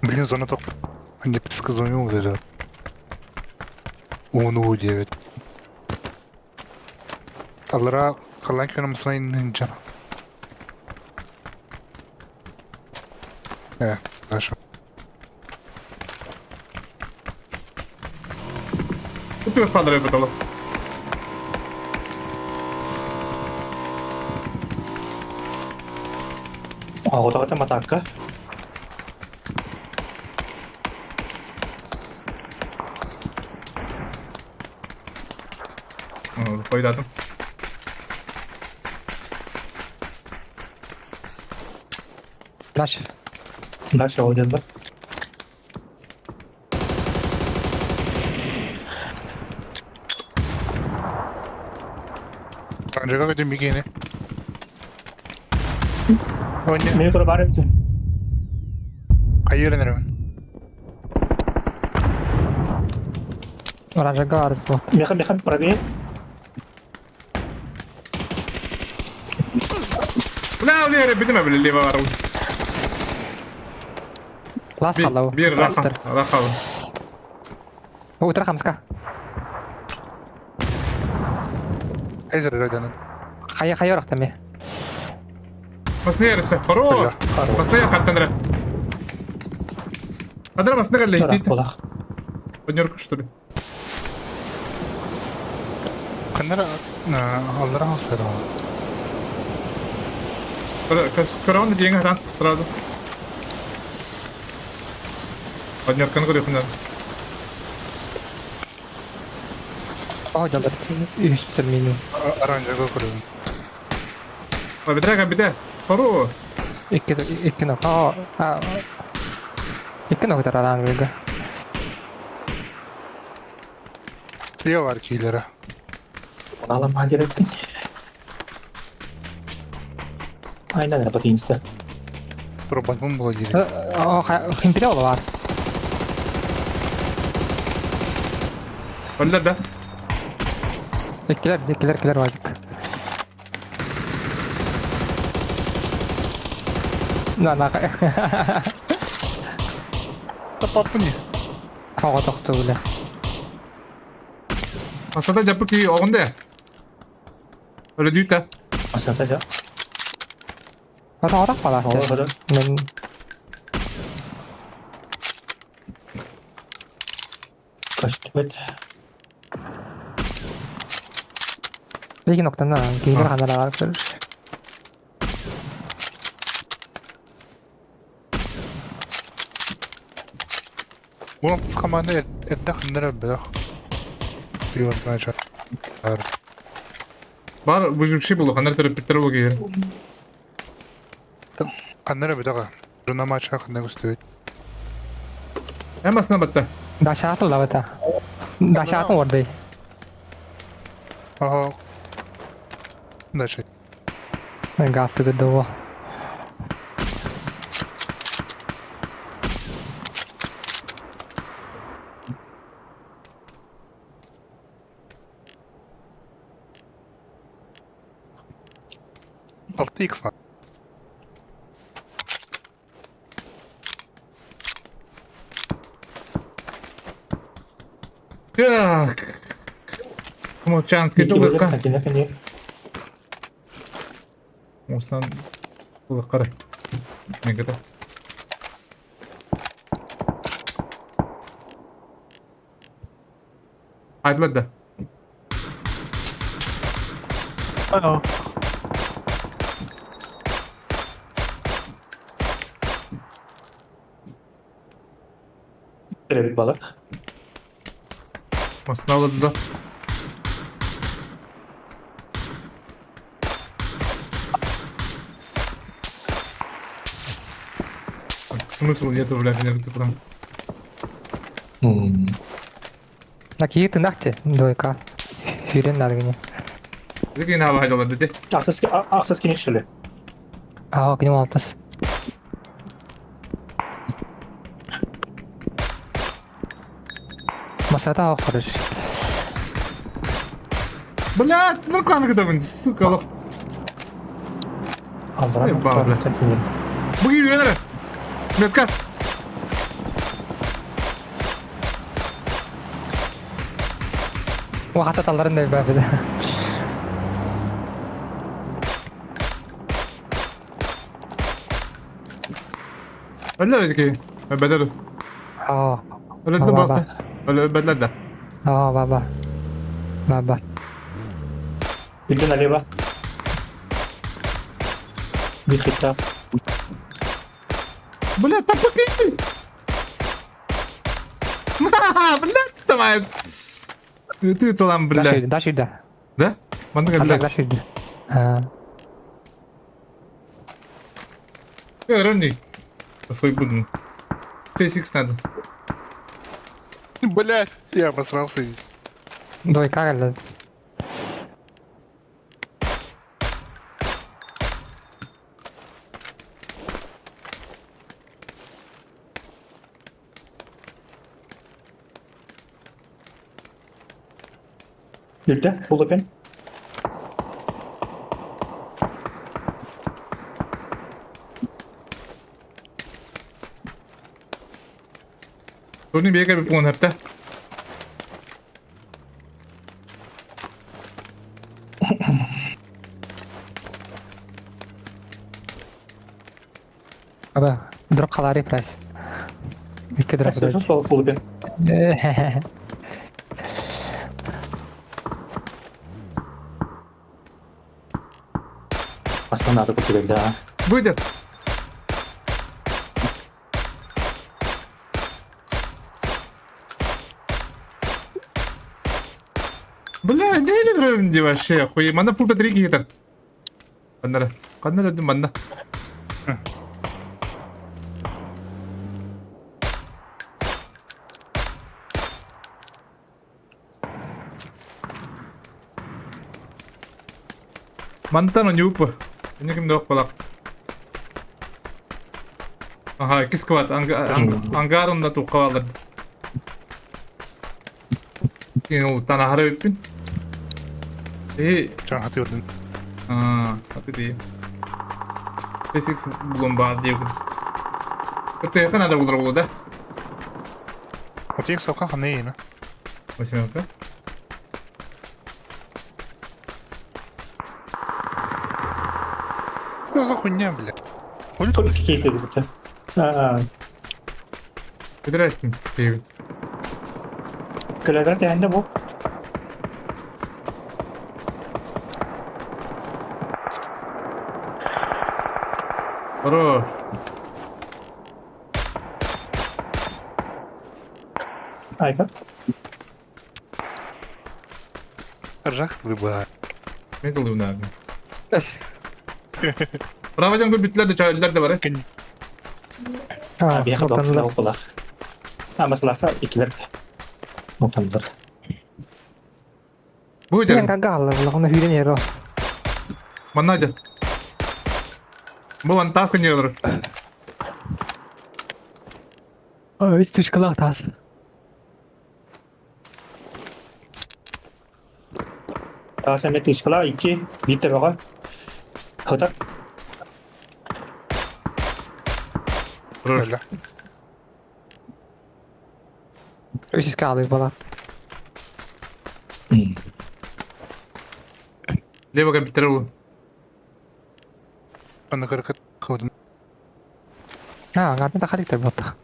Блин, зона тоқ. Не предсказуемый вот это. Уну 9. Аллара қалан күні мысына иннинча. Э, хорошо. Тут падає бетало. Оҕотоҕото матаакка. Қойдадым. Дальше. Дальше ол деді. Анжега көтен бикені. Ойне, Мені тура бар еді. қай үйренермін? Оранжага арыз бу. Меха меха правее. Бля, бля, бітіме білі лева бар. Лас қалау. Bir раха, раха. Утра хамска. Әзір үйренемін. Хайа хайа орақтаме. Басны ярысы, хорош. Басны яқаттан Адра басны Тура летит. болақ. Поднерка, что ли? Қандара аллара алсайда. Корона деньги гран сразу. Поднерканы көрехінен. О, жалдар. Үстір меню. Оранжега көрдім. Бітірек біде. Хорош. Икки икки нок. О, а. Икки нок таралан бега. Слева бар кейлері. Алам керекпин. Айнан рапатинста. Пробатмын бола дейді. О, химпиде ола бар. Өллер да. Иккилер, иккилер, килер базик. На, на. Тапапы не? Ого тоқту біле. Масада жапы күй оғынды. Өлі дүйті. Асата жа. Ата орақ бала. Ола бада. Мен Костюмет. Леген оқтана, кейлер қанара барып тұр. Бұны қысқаманы әдді қандара білі. Привозна чар. Бар выживший болу, қандар түрі питтер болу керек. Қандара білі. Жона мача қандай көстөйт. Әм басына батты. Дашатын лавата. Дашатын ордай. Ага. Дальше. Газ үгіді о. Алты икс на. Так. Молчанский Икки бөлөр тылыкка. кантина кэннигэр. Осынан тылыккара. Негата. Айдылар да. Төрөбүт балык. Масына алады да. Смысл нету, блядь, нервы потом. На киһи тынах те, двойка. Сүүрэн надо Зикин хаба хажалады де. Ахсыс кини шүлі. Аа, кини алтыс. Масата охорор. Блядь, наркан кытабын, сука, лох. Аллара Ебал, бля. Буги үйренері. Метка. Уахата талларын да бәбі. Өлі ки. Бәдәлі. Аа. Өлі бақты. Өлі бәдәлі да. Аа, баба. Баба. Үлден налево. Bir хитта. Бля, тапаки. Бля, давай. Ты толам, бля. Даш үйді. Да? Мандыга, бля. Даш үйді. Аа. Равни. Свой буду. Т6 надо. Блядь, я обосрался. Двойка кэллэ. Үлді, full open. Турни бега bir puan hepte. Аба, дроп халари прайс. Икки дроп. Слышал слово full open? Асыл надо купить, да. Выйдет. Бля, не не вообще, хуй. Мана пульта три гитар. Каннара. Каннара дым манна. Мантан нюп. Не ким дох балак. Ага, кискват ангарында туққалар. Кин ул танахары биппин. Э, Жан хаты өрдін. а, аты дей. P6 булун бар дейгин. Это надо булар да? Отек соқан қандай ені? Восьмерка. Что за хуйня, блядь? Только какие-то будто. А, Көтөрөстүн. Дейбин. көлөгөр тэһэнде бу. Хорош. Айка. Ржах лыба. Мен тылы унагын. Право жан бүтлер де чайлар да бар. Аа, Биэхэ тоқтанылар. доктор А, масалаха икилер. Мутандар. Бу Мен жер. кагалла, булах, хүрен еро. Манна жа. Бу ван тас кыньыр. Аа, үс түшкілақ тас. Таас эме тышкала ики битер бага. Хытар. Хорош. Бля. Үс искалый бала. Лево компьютер ол. Аны кыркыт кылдым. А, аңарны да характер буолта.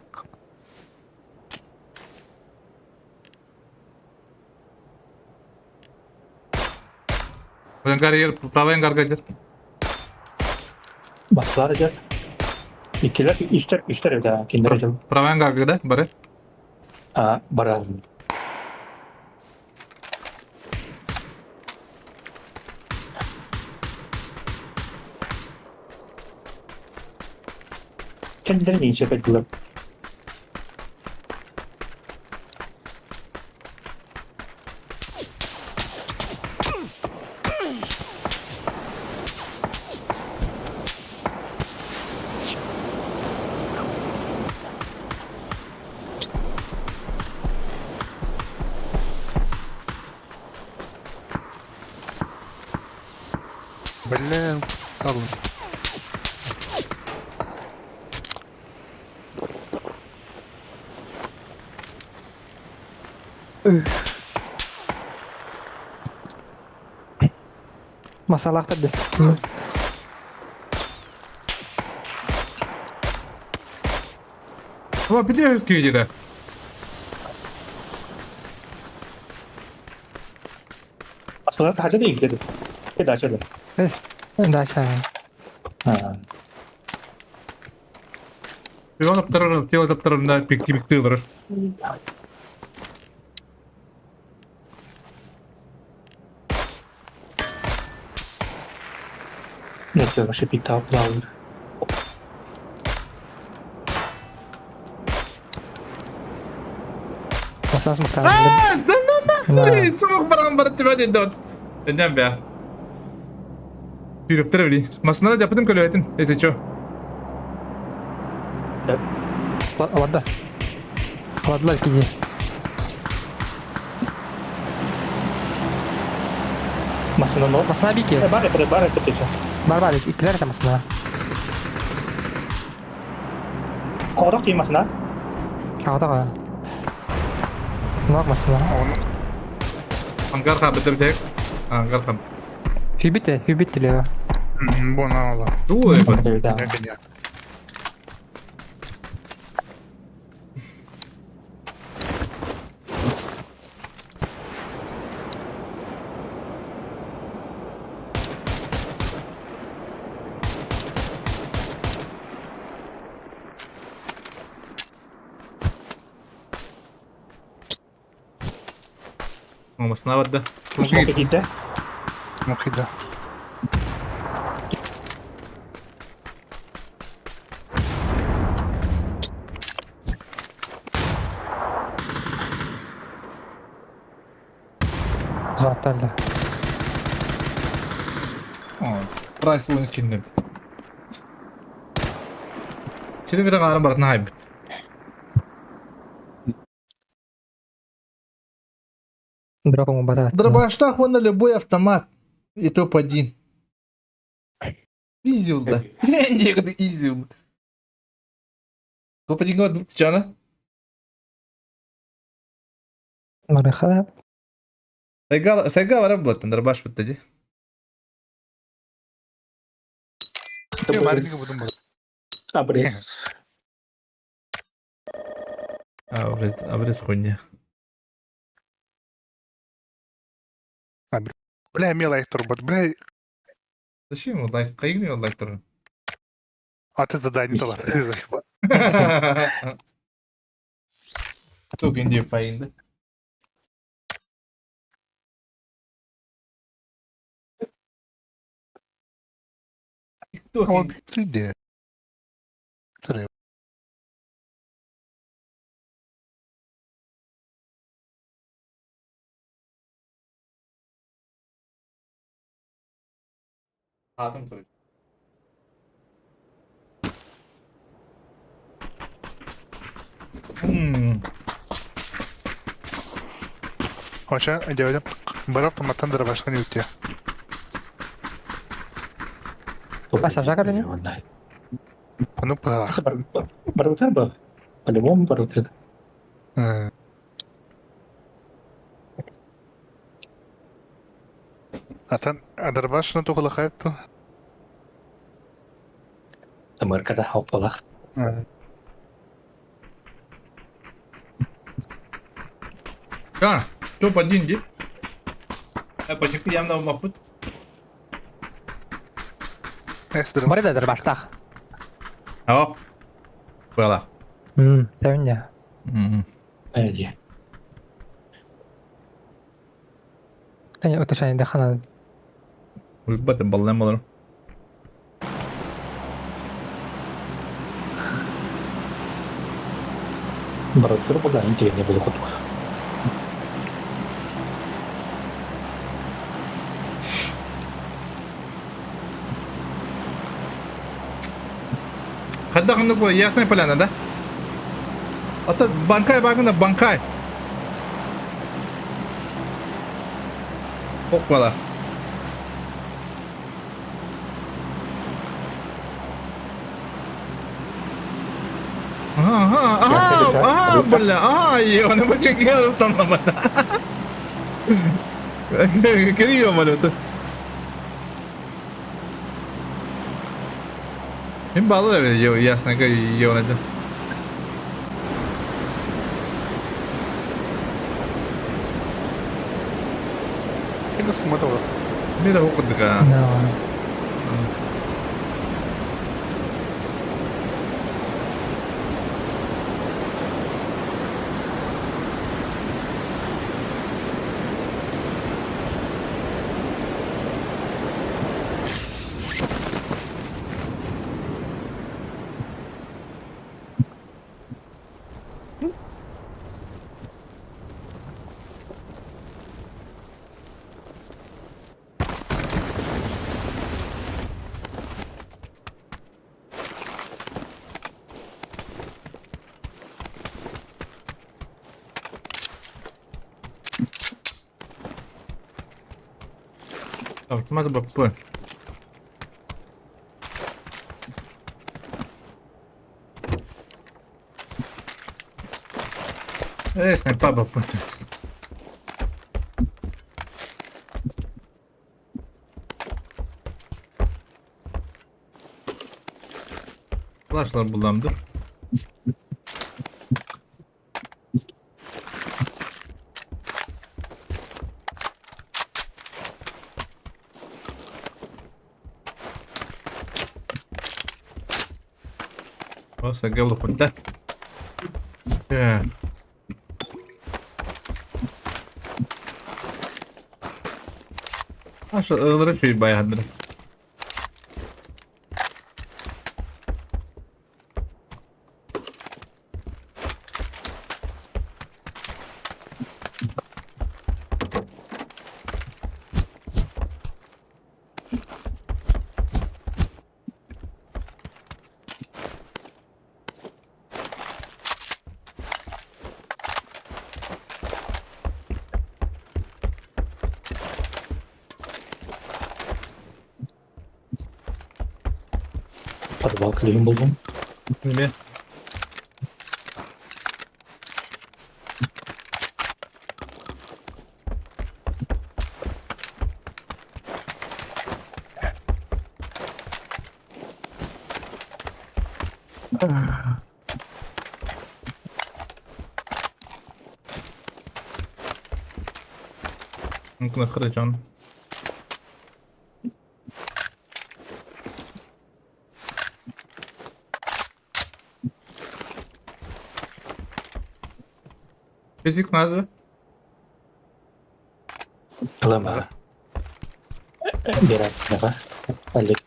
Ангар егер правый ангарга дер. Басылар дьэ. Иккилэр, үстэр, үстэр эбит кинилэр дьыл. Правый ангарга да, бары. А, барар. Kendileri ne işe bekliyorlar? Бля, алын. Масалаахтар дии. О, билиэс киһи Aslında taca da ilgili. Bir daha da. Дальше. Ha. Тело таптарар, тело таптарар, да, пикти пикти ылар. Ne diyor? Şey bir daha bulabilir. Масаас мутаан. А, да ну нахуй, суох баран бар тебя дед. Дәм бә. Yürüp били. Машинара жапытым көлөтүн, если чё. Олорда. Олордулар кини. Масына но. Масына бики. Бар бар бар это Бар бар икилер это масына. Хорох кий масына. Аҕа. Ног масына. Ангар хаб битер Ангар хаб. Хүбит хүбит лево. Бу на Дуй, Да. Масына барды. Смок кийде. Мукида. Затталла. Прайс уын киннем. Телевизор арын бартын хайбыт. Дропом бата. Дробаштах вон на любой автомат. И топ-1. Изил, да. Некогда изил. Топ-1 год Чана. Марыха. Сайга, сайга вара блаттан дробаш битти. Абрез. А, обрез хуйня. Бля, милай турбот, бля. Зачем ему лайк? Кайгни лайк тур. А ты задание товар. Тук инди файнда. Он 3D. Три. Атом короче. Hoca geldim. Бар автоматтан дробашка не өтте. А, сажа не? Ну, пала. Бар бар бар. По-любому бар. Атын Адарбашны туһулахайыптын. Тымырка да хоппалах. А, топ-1 дии. Почти явно умаппыт. Бары да дарбаштаах. О, была. Тэвиння. Эди. Таня уташани дахана. Уйбат баллам болор. Барытыр була интеллигне була кутук. Хайдах оннук буолар Ясная Поляна, да? Ата банкай багына банкай. Хоккала. Ага, ага, ага, бля, ага, ебаный, бачек, там на Кирилл, малюта. Мин баалар эбит яснага ебаный. Это смотрел. Мира окудга. Автомат БП. Э, снайпа БП. Flashlar bulamdır. Оса гелупунда. Э. Аша ылыры чүй баядыр. Подвал клеем булдум. Неме? ممكن اخرج عنه. Физик надо? Лама. Бера, давай. Олег.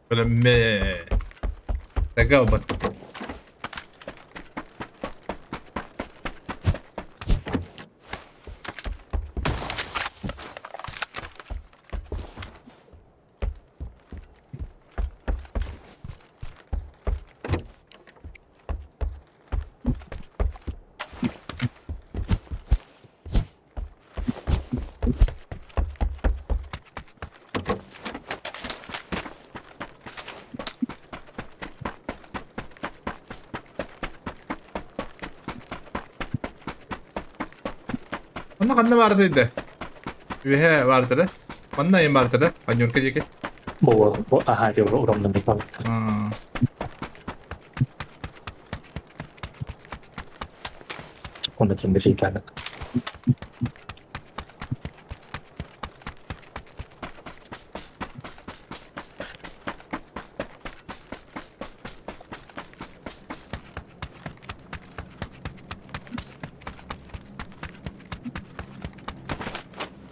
Бля, Тагал Манна ханна баардай да? Үөһэ баартара. Манна айан баартара. Анньурка диэки. Бу бу аха диye урамдан бик бар. Оны тем бесейтаны.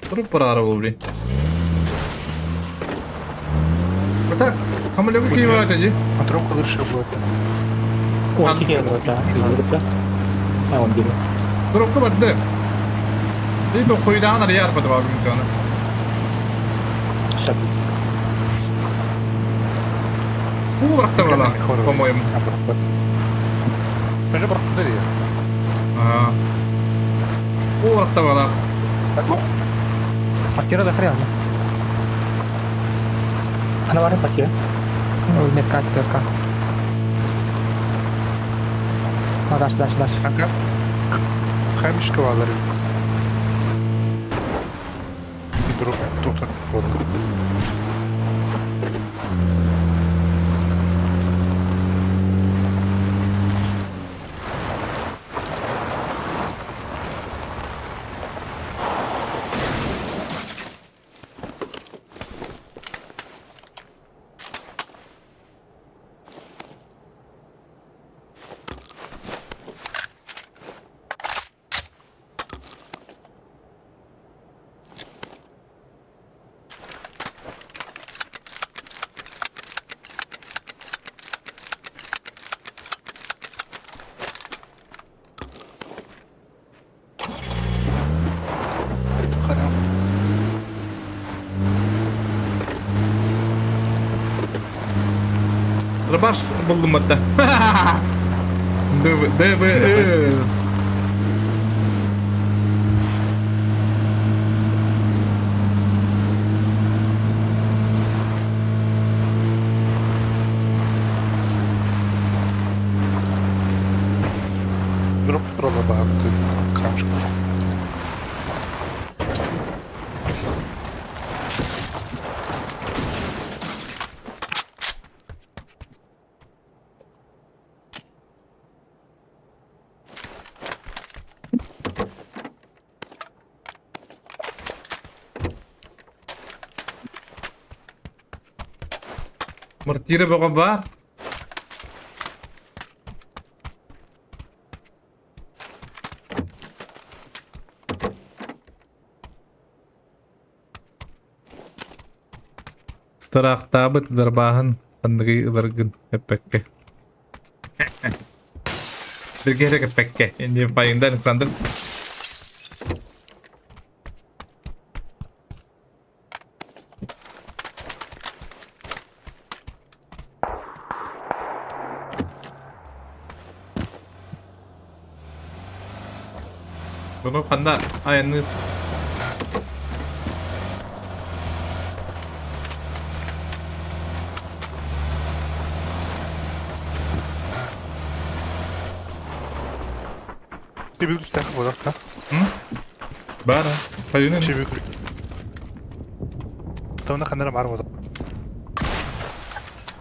Туруп бараара буолуй. Так, хамылыгы киһи баата дии. Антроп кылыршы будет. Он киһи барда. А он дире. Туруп барды. Бу хуйдаан арыйар бата бабым жана. Сөп. Бу барахта была, по-моему. Тоже барахта дии. Аа. Бу барахта была. Квартира да хрен. Ана бар пакет. Метка четверка. А, дальше, дальше, дальше. Kanka. Камешка var. Durup tutar. Рыбаш булдум атта. ДВС. Durup durala baktı. Камешка. Мартира бөҕө баар. Стараахтаабыт дарбааһын ханныгый ыларгын эппэккэ. Билгэ эппэккэ. Инди пайында Александр. Bunu ханна айанны Сибир үстәк була да. бара. Хайыны. Сибир. Тавна ханара бар була.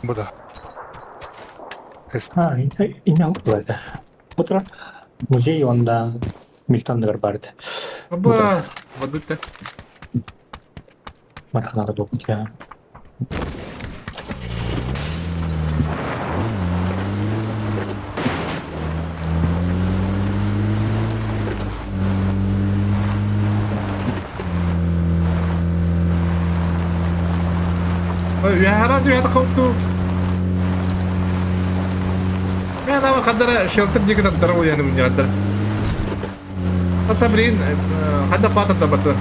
Бу да. А, ине булады. Бу музей онда Милтандыгар барды. Аба, вадыта. Марханага допутя. Үһара түһэр хопту. Мен ама хадара шелтер диги тантара уяны муньядар. Ата блин, хада пата табата.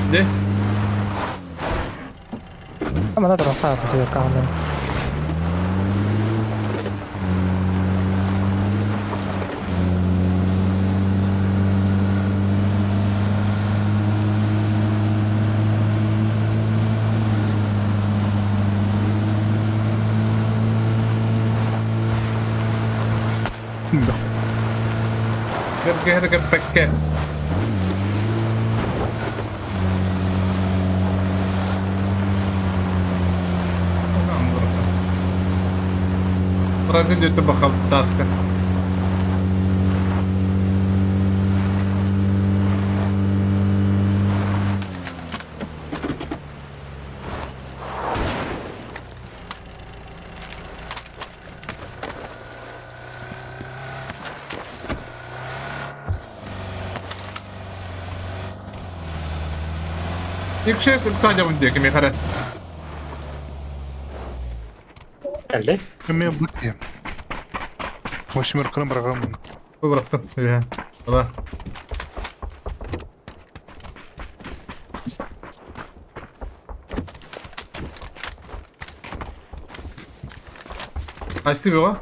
Де? Ама надо расставить четверка. Да. Кергер кеппекке. Разин өттө бахал таска. Икшес үктаадьабын диэки миэхэ Кэллэ. Мен бут дием. Восьмерканы быраҕаммын. Бырахтым. Үһэ. Ала. Айсы бөҕө.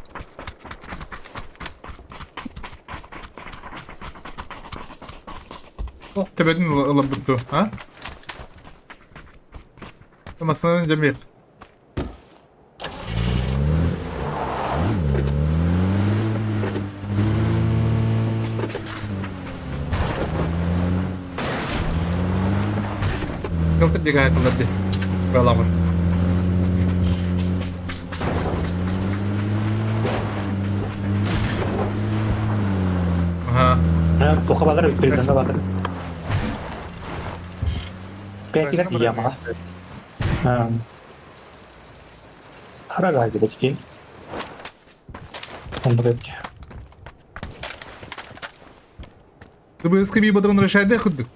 Ох, төбөтүн ыларбыт дуо, а? Массыынаны дьэмиэх. Кылтыр диэки сылдар дии. Баламыр. Аха. Туха балар призана балар. Пятигер ямаға. Харага дебетки. Онда бетки. Дыбыска би бадрон решайды худдук.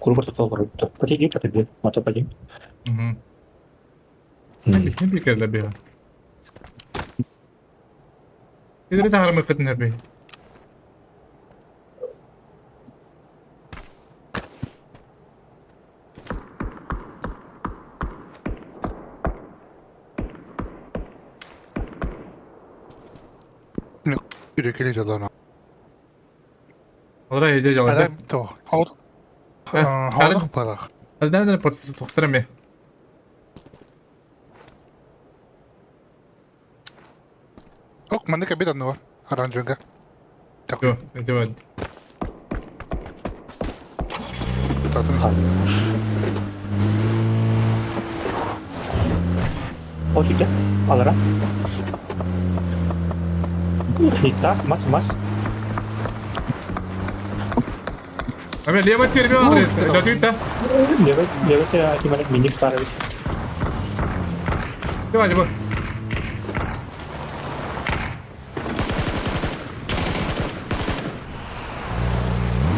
Курбар толгорутtu. Пати пати мата пати. Мгм. Не бикер бега. Идere таһармы кытын би. Үрекеле жалана. Алра еде жалады. Адам то. Хават. Хават балах. Алдан процесс тоқтыраме. Ок, маннык обед анны бар. Оранжевга. Такой. Жо, это вот. Татын. Осите, алара. Хита, мас, мас. Аме лево тербе алры. Датыта. Левый, левый кимарек миник парович. Давай, давай.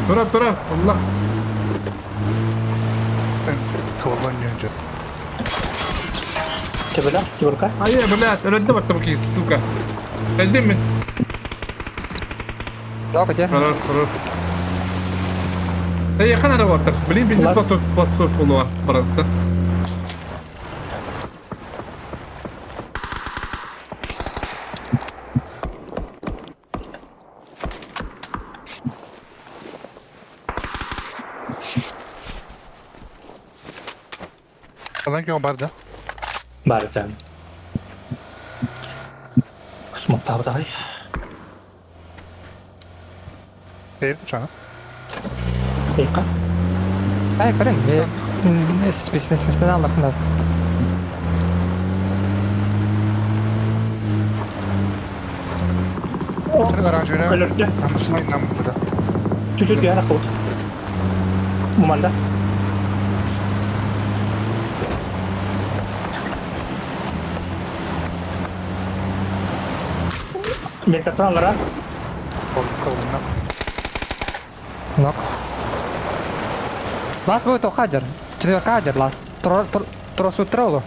Тура, тура, Allah. Кабалан önce. Тебелах, тибурка. Ай, блядь, өлөдө баттым ки, сука. Кэлдим мин. Жоқ, где? Хорош, хорош. Эй, якын ара баттыр. Блин, бизнес подсос подсос болуа баратты. Алан кем бар да? Бар экен. Смоктабыдай. Эйп чана. Эйка. Ай, көрін. Спес, спес, спес, аллахында. Сен оранжевна. Өлөрдө. Намысына нам буда. Чуть-чуть яра хот. Муманда. Меркатан алара. Кабална. Нок. Лас будет охадер. Четверка адер, лас. Тросу троллу.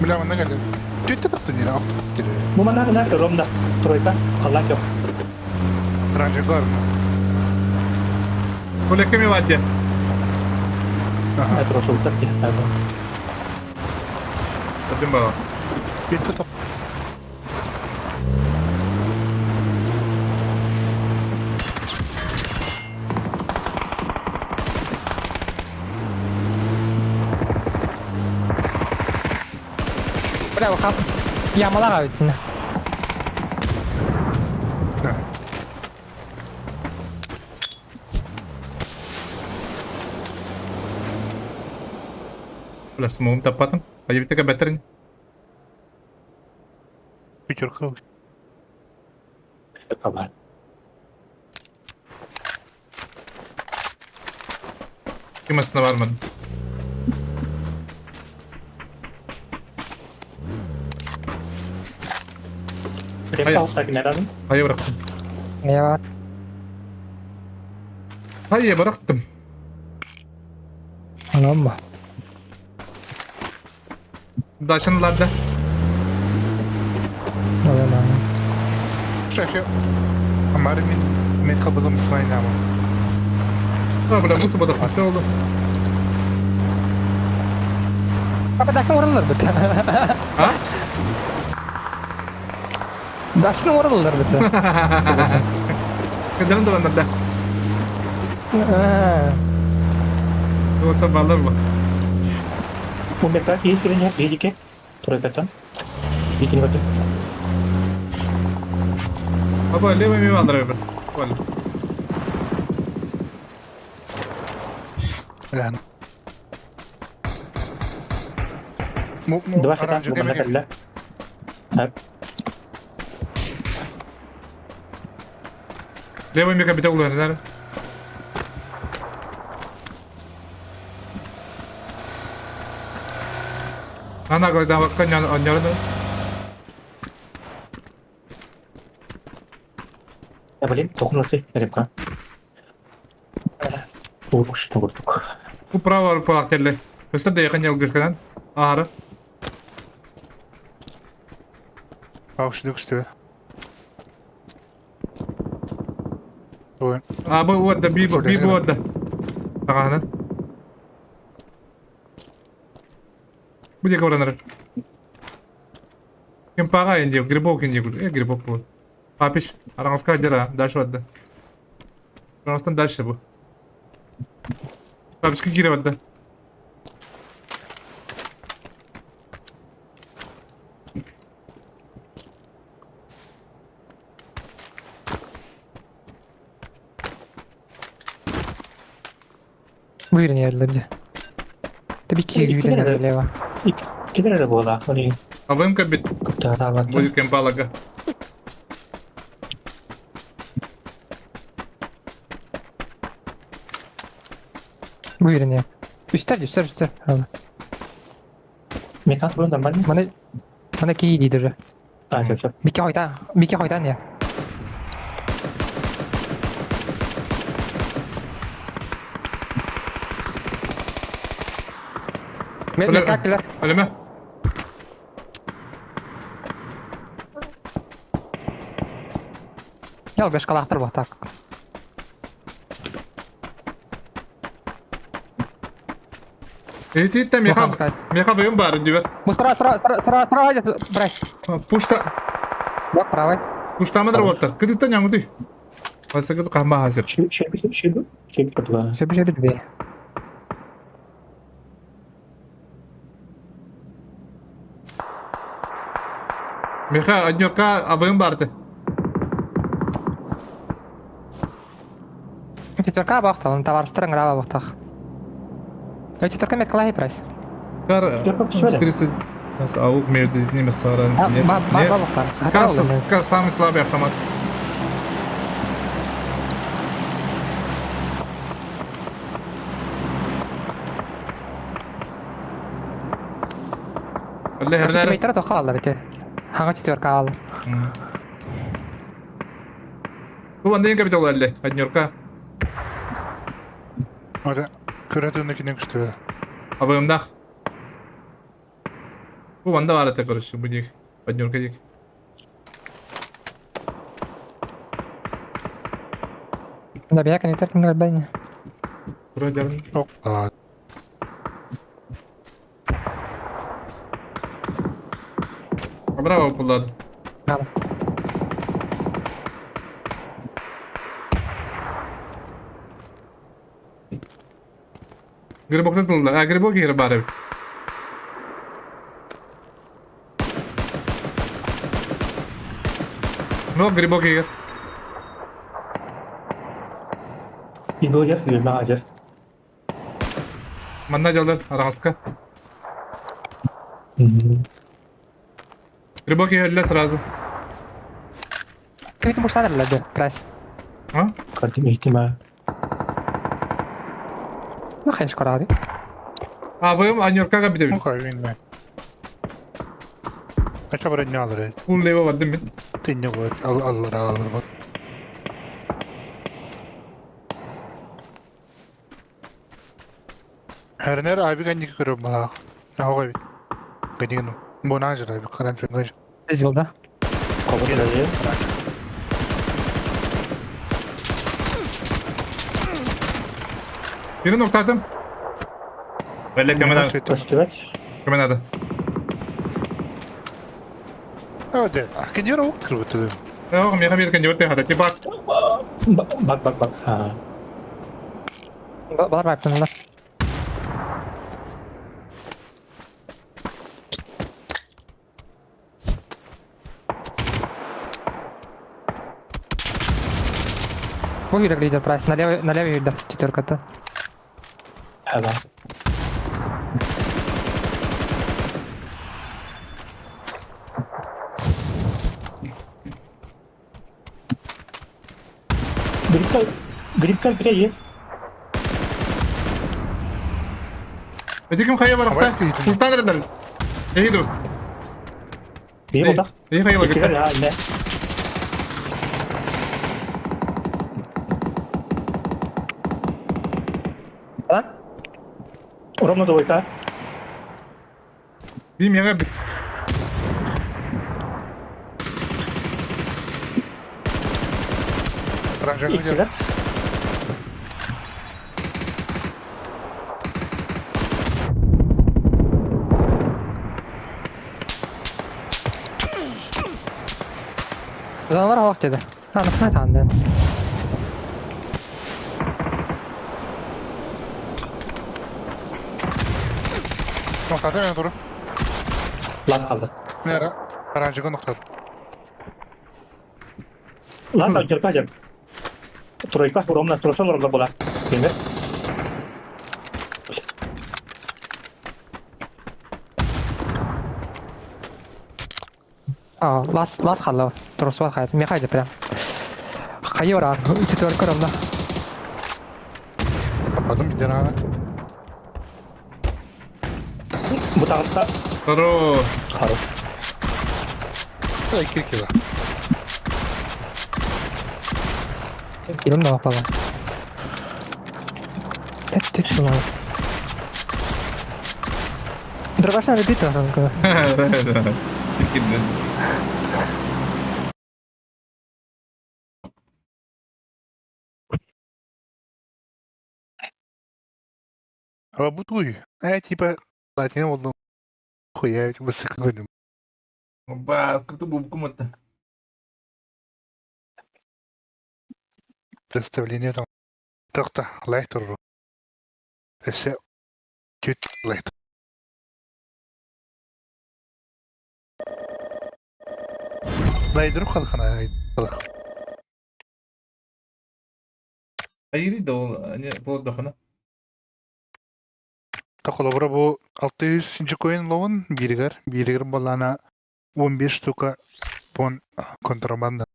Бля, манна келди. Түттө тапты не авто тире. Муманда на ромда. Тройка. Калак yok. Оранжевга бар. Колекке ми вадя. Ага. Тросу тапты. Атым бала. Түттө тап. Бля, хап. Ямалаға өтсін. Бля, смогум таппатым. Айыбыттыка бэттерин. Пятерка. Бар. Кимасына бармадым. Репка алта кимерадым. Хайа бырахтым. Не бар. Хайа бырахтым. Анам ба. Дачаны ладда. Ой, Шахе. Амары мен мен кабылым снайнамы. А, бля, мусор батыр. Не oldu? Капа дачны оралар бит. А? Дачны оралар бит. Кыдырын да да. Вот балар бу. Умерка есть или нет? Видите? Тройкатан. Видите, не готов. Аба, левый мимо алыр бир. Вал. Бля. Два хита, бумана калла. Левый мека бите улар, да? Ана гойда вакка нян оньярны. Я, блин, тохнулся, репка. Урушты курдук. Бу право палак телле. Өстө да якын ялгышканан. Ары. Аушты күстү. Ой. А бу вот да би би бу да. Аганан. Бу дека баранар. Ким пага инди, грибок инди. Э, грибок бу. Папиш, араңызга дера, дальше барды. Араңыздан дальше бу. Папишка кире барды. Buyurun yerlerce. Tabii ki İki yürüyen lira. leva. Кидер буола, они А вымка бит куттаабат. будет кемпалага. Buyurun ya. Üstler üstler üstler. Al. Мекан турун нормально? Мана мана кии дейдір. А, все, все. Мике хойта, Мике хойта не. Мен Бля. как келер? Алеме. Ял беш калақтыр бақтақ. Эти меха меха быйым бар дибер. Бу справа, справа, справа, справа, справа идет, брать. Пушта Вот правый. пуштамадыр оттар. Кыдыттан яңды. Васыгы кamba хазыр. Шеб, шеб, шеб, шеб, кутуга. Все, все, все. Меха однёка авым барды. Четверка бақтақ, он товарыстырың рава бақтақ. Четверка меткалай прайс. Кар Четверка пусвали. 400 аук между ними саранцы нет. Ба, ба, Нет. ба, бақтақ. Скар, скар самый слабый автомат. Алле хернер. Метр тоқа алар эте. Хаңа четверка ал. Бу вандын капитал алле, однёрка. Ада көрөтүнө кине күстү. Абымдах. Бу ванда бар это, короче, бу дик. Однёрка дик. Да, бияк не терпим гальбани. Вроде дәрін. А, Браво буллады. Надо. Грибок тылды. А грибок егер бар. Ну, грибок егер. Грибок үөмэ ажыр. Манна дьаллар араҕаска. Грибок иһэллэ сразу. Ким муштан эллэдэ, прайс. А? Картим ihtimal. Ну, хайш карари. А вы Анюркага битэбит. Ну, хай, Ача бар не алыр. Кул лево бардым мин. Тинне бар, ал алыр алыр бар. Herner abi gandik көрөм баа. Ага бит. Гадигин. Бонажыр abi каран чунгаж. Сделал, Кого дали? Бирин октатым. Бәле кеме надо. Көстүбэт. Кеме надо. Öde. Кедер оқ кырбыты. Ох, меха бир кенде өте хата. Типа Бак бак бак. А. Балар байптын Бу юрек лидер прайс. Налево, налево юрдер. Четверка-то. Ага. Грибка, грибка бирей. Эти ким хайа барахта? Султан эрдер. Эйду. Бии болдах. Эйи хайа Иккилер барахта. ха инне. Lan? Ровно двойка. Би мега Иккилер. Canavar halk dedi. Ha, nasıl tandın? Noktada мен durun. Лас kaldı. Nere? Karançıgı noktada. Лас алжырка жер. Тройка ровно тросол ровно була. Демек. А, лас лас қалды. Трос бар қайт. Мен қайда прям. Қайы бар. Четверка ровно. Kapadım bir tane. Бу тагыста Хорош. хорош. İki kilo. Илим да бала. Эт эт шуна. Дробашна репит ранка. Кидden. Ama bu duy. Типа Latin oldu. Хуя, высоко көрдüm. Ба, как ты бубку мата. Представление там. Тахта, лайтер. Эсе. Чуть лайт. Лайдер халкана. Халк. Айри да ол не бол дахана. Тахолобра бу 600 коин ловун биргер, биргер балана 15 штука пон контрабанда.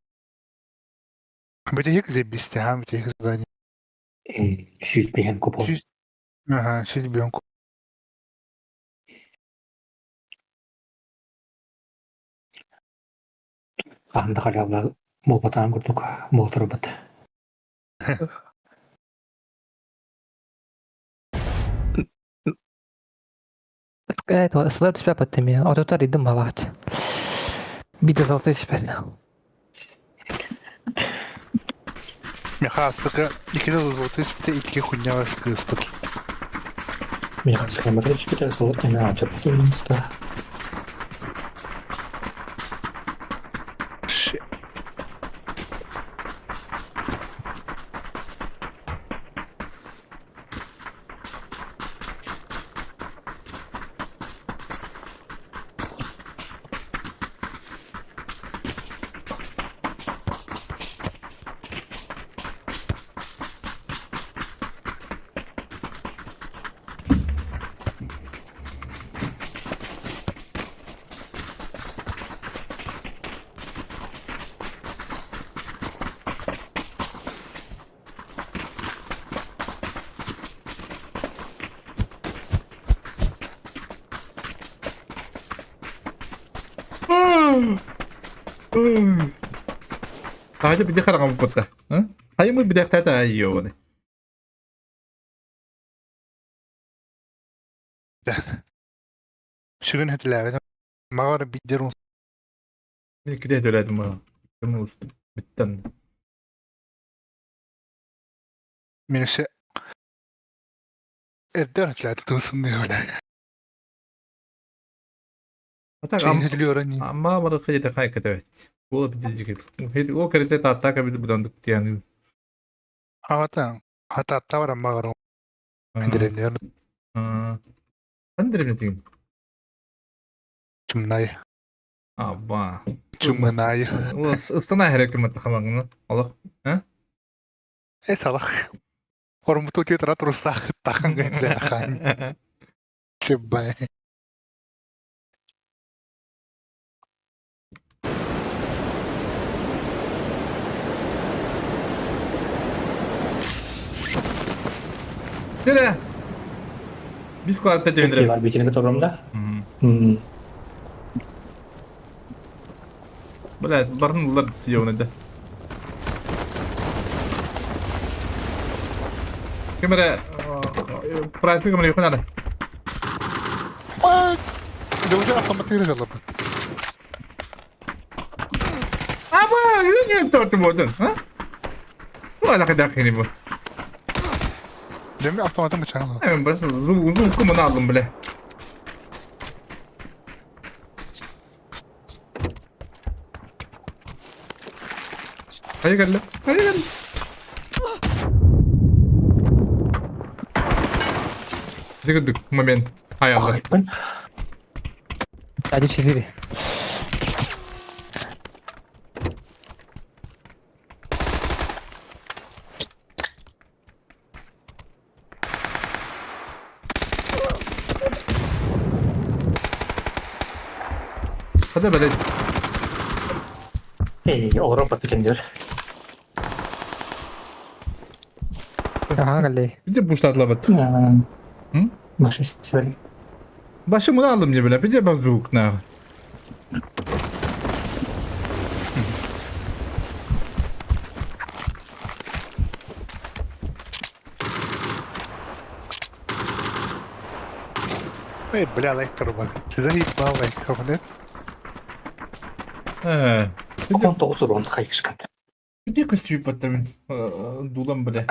Битехик зебисти, ха, битехик задание. Сүз бehen купон. Сүз. Ага, сүз бен Анда халялар болбатаан курдук болтурбут. Это слэп себя подтеми. А тут ридм малать. Бита золотой себя. Меха астыка, икide золотой спите, икки хуйня вас кыстык. Мен хасхамыр чпите сол эме ачып тумунста. Ши. Хаайда биди хараҥа буппутта. Хайымы бидехтата аййоны. Сүгүн хэтилээбит. Маҕар бидер Киде төлөдүм бу. Биттен. Мен өссө эрдэ хэтилээт тусум диэбилэ. Атак Чейин хэтилиоран амма бары кыйда кай кетебет. Ол бидижик. Ол керете тааттака бид будандык тияны. Ата хата тавара маҕар андеренер Андеренер деген. Чумнай. Аба. Чумнай. Ол ыстана хэрэг мат хамаңны. Олох. А? Э салах. Ормуту тетра трустах тахан гайтле тахан. Чебай. Жүре. Бис квартта түйіндіріп. Бар битинге торам да. Бля, барын улар съемны да. Кемере прайс кемере юхын ары. Дәүҗә автомат йөргән лапы. Аба, юне торты бодun, ha? Bu alaka dakini bu. Demir автоматын bıçağını. Hemen burası uzun uzun kumunu aldım bile. Hayır geldi. Hayır geldi. Дык момент. Hay Allah. 1-4. Hadi böyle. Эй, Европа текендер. Аха кэлли. Bir de буштатлабыт. Маша сверли. Башымны алдым не белә. Bir de базук на. Эй, бля, лайк турбан. Сюда ебал лайк, нет? Э. 19 урон хайышкан. Где костюм потом? Дулам, бля.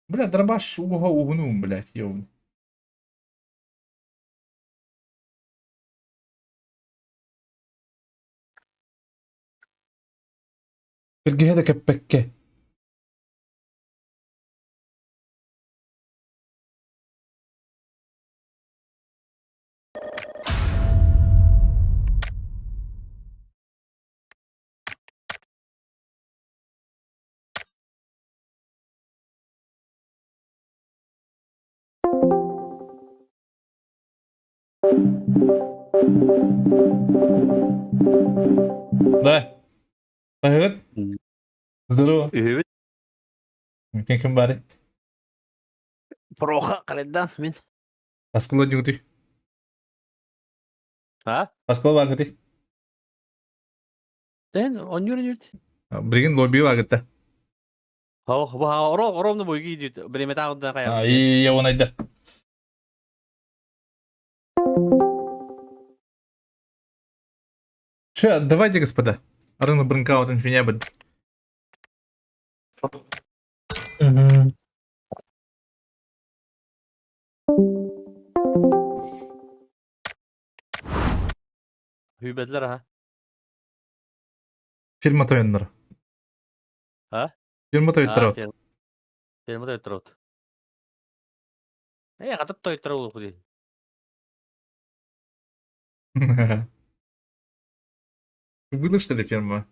Бля, дробаш уга угнум, блядь, ёб. Бирге кеппекке. Да. Привет. Здорово. Үһүбүт. Ким ким бары? Проха карайдан мин. Аскыла дюгды. А? Аскыла багыты. Ден онюр нүт. Бригин лобби багыты. Хо, бу оро оромну буйги дит. Биреме тагында кая. И я он айда. Че, давайте, господа. Арына брынкаут инфинябыт. Hübetler ha. Фирма тойыннар. А? Фирма тойыттар. Фирма тойыттар. Э, катып тойыттар болуп куди. Было что ли фирма?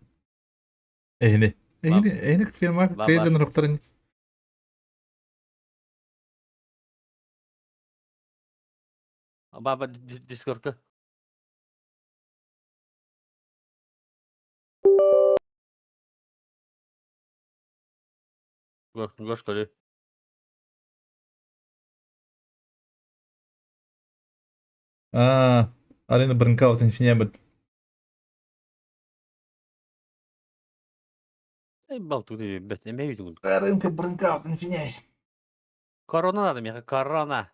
Эйни. Эйни, эйни фирма кыйдын руктарын. Баба Дискордка. Гош көрі. А, арена Бринкаут инфинебет. Балту бет эме үйдүгүн. Аренка Бринкаут инфиней. Корона надо меха, корона.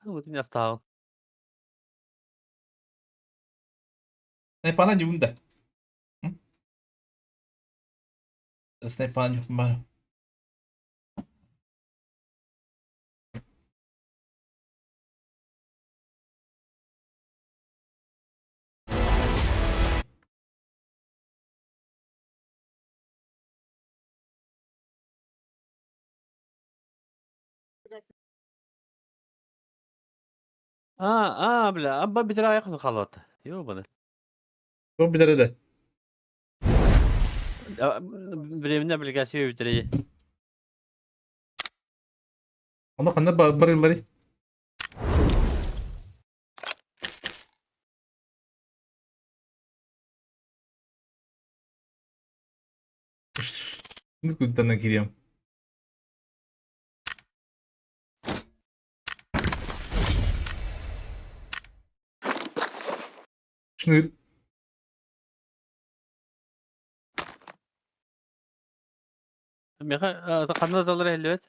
Вот не оставил. Снайпана не унда. Снайпана не бар. А, а, бля, абба битра якын халат. Ёбаны. Бу билер Временно облигация битре. Онда ханна барыллары. Ну куда на кирем. Шныр. Меха ханна доллар эллебет.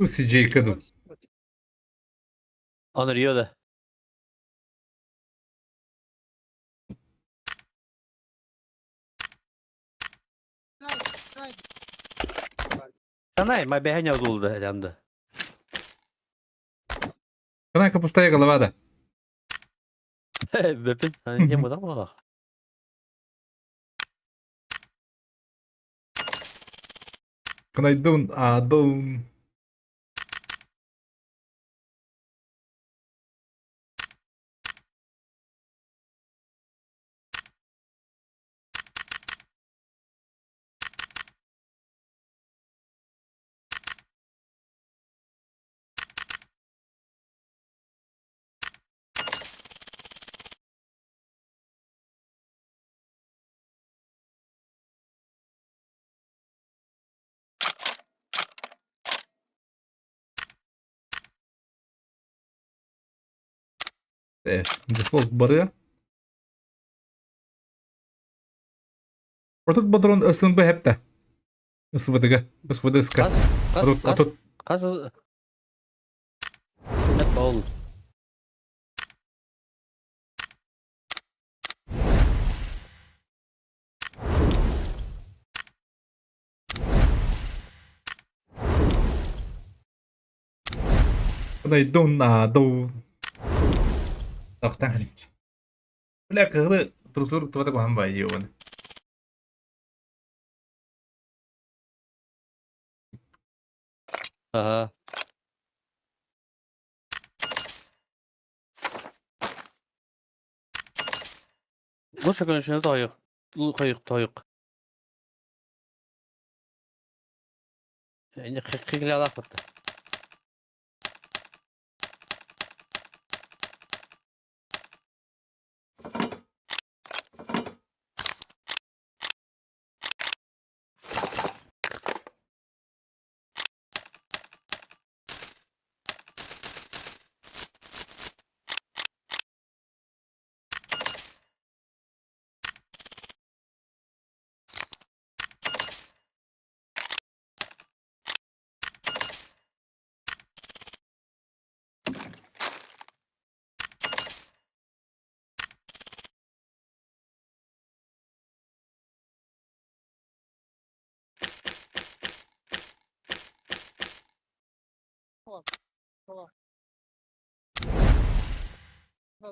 UCJ каду. Онор йода. Танай, ма бэхэ нявдулда элемді. Канайка пустая голова да. Бэпин, не мудам олақ. Канайдун, а дун. Дефолт барыа. Отут патрон СНБ хепте. СВДГ, СВДСК. Қаз, Отут, қаз, отут. қаз. Эп ол. Найдун, а дун. Тохтан. Бля, кыгы трусур твата кухан бай йоны. Ага. Лучше, конечно, тойық. Қойық, тойық. Енді қиглі алақ бітті.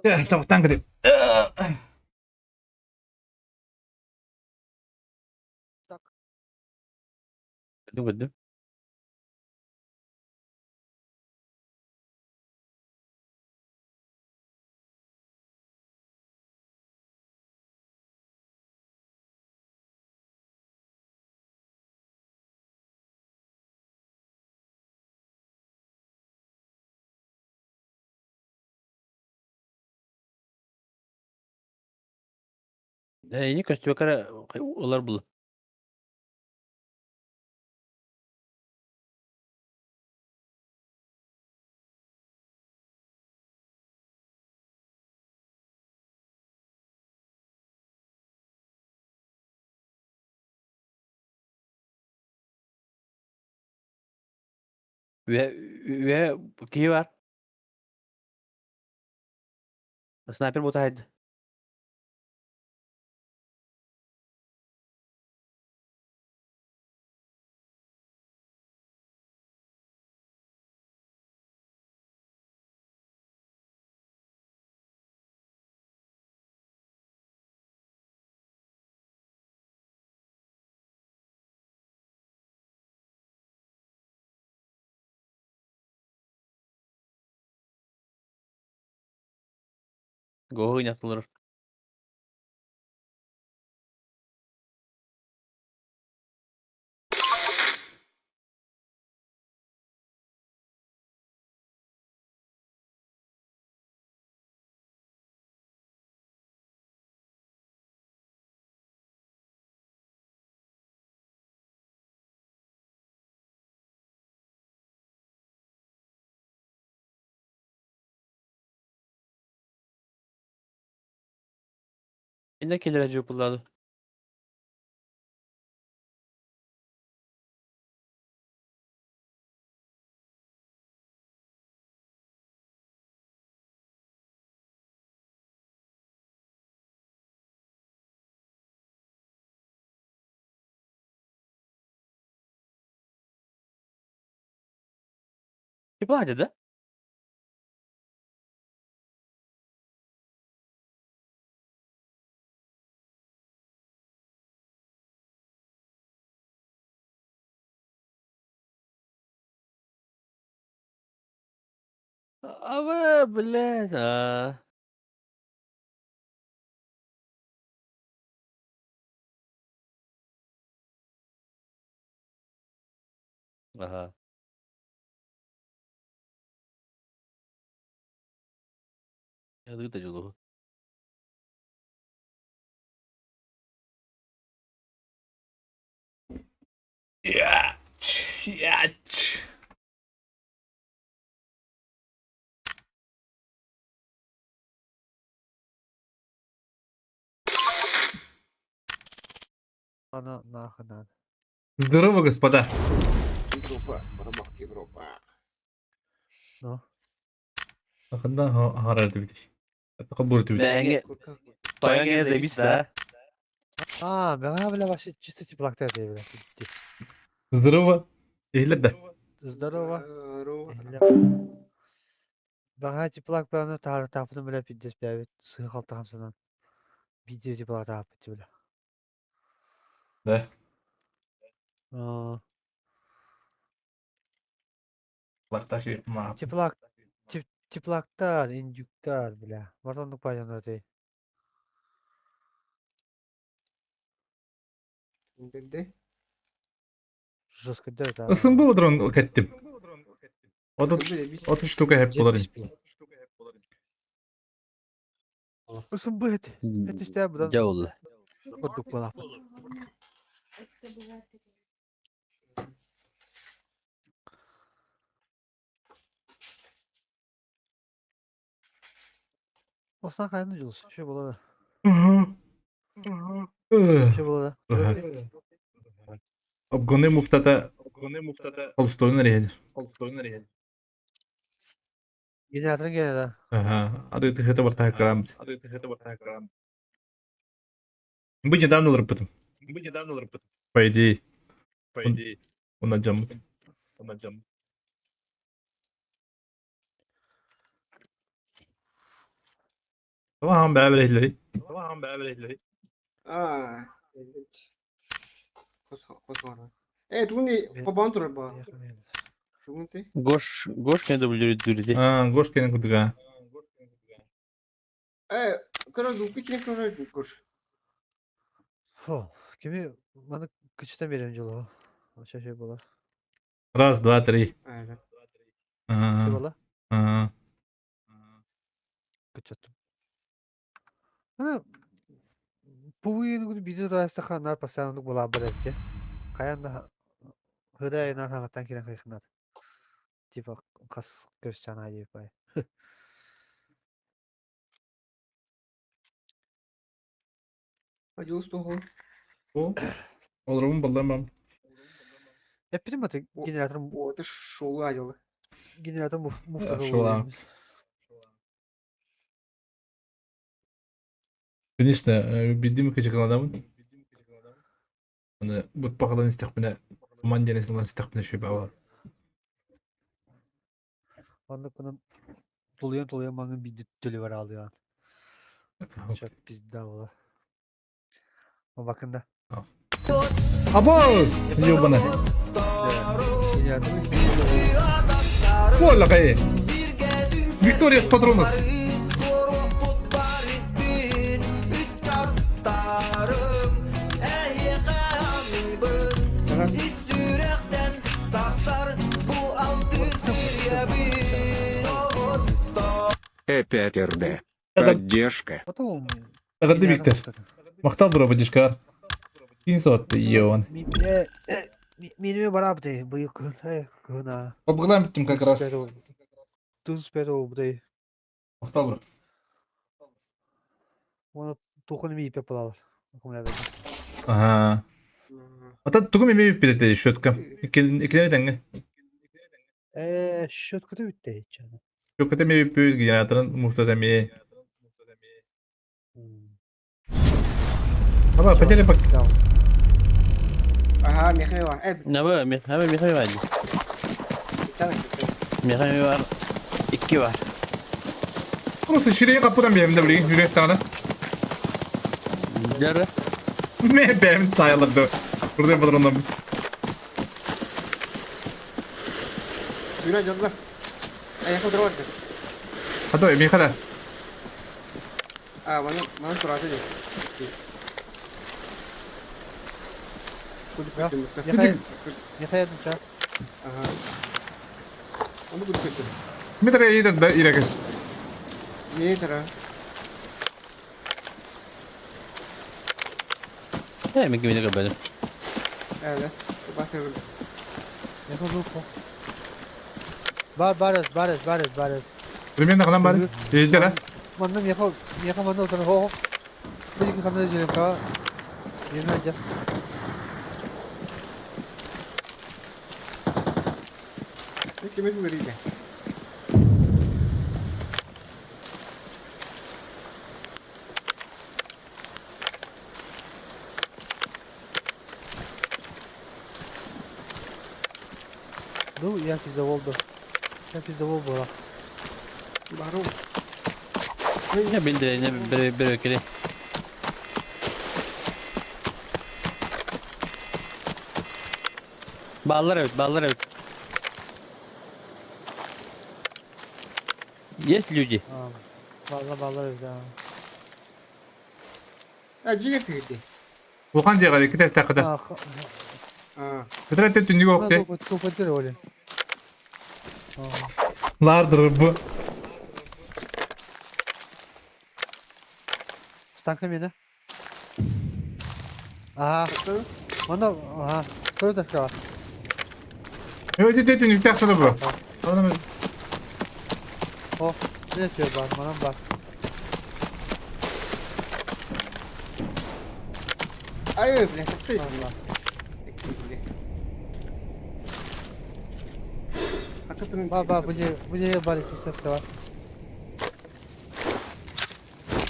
Табыттан кэлип. Көрдүм көрдүм. Эйини көстүбэккэ эрэ ылар булла. Үө үө киһи бар. Снайпер бутаһайды. Гоһу ынятылар. Инде кэлэрэ дьууппуллаады. Типа да? А, блядь, а. Ага. Ядыта дьулуһу. Ять! Ана нахуй надо. Здорово, господа. Европа, барабах Европа. Ну. Ханна харар дибит. Кабур дибит. Бэҥэ тойон заебись, да? А, бля, бля, вообще чисто теплак бля, пиздец. Здорово. Эйлер да. Здорово. Здорово. Бага теплак бля, тары тапны бля, пиздец, бля, сыхал тамсынан. Видео теплак тапы, бля. Да. А, Лакташи ма. Теплак, теплактар, индюктар, бля. Бартон пойдем этой. Бенде. Жестко да, это. Ысымбы одрон кеттим. Отут штука хеп булар. Ысымбы это. Это что будан. Дьэ буолла. Ордук буолаппыт. Осна хайны жулс. Что было? Что было? Обгоны муфтата холстойун рейдер. Генератор генератор. Ага. Ады ты это вартаа крам. Бы недавно лырпытым. По идее. Он аджамыт. Тоҕо бэбэлэһиллэрий? Аа. Э, тугун хобон турар баа. Тугун ти? Гош, Гош не дублирует. Аа, Гошкины кудуга. Э, көрө дупи кини көрө Гош. Фу, кими маны кычытан берем жылы. Ошо şey болар. Раз, два, три. Аа. Аа. Бола. Аа. Кычыттым. Ана Пугин күн видео растаха нар постоянно була баратте. Каян да хыда нар хагаттан кирен кайхнар. Типа кас көрсчана деп бай. Ажуус тохо. О. Олорум балламам. Эппитим аты генератор О, это шоу ажылы. генератор муфта Шола. Конечно, бидим кычыкладамын. Аны бут пахадан истехпине, туман денесин истехпине шөйбә бар. Онны кунун тулуян тулуян маңын бидди төлө бар алыган. Çok пизда була. Бакында. Абоз! Ёбана. Генератор Ола кай. Виктория Патронус. Опять РД. Поддержка. Потом Әгәдде Виктор. Мактал бро поддержка. Кин сотты ёбан. Минеме барабды быйыл кына кына. Обгылам биттим как раз. Туз перо будай. Мактал бро. Оны тухын ми ипе палалар. Ага. Ата тугум эме бит счетка. Икелер дәңге. Э, счет көтө битте чана. Счетка теме бит генераторын муфта теме. Аба, потели пак. Ага, мехме бар. Э, Ne bu? Hemen Mihai var. Mihai var. İki var. Просто ширее капыдан берем да билген, жүрек тагына. Yarı. Ме бем тайылды. Бурда патрондан. Юра жолла. Аяққа тұрып атты. Хадой, мехада. А, маны маны тұрады деп. Михаил ча. Ага. Оны күтіп кеттім. Метре иден да ирекес. Не тара? He, mi gibi ne kadar. Әлі. Басы Михаил лупо. Бар барыз барыз барыз барыз. Примерно калан бар. Ежера. Манна Михаил Михаил манна отыр хо. Бир кандай жерем ка. Еме жа. Кемес берейді. Ну, я пизда болду. Я пизда болду. Бару. Ne bildire ne bir bir ökeli. Ballar evet, ballar evet. Есть люди? Балла балла да. А, жиге тігді. Улхан жега китес такыда. А. Метре түнүгө окте. Көпөтөр оле. Лардыр бу. Станка мені. Ага. Мана, ага. Көрө ташка. Evet, evet, түнүк таксыды бу. Анам О, не тиyor бар, манам бар. Ай, бля, ты. Бар бар, bu же bu же бар iki ses var.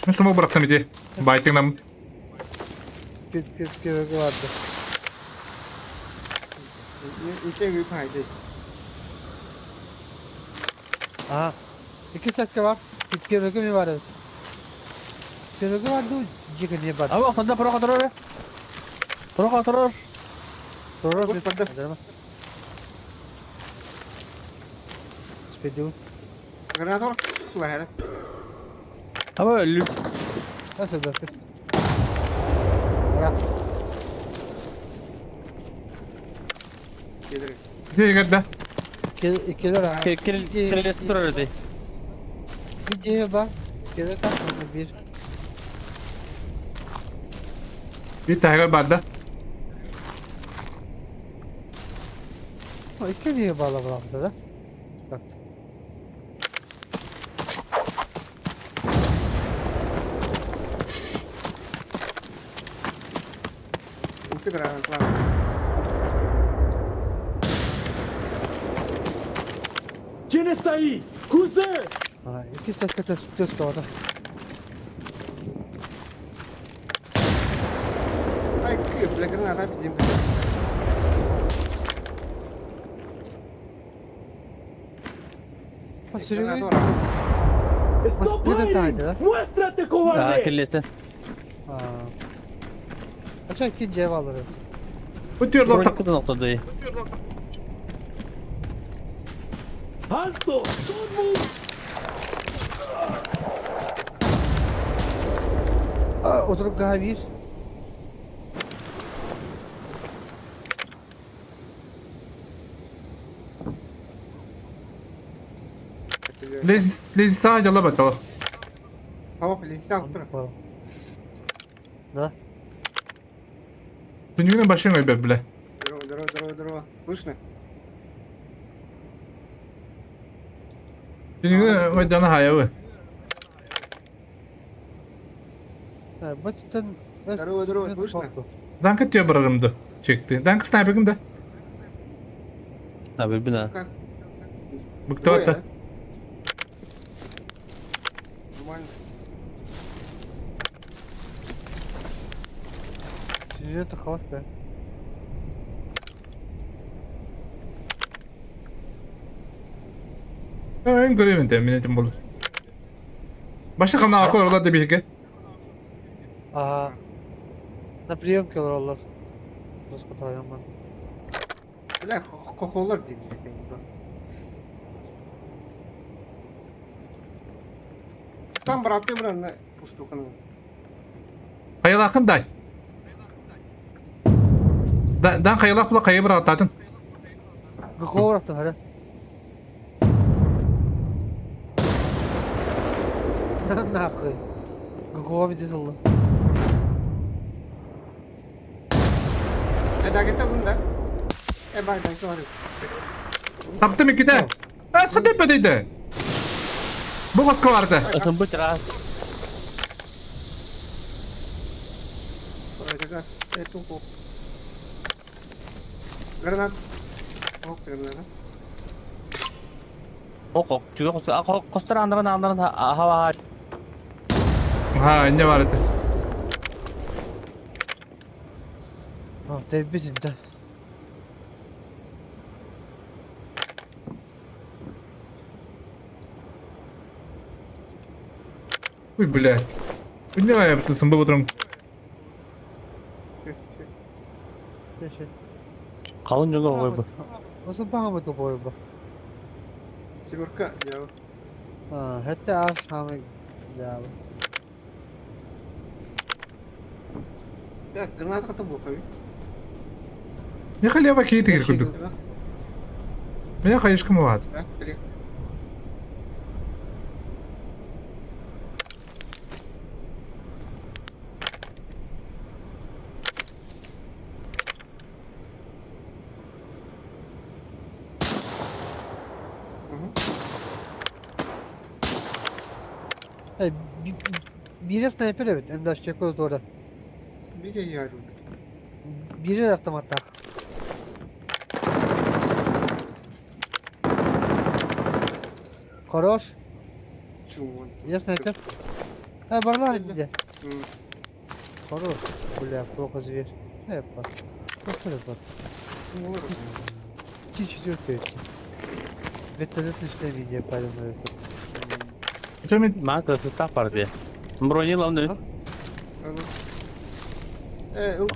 Мен смок бырактым ити. Байтыңнан. Bir bir bir vardı. Үлкен үй пайды. Aha. İki ses var. Bir bir mi var evet. Пирогы бар дуу, дьиэ кэннигэр бар. Аба, хонда проха турар. Проха турар. Турар Вот подо. Спидил. Граната бар. Аба өллүм. Nasıl bırakır? Bırak. Келер. Дьиэ да. Иккилер ha. Кирилес турар эти. Bir C var. Geri takmadı bir. Bir таһыгар бар да. Ha, iki C bağla bıraktı da. Bıraktı. Ух ты, граната. Ha, iki ses kötü söz doğdu. Ай, бля, граната, пиздим. Ha, sürüyor. Граната. Nasıl ne de sahaydı lan? Аа, кирилестен. Ha. Açar iki C alırım. Өтөр локтак. Броник ноктоду. Aa, oturup kahve bir. Лиса дьала баттала. Хоп, лиса утро. Bakalım. Да. Түнүгүнэн башын өйбөт биле. Здорово, здорово, здорово, здорово. Слышно? Түнүгүнэн өйдана хаябы. Ha, Batı'dan Здорово, здорово, слышно? Данка түйө барарымды. Чекти. Данка снайпергин да. А, билбин а. Как? Быктыбатта. Нормально. Сюжет хват be. Эн көрөмүн те мен этим болду. Башы камна акыл олар да биһиге. Aa. На приемке олар. Руско таянман. Бля, хохолар дейм. Там брат, ты, брат, на пуштуханы. Хайалакын дай. Дан хайалак була хайы бір аттатын. Гхо bıraktım hele. Нахуй. Гхо bir дизелli. Э, да, это да. Э, бай, дай, говорю. Таптым икките. Э, сыдып өтейді. Бу қосқа барды. Ысымбы чыраас. Гранат. Ох, граната. Ок, ок, түгө кос. Костор андран андран хава. Ha, ne var edi. Ah, tebrik de. Уй, бля. Не var yaptı сымбы отырым. Şey. Калын жөнгө койбу. Nasıl bağımlı boyu bu? Семерка, я. Ha, hatta az hamı ya. Так, граната там был, Не халява кейті кіркүдік. Мен хайышкым бар. Да, или? Hey, biri sniper evet. Hem de aşağı koydu orada. Бери я же. Biri yaptım hatta. Хорош. Чего? Я снайпер. Ha barla hadi. М. Хорош. Бля, плохо зверь. Эпа. Просто вот. Ти четвертый. Вертолет нашли меня, парень. Мен Маа кырсыттаах бар дии. Бронилам да.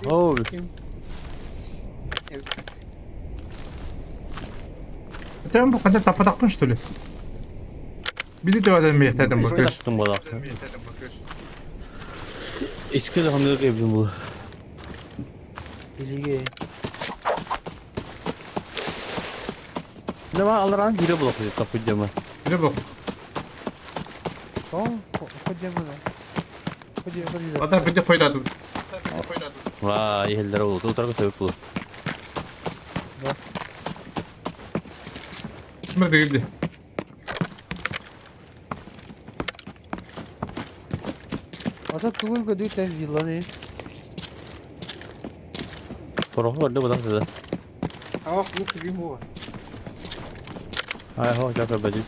Оу. Это бу ханна таппатахпын что ли? Били төбөтөн миэхтэтин бу күс. Таптым була. Иске да ханнык эбин бу. Билиге. Нема аларан бире була хуй тапып дема. Бире бу. О, ходим. Ходи, ходи. Ата бите койдадым. Ва, иһэллэр ол утарга сөп бу. Ким дегилди? Ата тугун көдүү тэн вилланы. Пороху көрдө будан сыда. Ах, ну тебе мова. Ай, хо, жапа бадит.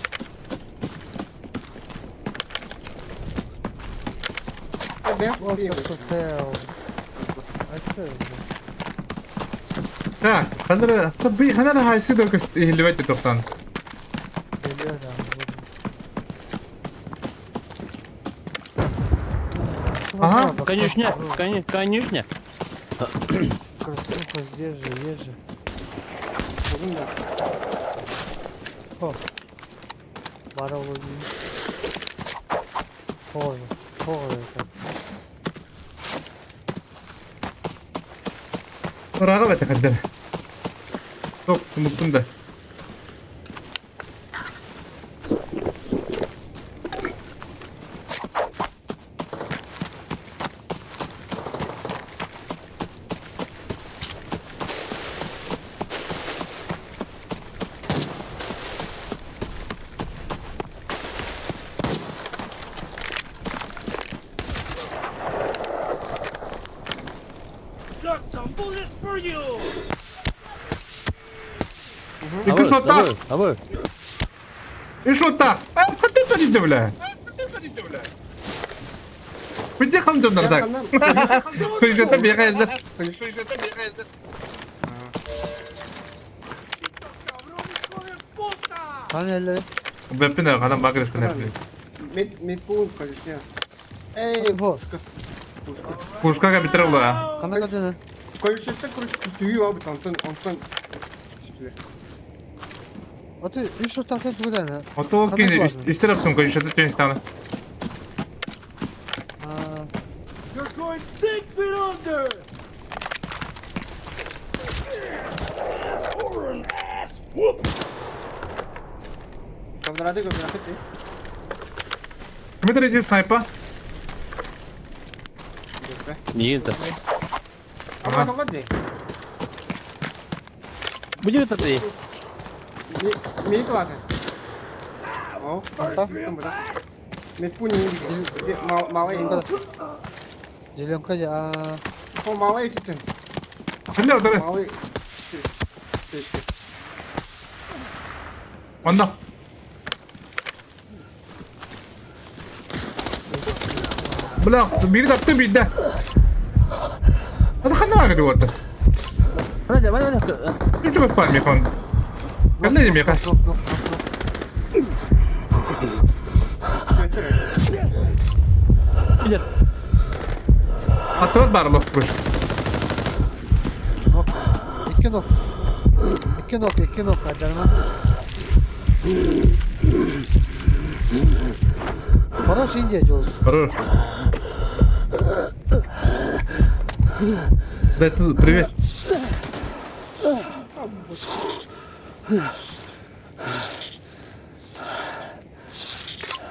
Так, ханара, табы ханара хайсы докус иһиллибэт тоқтан. Ага, Конюшня, конюшня. Красуха здесь же, есть же. О. Бара улуги. Тоже, тоже это. Ырааҕа бэтэхэддэр. Тоқ тумуттум да. И что так? Абы. И что так? А, ты то не бля. Где хандонар так? Что бегает? Hani elleri? Бэппин ханан багырыттан эппин. Мед медпункт, конечно. Эй, Бо. пушка. Пушкага битер була. Хана кадына. Количество, короче, түйү алып, онтон, онтон. Аты үч ортакта тугудан. Ото кин истер апсың количество тенстана. Квадраты, квадраты. Дмитрий, иди снайпа. Нигин-то. Ага. Будет это ты? Миклаты. О, Медпункт, малый. Зеленка а. О, малый түтін. Ханна отары. Малый. Онда. Бля, бири тапты бидде. Ата ханна багы дип отты. Валя, Валя, Валя. Ким чугас бар механ? Кандай механ? Билер. Атыбат барлық күш. Нок. İki nok. İki nok, iki nok. Kaderman. Хорош Индия, Джоуз. Хорош. Да это привет.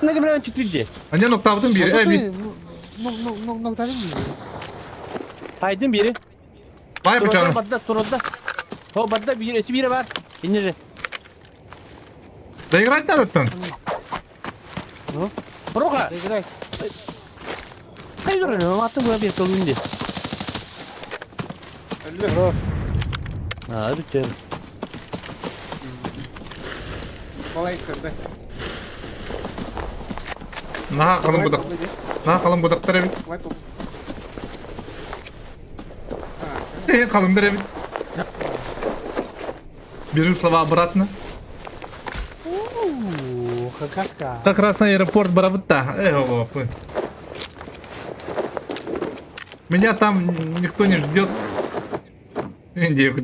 Не бля, четвирде. Ане ноктабытын бири. Эй, би. Ну, ну, ну, ноктарын бири. Хайдын бири. Бай бычаны. Бадда, турда. О, бадда бири, эси бири бар. Инне же. Да играть надо там. Ну? Роха. Доиграть. Хайдыр, аты була бир толунди. Хорош. А, битер. Малай кырды. Наха қалың будақ. Наха қалың будақтар эбит. Э, қалыңдар эбит. Беру слова обратно. Какашка. Как раз на аэропорт барабытта. Эй, ого, пы. Меня там никто не ждет. Индия.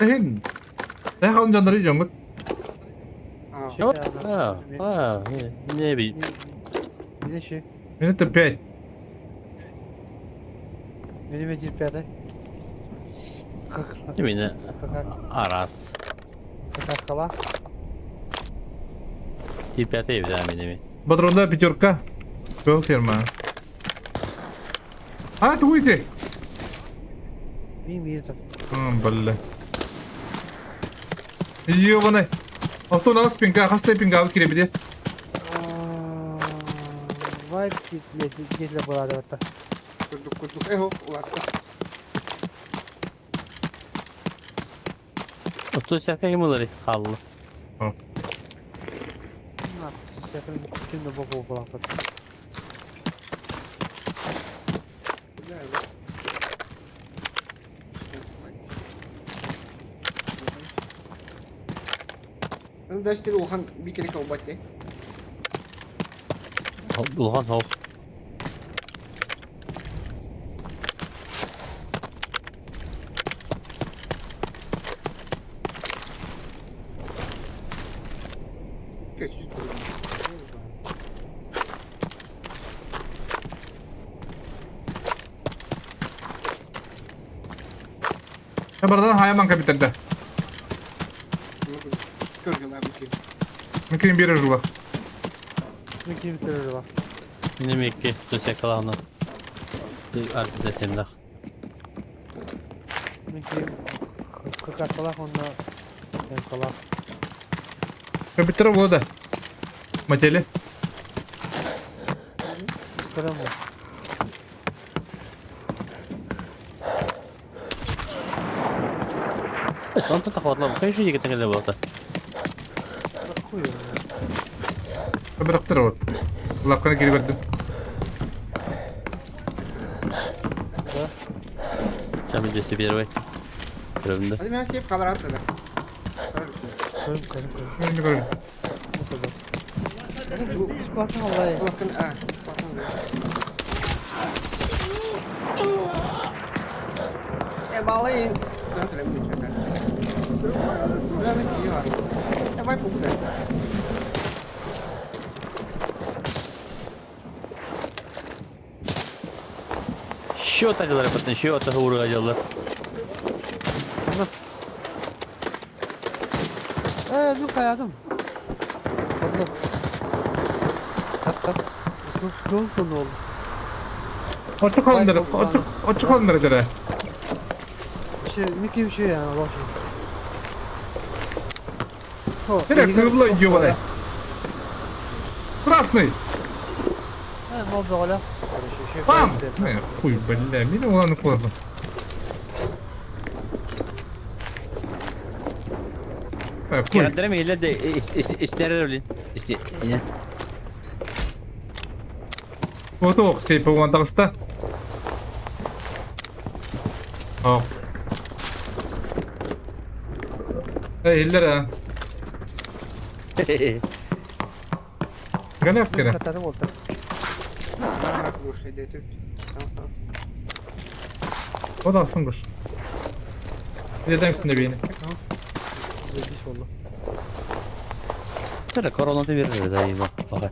Эһин. Эһ халын дьоннору дьоҥҥут. А, не би. Минеши. Минута пять. Минеме пятый. Как? Именно. Арас. Как Тир пятый да минеме. Патронда пятерка. Был фирма. А, ты уйди. Бля. Ёбаный. Алтон ас пинга, хаста пинга алып кире Вайп диэтле буолаадыбатта. Курдук курдук эхо улаатта. Отто сәкә кем булыр халлы. Ким да боку буолааппыт. Даже улахан бикерик албат дии. Улахан хоқ. Бардан хаяман капиталда. Мен бері жылы. Мен ким көрөр Минеме икки төсәкә Арты десемдах. Мен ким карталах онна калах. Капитал болады. Мотели. Көрөм. Сонта тахватлам. Кайшы егетеңле булды. Хуй. Бирақтар вот. Лапканы кире бердим. Сейчас 201. Көрөмдө. Hadi мен сеп калар атты да. Көрөм көрөм көрөм. Мен көрөм. Бесплатно алай. Бесплатно, а, бесплатно. Э, балын. Давай пукай. Счет алалар батын, счет хуруга алалар. Э, мен каядым. Сонда. Тап тап. Жол соны oldu. Очу kalındır. Очу очу kalındır дere. Şey, мики bir şey yani Allah şey. Серег, кырлы ёбаный. Красный. Э, мол бөҕөлө. Пам! Э, хуй, бля, мені уланы кулады. Э, хуй. Кәндерем иле дә истәрер блин. Исте. Вот ох, сейп оған тағыста. Ох. Эй, иллер а. Галап кere. Катары болду. O da aslında kuş. Neden üstünde beyni? Zeydiş oldu. Тара корона ты берер да има. Бага.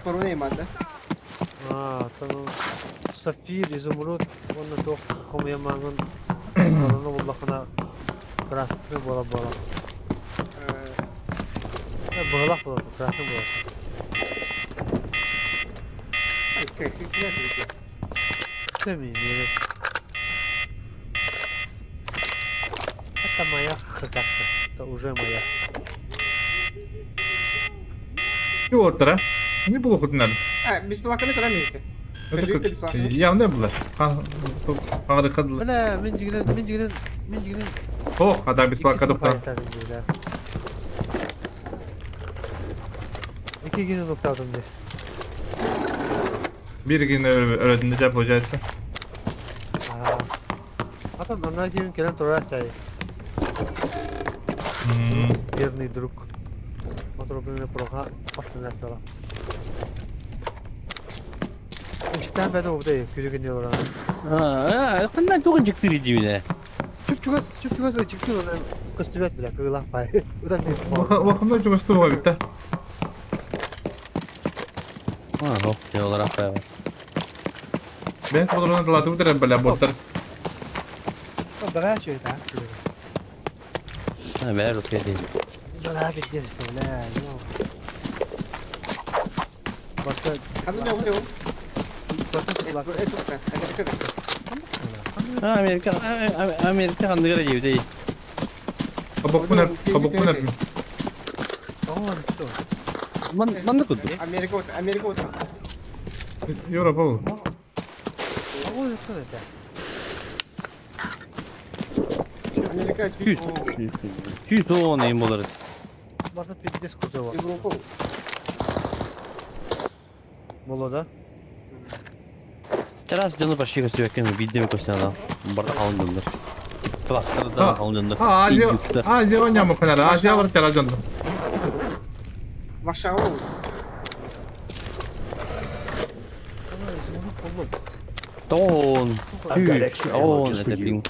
Корона имада. А, там сапфир, изумруд, онна тох хомьямангын корона буллахына красный бола бола. Быгылах була, красный була. Семи, Это моя хакашка. Это уже моя. Оттара. Не было хоть надо. А, бесплатно крамейте. Явно было. Аңды кыдыл. Бля, мен жигинен, мен жигинен, мен жигинен. О, ада бесплатно доктор. Iki güne noktaladım de. Bir gün öğretinde получается. Атын анаа киһим кэлэн турар чай. Верный друг. Отробленный проха пошли села. Инчиктэн бэдэ убдай күлүгүн олорон. Аа, ханна тугун дьиктири диибинэ. Чүп-чугас, чүп-чугас дьиктир олорон көстүбэт билэ кыылаах пай. Ыдан бир. Улаханна чугастууга битта. Аа, хо, олорах пай. Бэс бодорон тылаты утарар бля боттар. Бага чуй та чуй. Аа, бээр утуя дии. Бала пиздец, бля. Барта Ханна не ол? барта чугас. Аа, Америка, Америка ханныгара диибитей. Кабакпын кабакпын Оон что? Ман манна курдук. Америка вот, Америка вот. Европа ол. Оон что это? Америка Сүүс. 110 эм болар. Барта пиздец кузова. Европа. Боло да? Чараас дьону почти көстүбэккин биирдэ эмэ көстөн ылан барда халын дьоннор. Класстар да халын дьоннор. Азия, Индюктар. Азия оñам ханара, Азия бар тара дьон. Варшава. Тоон. I've got extra ammo Тоон just for это you. пинг.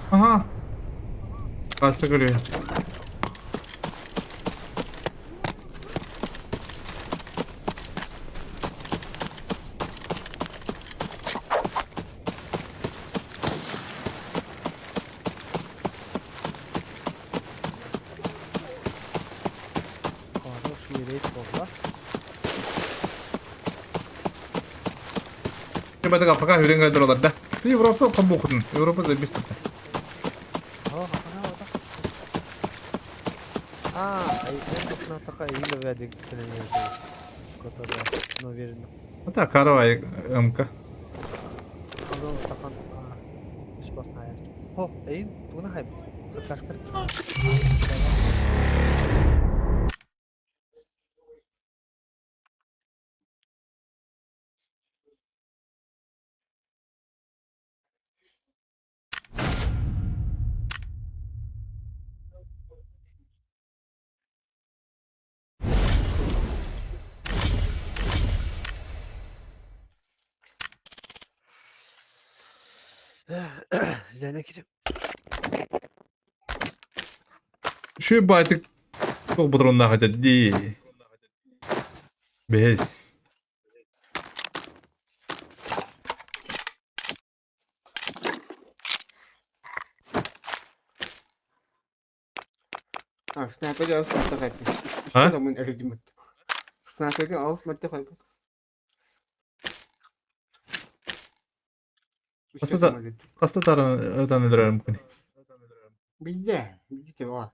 Ага. Касса көрү. Хороший рейд болла. Ребята, пока хүрен кайдыралар да. Ты Европа кабухтun. Европа забис тут. А, я такая или ведик которая, но уверена. Это каравай МК. Оно такан бесплатная. Хо, эйн, туна хайп. Кашка. Зәне киреп. Şu байтык тоқ патронна хотят ди. Бес. А, снайпер алыс матта хайпы. А? Что там эрдимет? Снайперге алыс матта хайпы. Аста Хаста таран özenledirer mümkün. Bizde, bizde var.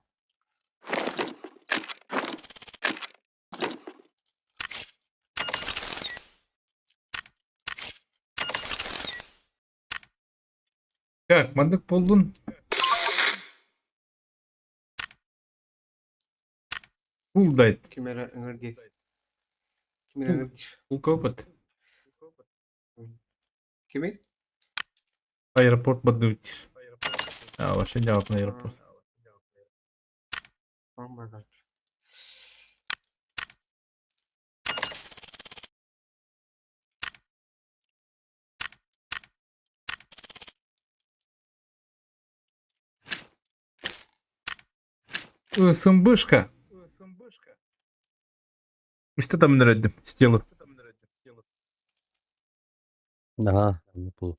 Так, мандык болдун. Кул дайт. Кимера ыңыр дейт. Кимера ыңыр дейт. Кул копот. Кими? Аэропорт бадут. А, вообще жауап на аэропорт. Oh my god. СМБшка. Что там нравится? Стелу. Ага, пул.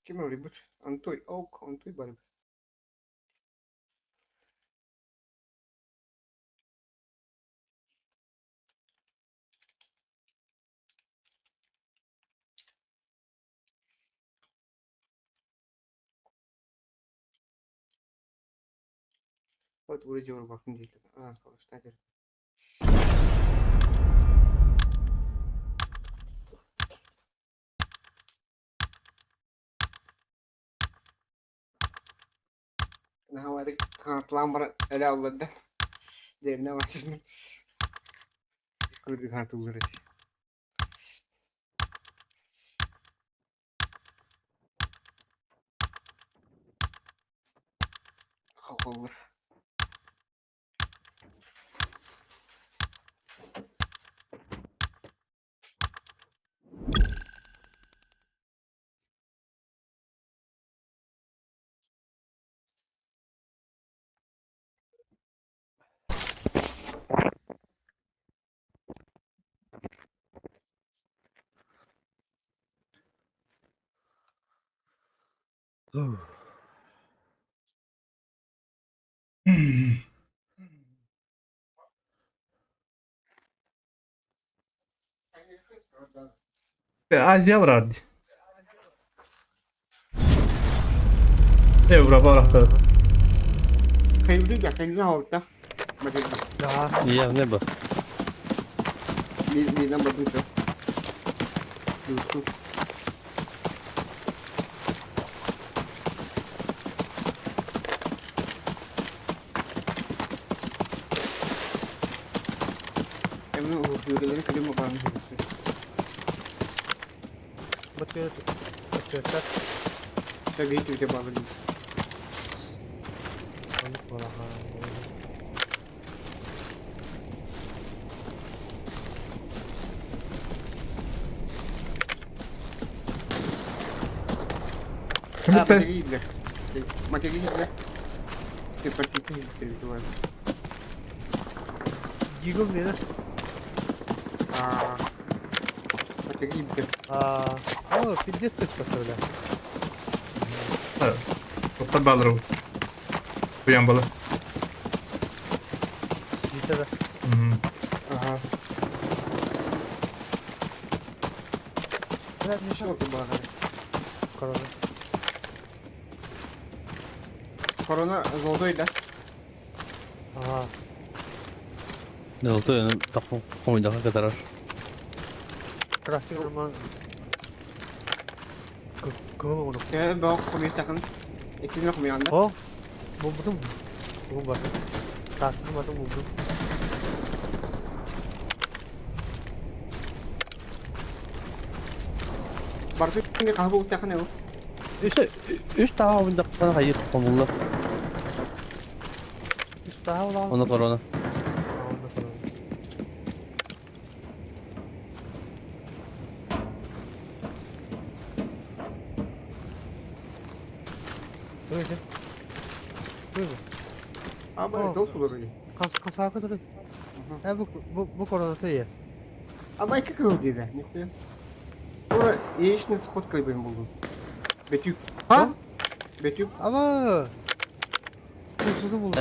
Ким рибут? Антой ок, Антой барб. Вроде урбакын дииллэр. Аа, Калашников. Наһаа хаартылаан баран элэ алларда. Дэринэ баччын. Кырдык хаартыллар эти. Хохоллар. Азия барар дии. Европа барахсар. Хайылды да, хайылды хаалта. Да. Я в небо. Миинэн бардым все. Юсту. Эмне уһуйгалары кэлим баан Бытыат. Бытыаттар. Tabii ki de bağlı. Оннук буолаҕа. Кимиттэ? Материале. Ты партийный перебиваю. Дигл мені. А, материале. А, о, пиздец ты бля. Тоқтар балыр Буян бала. Свита да. Ага. Бля, не Что ты багары? Корона. Корона золотой, да? Ага. Золотой, такой комедага катарар. Крафтинг нормально. Кыл ону. Э, бак комедия Эккини комедия. О, булбутум. Бугун бардым. Крафтинг бардым булдум. Барды не кахбы уттахын эу. Үс үс таа бындактан хайыр комулла. Үс таа улаан. Оны корона. Оны корона. Туйды. Туйды. Аба, дол сулары. Кас касаакы туры. Э бу бу бу корона тыйы. Аба, екі кыл дейді. Нихуя. Ора, яичный сход кайбайм болду. Бетюк. А? Бетюк. Аба. Курсуду булду.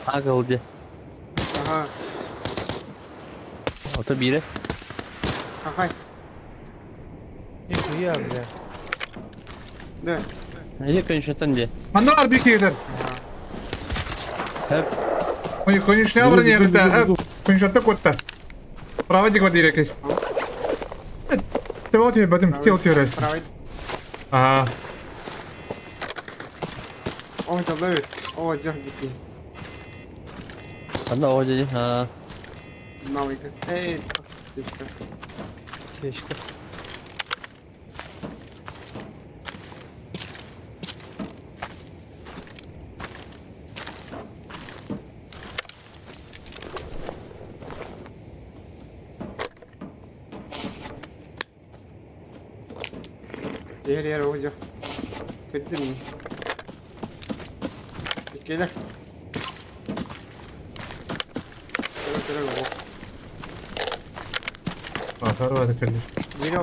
Агыл де. Ага. Ото бире. Какай. Нихуя, бля. Да. Эже көншөтөн де. Манна бар бикейлер. Хеп. Ой, конюшня бар не ерде. Конюшня котта. Право дико дирекес. Ты вот я бадым в тело терес. Правый. Ага. О, это О, держите. Анда о деди. Ha. Навык. Эй, тишка. Тишка. Yer yer olacak. Kötü mü? Gelir. Şöyle şöyle bak. Atar var kelli. Biri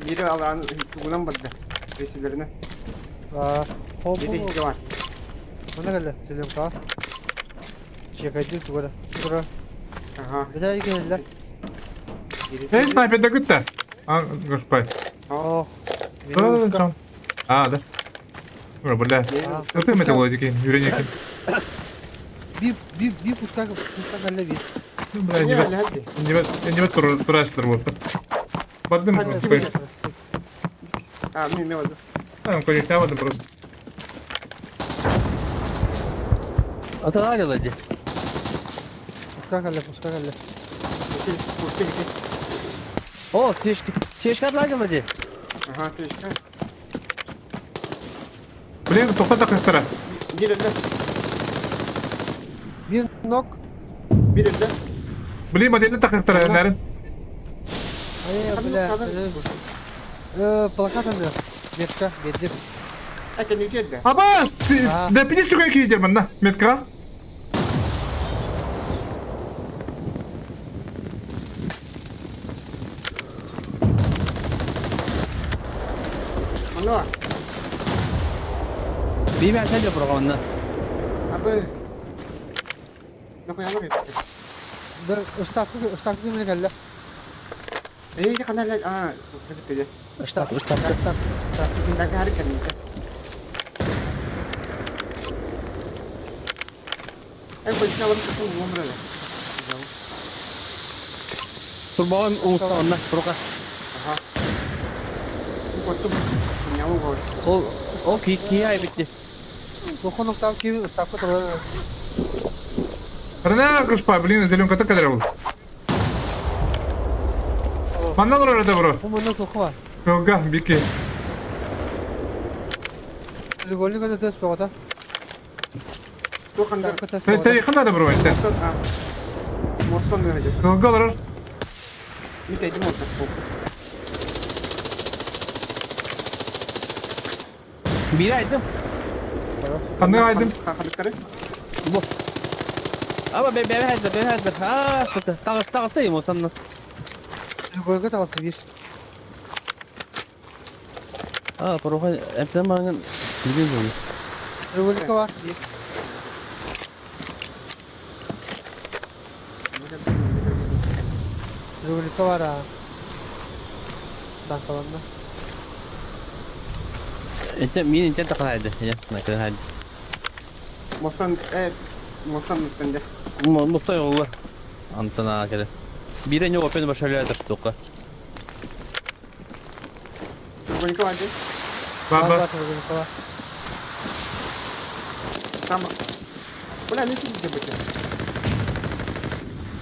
biri alan tugunan bardı. Resimlerine. А, хо Biri бу. hiç var. Мына келди. Сөйлөм ка. Чекайды тугара. Тугара. Aha. Бетер келдилер. Эй, снайпер да күтті. А, господи. О. Да, да, А, да. Ура, бля. Ну ты металлоидики, юреники. Биир биир биир пушка пушка кэллэ биир. Бля, не не тураслар вот. Бардым. А, мен мен бардым. А, конечно, бардым просто. Ата дела ди. Пушка кэллэ, пушка кэллэ. Пушка кэллэ. О, тешка, тешка дела ди. Ага, тешка. Блин, тоқта тақықтыра. Бір өлді. Бір нок. Бір өлді. Блин, модельні тақықтыра, нәрін. Ай, бля. Плакат аны. Метка, бедеп. Это не келді. Абас! Да пидись только кидерман, на, метка. Ано. Бейме ашайды программаны. Абы. Нахуй ана кетті. Да, ставка, ставка кимне кэллэ. Эй, қандай а, кетті. Штаб, штаб, штаб, штаб. Так, харекет. Эй, полиция алып кеткен өмір әлі. Турбаҕын уҥустаҕына турука. Ага. Куттум. Няму бар. Ол ол ки ки айбитти. Тохонуктан киви ставка турар. Рена крышпа, блин, зеленка так кадр был. Манна лора это бро. Бу манна тоху бар. Кылга, бики. Треугольник это тест боҕото. Тоханда. Ты ханда да бро, это. Моттон береже. Кылга лора. Митейди моттон. Биир айдым. Ханны айдым. Хандыктары. Бу. Аба бе бе хәзер, бе хәзер. А, тагыс тагыс им отанны. Треугольник тагысы бир. А, проха эптен маңын билген жок. Треугольник бар. Бир. Треугольник бар а. Танкаланна. Энте мин интен такын айды. Я, накын айды. Моттон моттон үстінде. Мостой олар. Антана келе. Бире не опен башалядыр тока. Треугольник бар. Ба ба. Треугольник бар. Там. Бля, не сидите бите.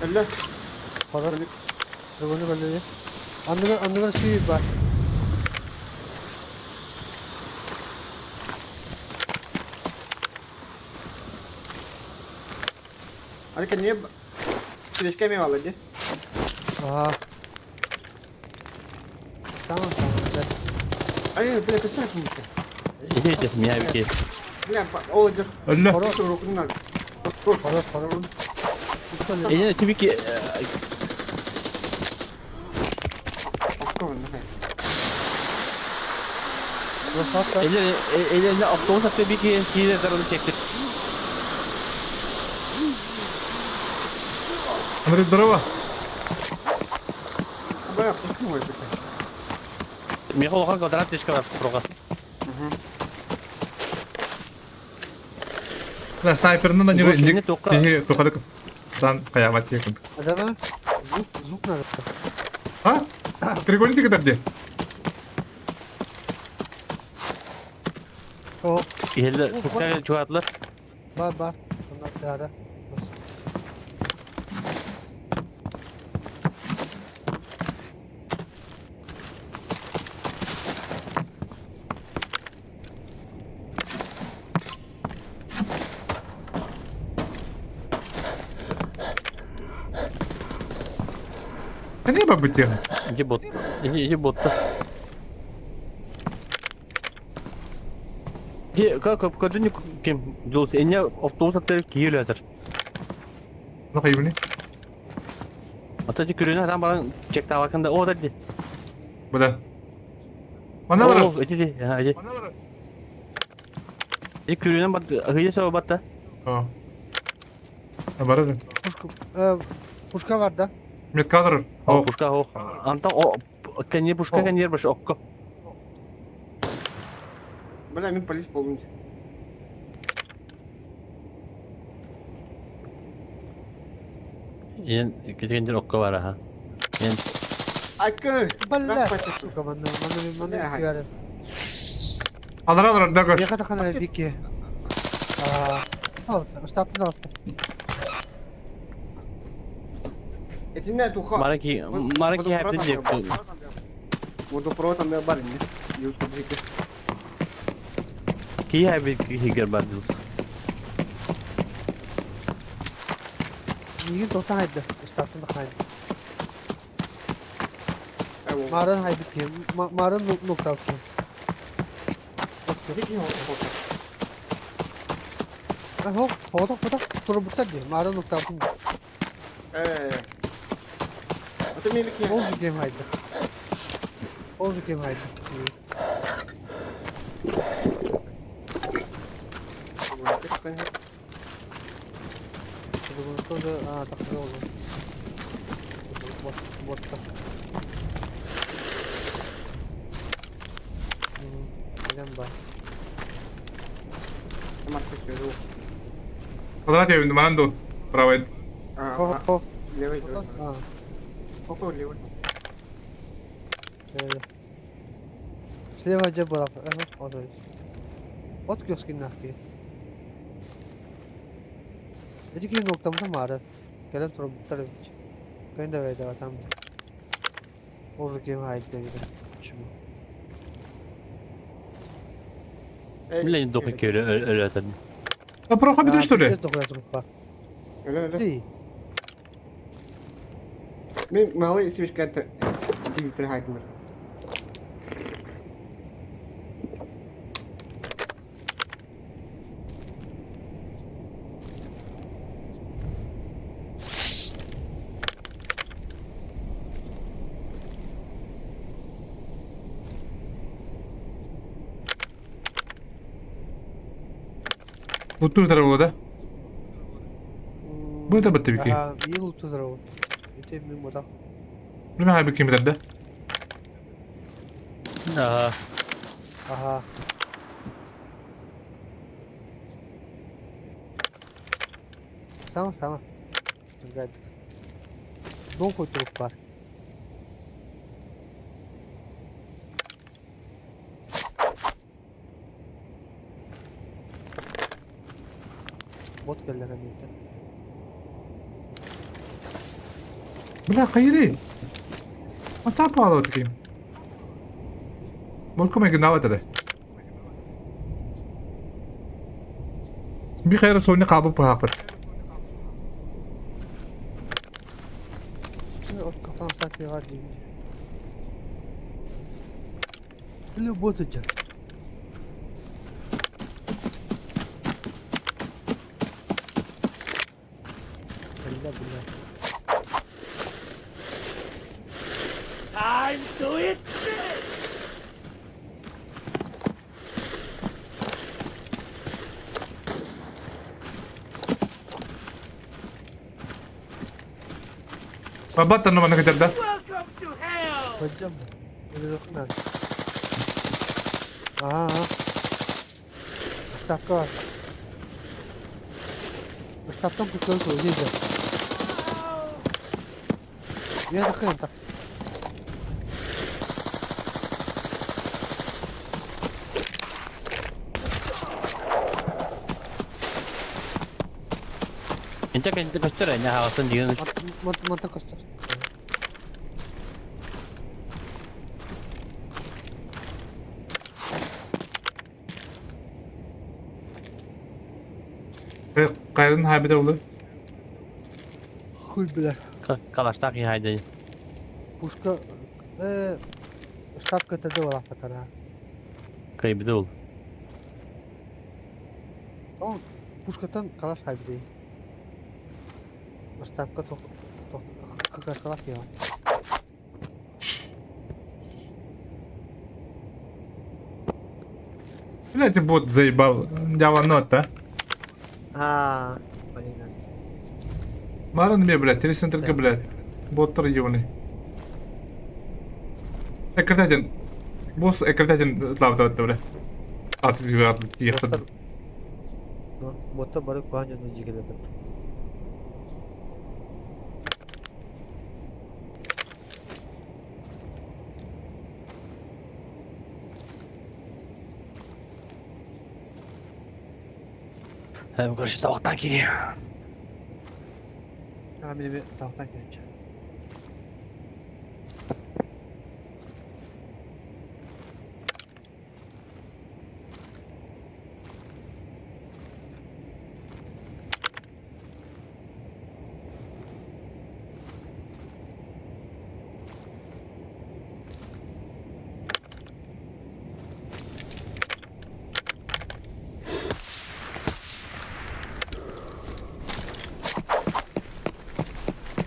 Әллә. Хорор. Треугольник әллә. Анныгар анныгар сүй бар. Арка не Слишком мало, да? Ага. Tamam tamam. Güzel. Ай, бля, ты что это? Эти меня бики. Бля, ол идет. Әллә. Хорош, Хорош, хорош. Эне тибики Эле эле автобус атты бики кире зараны чектик. Андрей, здорово. Бля, почему это? Михаил улахан квадрат тешке бар прога. Да, снайперны на Бу не не тока. не тохадык. Сан каямат текун. Adama звук звук надо. А? Треугольник это где? О, Эле пушка чугатлар. бар бар. Bunlar sırada. Не бабы тех. Иди бот. Иди иди ботта. Ди как көдүнү ким жолс эне автобус аттары киелер. Ну хайбни. Ата ди көрүнө адам баран чектабакында о да ди. Буда. Мана лора. О, иди ди. Ha иди. Ди көрүнө бат хыйы сабы батта. О. Бары. Пушка, э, пушка бар да. Меткадр. О, пушка о. Анта о кене пушка кене баш окко. Бля, мен полис болдым. Эн кэтигэн окко бар аха. Эн Айкы! Бля, сука, манна, манна, манна күәрі. Алара алара да көр. Яка тахан бики. А, штабтан алысты. Этинне туха. Мараки Мараки хэппи деп. Водопровод анда бар инде. Юз фабрика. Ки хэппи хигер бар дил. Мигин тоқтан хайды. Штабтан да хайды. Марын хайды ки. Марын нокта ки. Хо, хода, хода. Турбуттар ди. Марын нокта ки. Э. Это мелкий. Ол жүгем хайды. Ол жүгем хайды. Тоже, а, так oldu. Bot, botta. Билем бар. Алара тебе манан ду. Правый. Хо, хо. Левый. А. Хо, левый. Слева же была. Ага, вот. Вот киоски нахи. Эти кини ноктамда мары. Кэлэн турбуттар эбит. Кэнде бэйдэҕэ там. Ол ким хайда Почему? Блин, дохуй көлө өлөтөн. А проха бит что ли? Дохуя трупа. Өлө, өлө. Ты. Мен малый свечка дивитер хайдылар. Луттур тарабыла да? Бу это бытты бики. Ага, и луттур тарабы. Ите мен бота. Билме хай бики митер да? Ага. Ага. Сама, сама. Дохуй труп бар. Бот келдер әмейті. Бля, хайри. Асап алып таким. Болком эгнава таре. Би хайра соны кабып пахапыр. Кафан саки бар дейм. Бля, бот эжер. Бля, бля. Time to eat Бабаттан мана кетер да? Welcome to hell! Hocam. Öyle Ага, ага. Штабка бар. Штабтан путёрку здесь. Я захрен так. Инте кенте көстөр эне хаҕатын диэн. Манта көстөр. Кайрын хайбыда улы. Хуй билер. Калаштак хайда. Пушка штабка тады ола патара. Кайбыда ул. Ол пушкатан калаш хайбыды. Штабка тох тох калаш я. Блядь, бот заебал. Дява нота. А, блин. Марын мне, блядь, телецентрга, блядь. Боттар ебаный. Экртатин. Босс экртатин лавда, блядь. Ат, ехать. Ботта бары куан жону жигеле бит. Короче, табақтан кири. А, мин тахтан кириччи.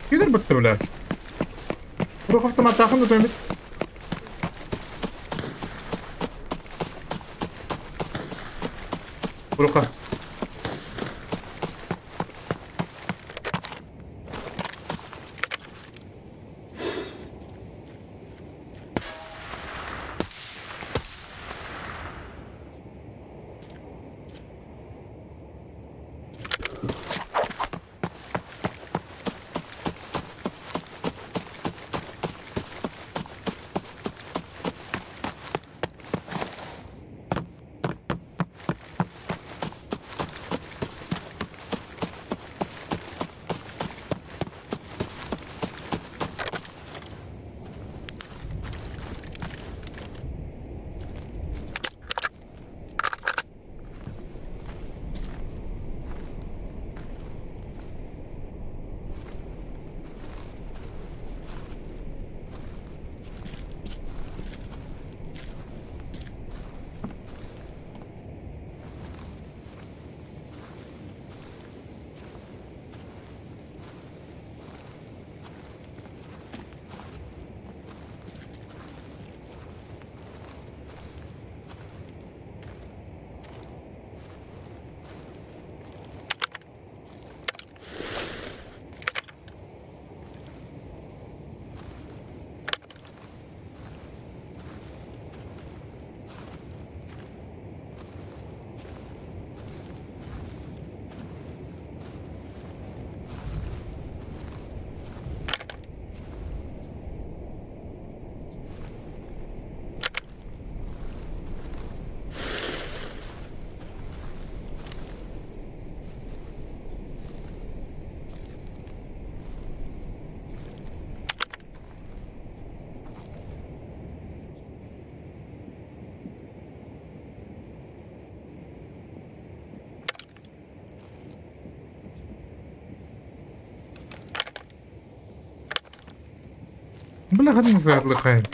Килер бытты бля. Рух автоматтаахын да төмүт. Руха. Бля, хадин заарлыхайын.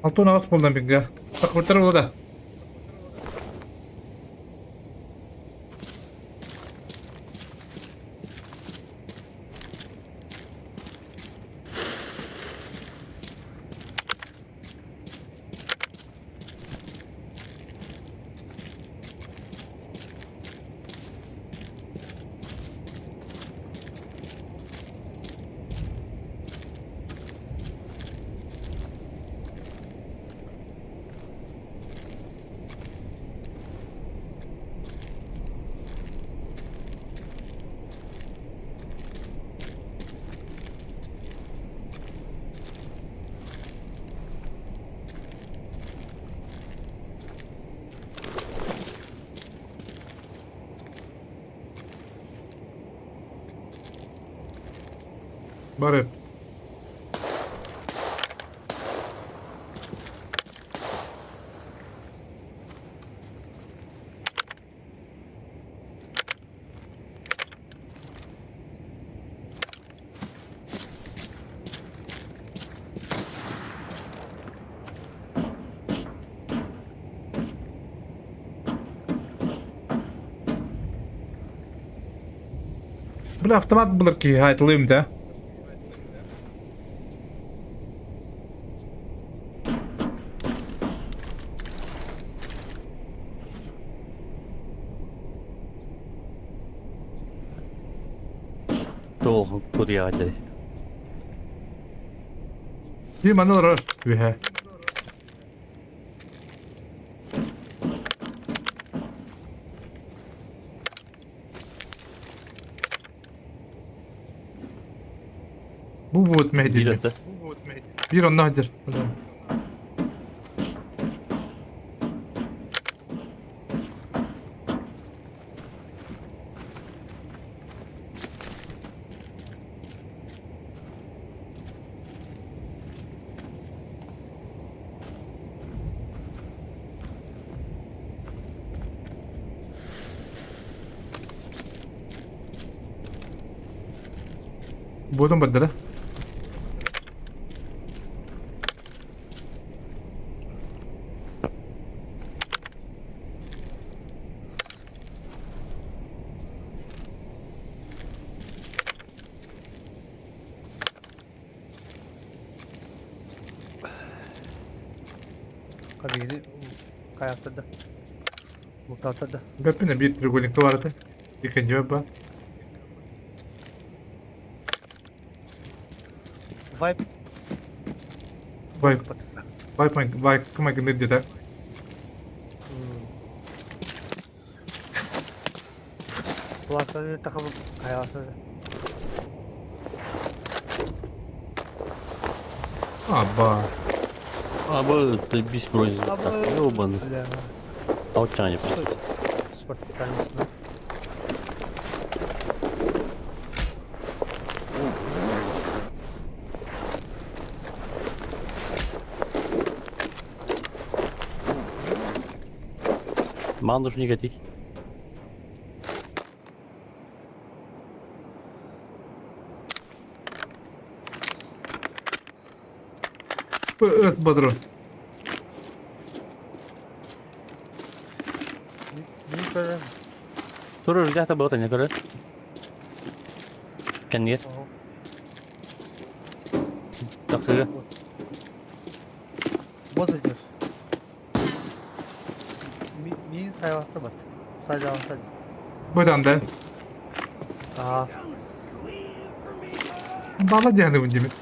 68 буолла бигга. Тахбыттар буолла да. Бары. Бля, автомат булар киһи хаайтылыым да. Туох курьяҕа Дии манна олорор үһэ. Бу буут мэһдиир. Биир онно сылдьар. Буотун бардара. Кабины хайаттарда. Бултааттарда. Бэппин биир треугольникта бар этэ. Иккинчи бар. Вайп. Вайп. Вайп вайп кым где-то. Пластаны тахам хайаттарда. Аба. Аба, ты бис вроде. Ёбаный. Толчание. Спортивный. Мандуш негатив. Öt бодро. Туру ребята было не көрө. Кеннер. Таксы. Вот идешь. Мин сайватты бат. Сайватты. Быдан да. Аа. Бала дианы үндемет.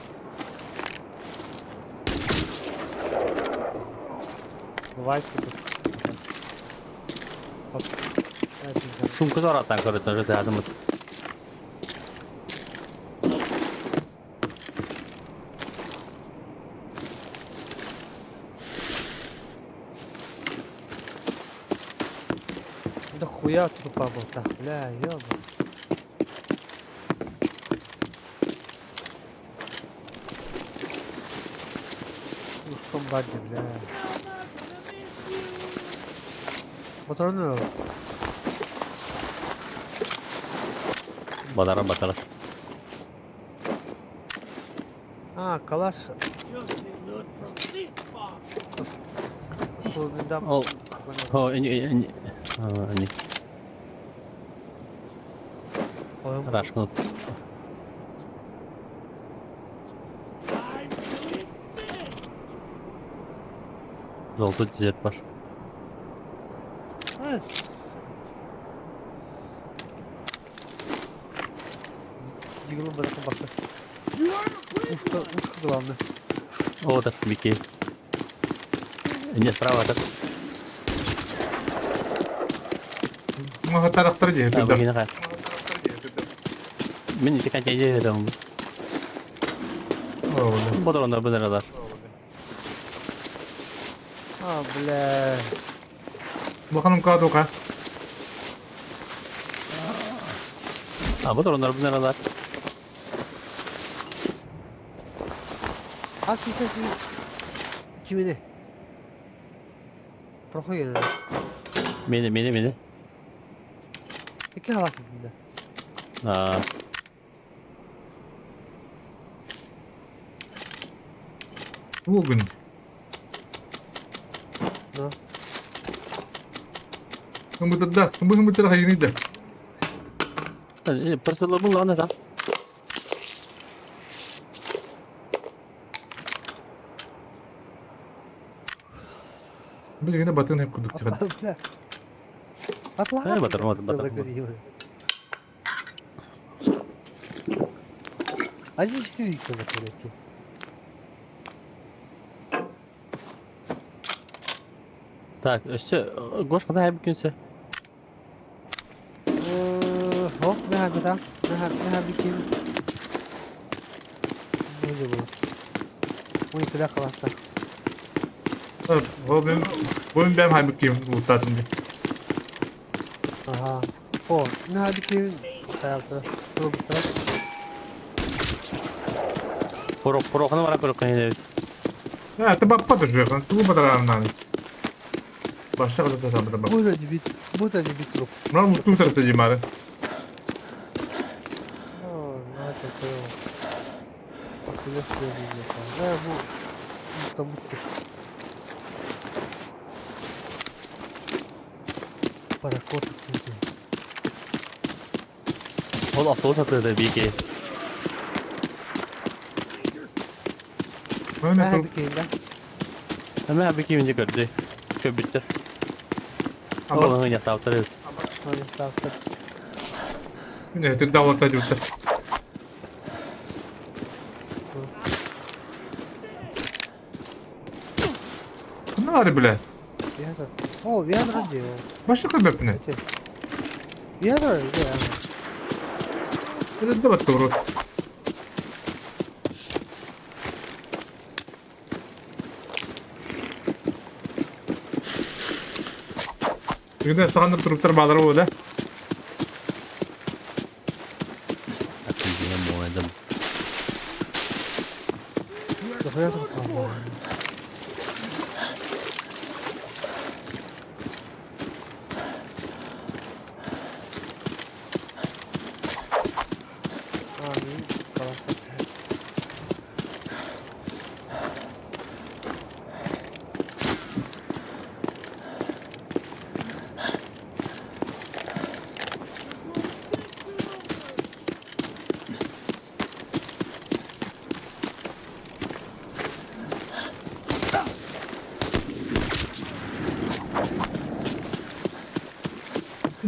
Бывает тут. Шумка зараттан көрөтөн жете адамы. Да хуя трупа был так, бля, ёба. Ушком бади, бля. Патроны Батара батара. А, калаш. Ол О, ини ини ини. Рашкын. Золотой дезерт бар. Дигылым быракын бакты. Ушка, ушка главное. О, так, Бики. Не, справа, так. Махатарахтар дии. А, бу хай. Мин ити кантя дьиэ Бодорондар быдаралар. А, бля. Баханым кадука. А бодорондар быдаралар. А, кисе Кимини? Прохой Мени, мени, мени. Ики халак бинде. А. Угун. Да. Хымытырда, хымытыр хайыны да. Пырсылы бұл ланы да. Билигин батын хеп кудук чыгат. Атла. Батыр, батыр, батыр. 1-4 икс батыр. Так, өссө Гошка да күнсө. Хоп, меха бета. Меха, меха биким. Не было. Ой, куда класса. Бу мен бэм хайбы ким лутатын ди. Ага. О, меха биким. Хаялты. Порок, порокны бара көрөк кайны. А, ты баппа тоже, ту батарарнан. Башта кызы та бата. Бу да дебит, бу да дебит труп. Мына муту тарта димары. О, на это Да, бу там Паракот. Ол автобус атыды бики. Меха биким, да? Меха бики мине көрдү. Көбүттөр. Ол ыңы яктаптыр. Яктаптыр. Не, ты давлата жуттар. Нары, бля. О, ядро делал. Башы көбөпнө. Ядро, да. Это дават туру. Бүгүн саганыр туруптар баалар болду, да?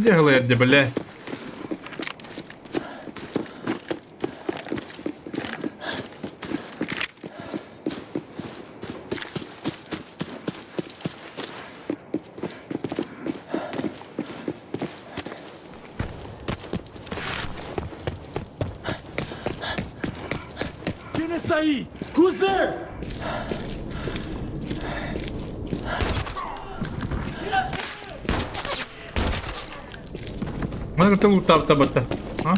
Где глядя, бля? Quem está aí? Who's there? Мына тыл тапта батта. А?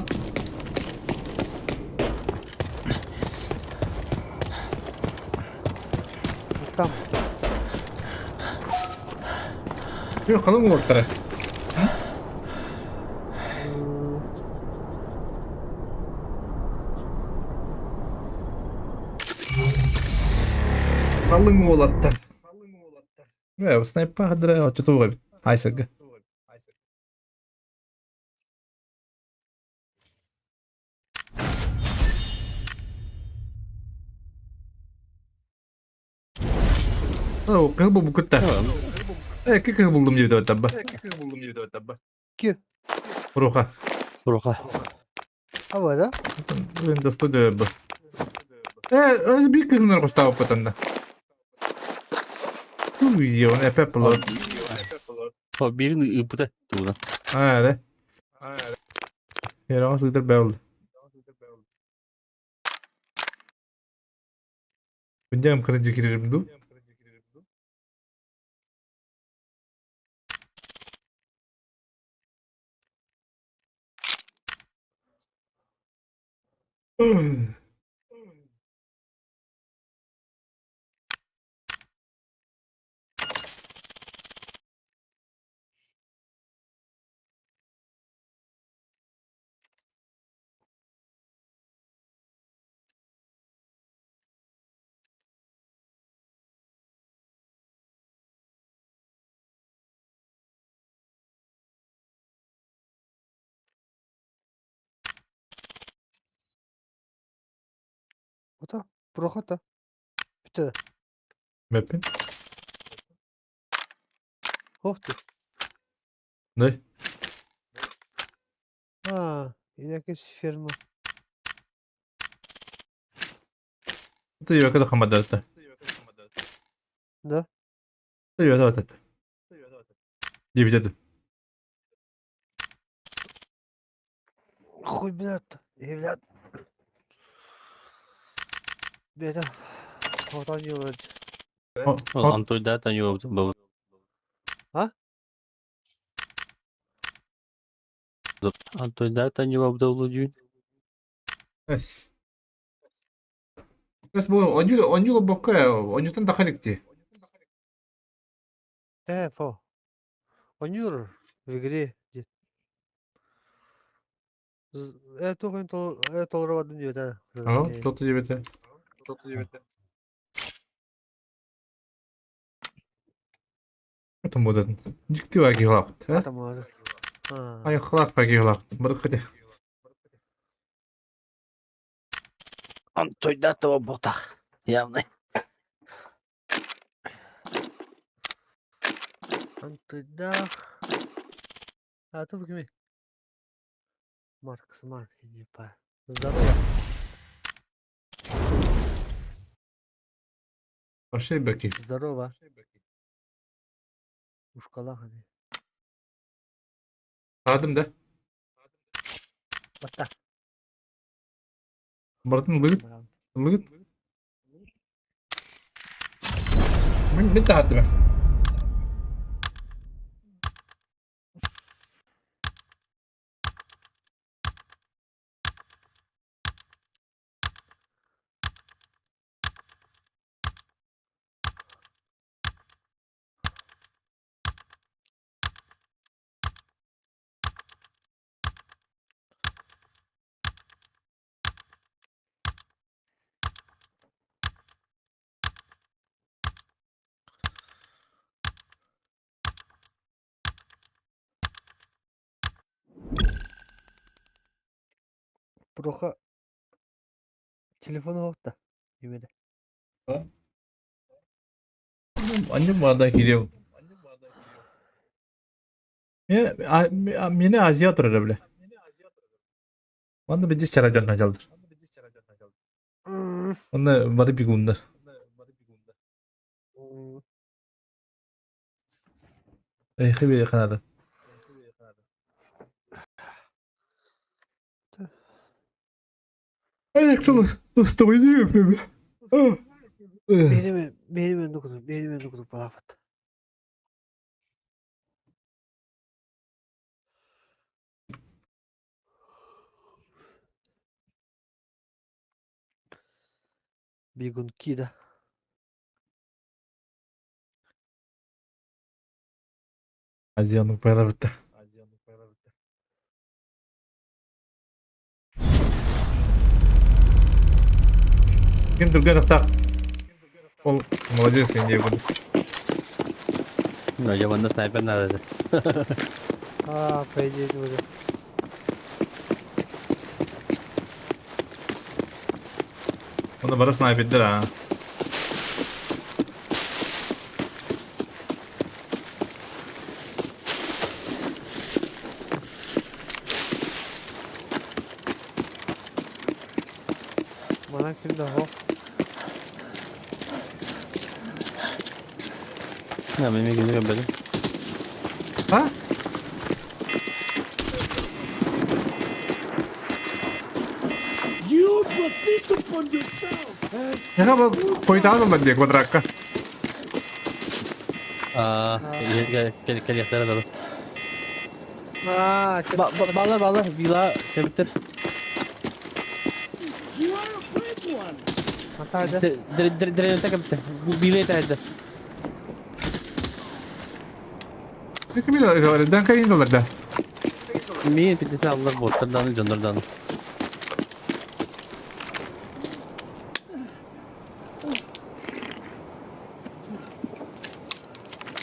Там. Yok kalın уоттара. Kalın уолаттар. Ээ, снайпа хадыра оччотуга эбит. Айсарга. Оо, кыһыл булбуккут да. Э, ки кыһыл булдум диэбит табба. Ки? Руха. Руха. А да? Блин, досту дөбө. Э, өз бир кыһыннар костаабыппыт онно. Уй, он эпэ плот. О, бирин ыыппыта тугунан. Аа, да. Яраҕа сыытар бээ болды. Күндем кырынчы кирерим ду. Ото, прохота. Бүтэ. Мэппин. Хохту. Да. А, инакес ферма. Это я когда хамадата. Да? Это я это. Диэбитэ Хуй блядь, блядь. Беда. Вот они вот. Антойда танюб А? Антойда танюб давлудюн. Эс. Эс бу онюл онюл бокка онютан дахалик ти. Э, фо. Онюр в игре. Э, тугын тол э толрова дүние Ага, кто-то диэбитэ. Это будет. Дикти ваги лапт, а? Там ладно. Ай хлап ваги лапт. Бархати. Антойда того бота. Явно. Антыдах. А то кими? Марксман, иди па. Здорово. Пошли баки. Здорово. Ушкалахами. Адым да. Батта. Бартын лыгыт. Лыгыт. Мин мин таһаттым. Проха. Телефону хокта. Имеде. Аннем барда кирием. Мени Азия турар биле. Манна бидис чара жан жалдыр. Онна бары бигундар. Эй, хиби канада. Ай, кто что иди Benim benim önde kutu, benim önde kutu balafat. Бегунки, да. Азияның пайла бітті. Ким түрген ықтақ? Ол молодец, сен де бүгін. Ну, я манна снайпер надо. А, по идее, буде. Оны бары снайпердер а. Манан ким да хоқ. Я мен меге көрбөдүм. А? You brought this upon yourself! Яха бу койдаан олар дии квадракка. Аа, кел кел яктара далы. Аа, Балар балар вила кебиттер. You are a brave one! Хантаада. Дер кебиттер. Биле тәдде. Кими дан кайын олар да. Мин питесе аллар боттардан жондардан.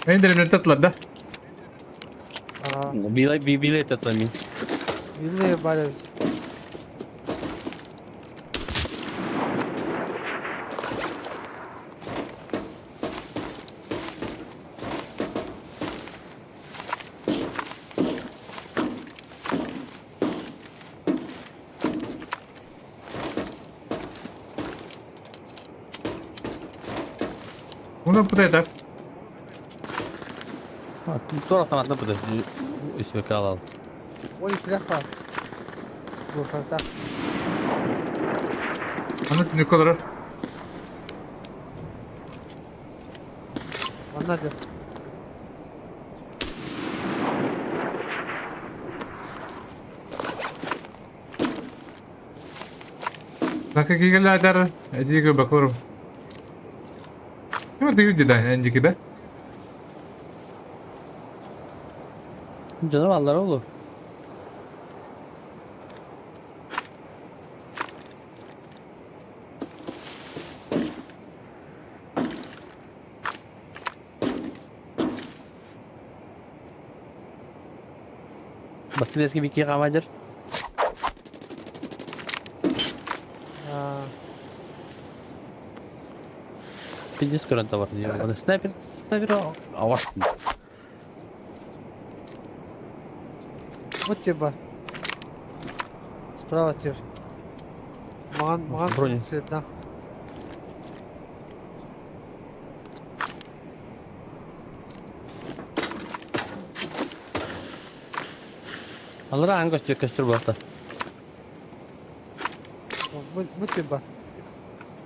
Эйн деревне татлар да. Аа, Биле биле тәтла мин. виллы бар. Уна путайда. Тур автоматны буду. Үсмәкә алал. Ой, пляха. Бу фарта. Аны түнүк олорор. Манна деп. Нака кигеллээдэр эдиги бакуру. Ким тиги да эндики да? Жаным аллар олу. Василевский бики камадыр. Аа, Пиздец көрөн бар. Снайпер, снайпер аваш. вот тебе бар. Справа тебе. Маған, маған Броня. да. Аллар аң көстөр көстөр болта. Вот тебе бар.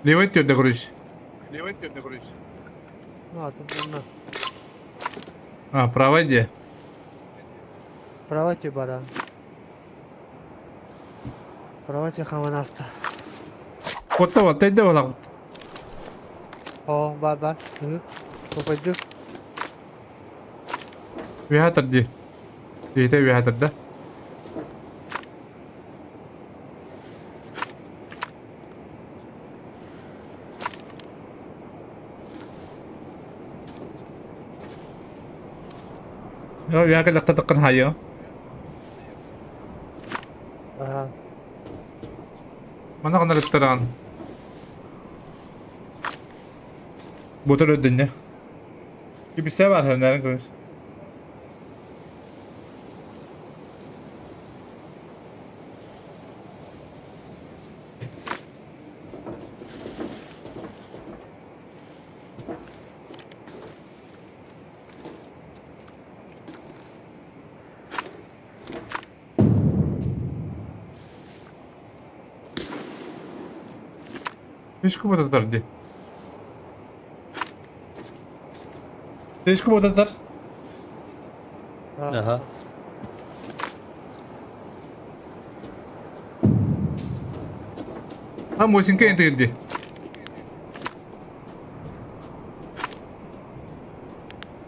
Левый түрдө короче. На, тут на. А, правый де. Права тебе бар. а. Права тебе хаманаста. Котта вот тайда ола. О, бар, бар. Попойду. Виатар ди. Дите виатар да. Yo виака лакта таккан хайо. Аа, Мана гана ресторан. Ботор өдүнне. Кибисе бар хәннәрен көрүш. Фишку ботатар ди. Фишку ботатар. Аха. А мосинка энтигилди.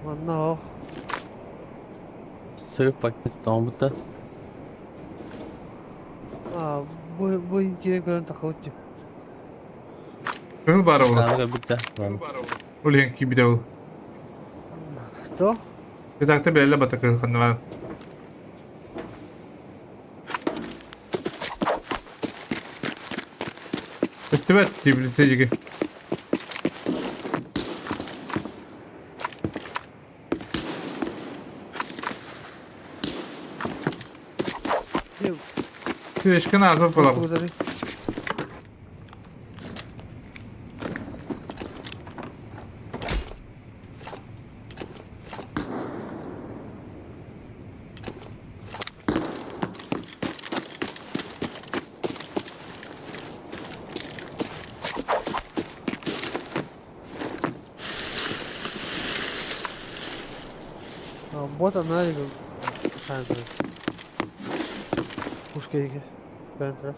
манна ох. Сырып пакет тоңбутта. Аа, бу бу кирен көрөн тахылып деп. Кыл бар ол. Таны бутта. Ол ен кибиде ол. Кто? Редактор билэллэр батакы ханна Көстүбэт теплица диэки. Свечканы аҕа буолабын. Вот она и Пушка иһигэр көрөн турар.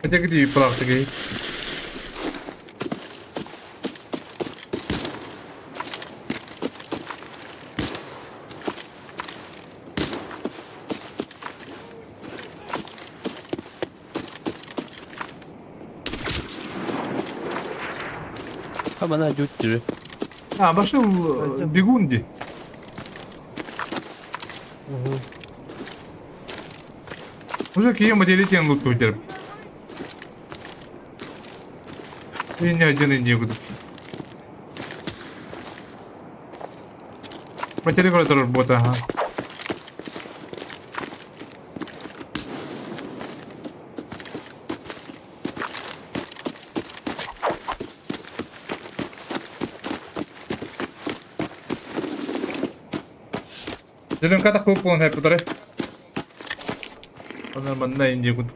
Хотя где практика? А мана дьүттүрү. А, пошел бегун ди. Уже кием моделитен лут көтеріп. И не один и не буду. Потери работа, ага. Дөлөҥкө атах куп буолан хэппитэрэ. Онон манна инди кут.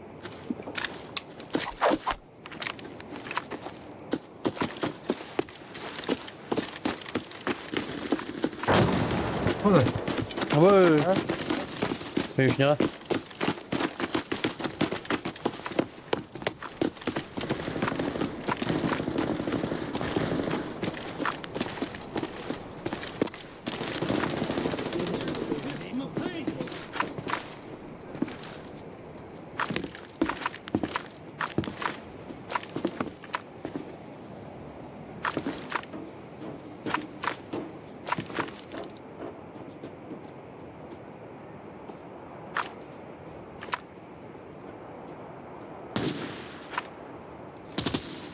Ой. Вишня.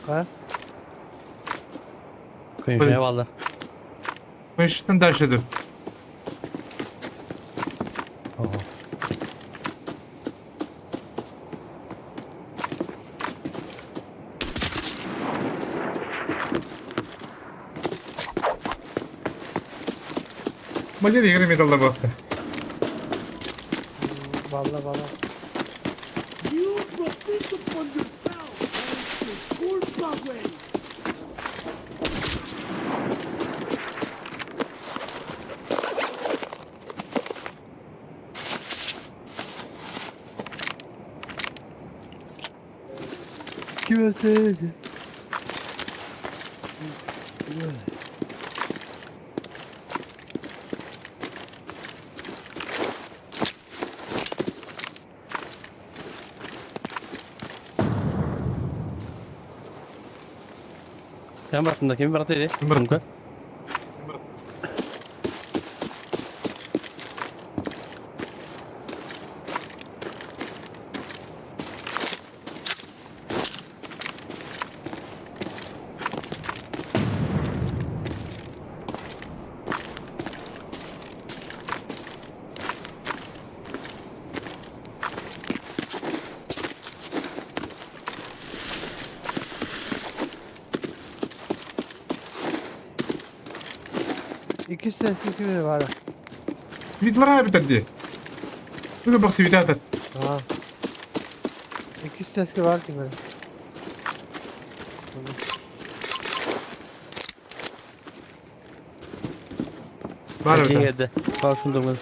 Хайа? Конюшня баллар. Конюшняттан дальше dur. Мадер игры металла бахта. Балла балла. You profit upon yourself and your culpa way. Ким Sen bıraktın da kimi bıraktı dedi? Kim bıraktı? Иккис ким баара? Светлана эбитэр дии. Туга бах светатар. Аа. Иккис сески баар ким эрэ. Бар эбитэр. Киһиэдэ. Бар шундугун.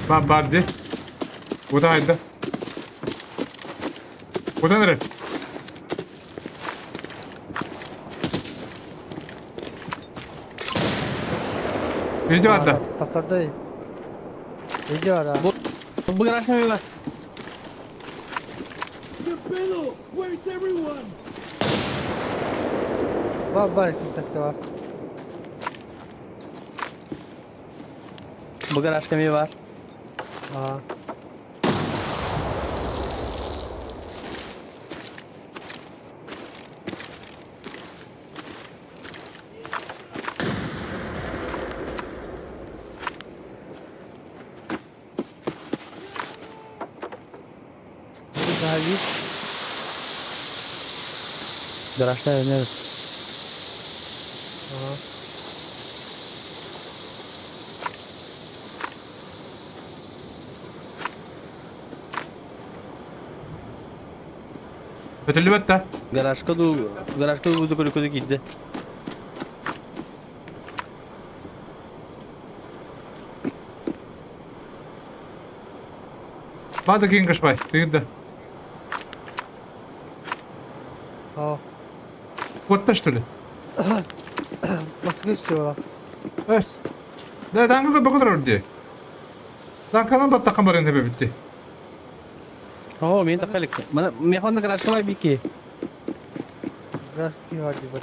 Бар бар ди. Куда айда? Куда нere? Видео анда. Таптардай. Видео ара. Бу бу гараж ми бар. ¿Qué pedo? Where's everyone? Бар бар икки бар. Бу гаражка ми бар. Аа. Daha bir. Гаражда өнер. Аа. Өтөллүбэт да. Гаражка ду гаражка ду көрө көрө киирдэ. Бады кийин кышпай. Тигинде. Аа. Куотта что ли? Басқа istiyorlar. Эс. Да, даңгы көпө көтөрөр ди. Даңканан баттакан бар энде битти. Оо, мен такалык. Мана механ гаражка бар бики. Графики var gibi.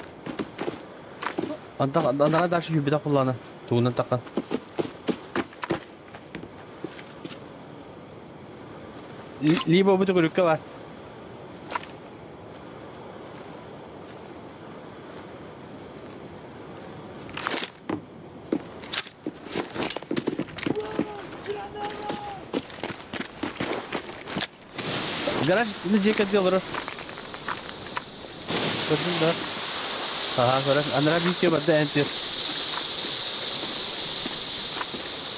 Анда анда дальше юбида куллана. Тугунан такан. Либо бу көрүккө бар. Гараж жека делор. Gördün mü? Ага, гараж. Андра бики бар да энтер.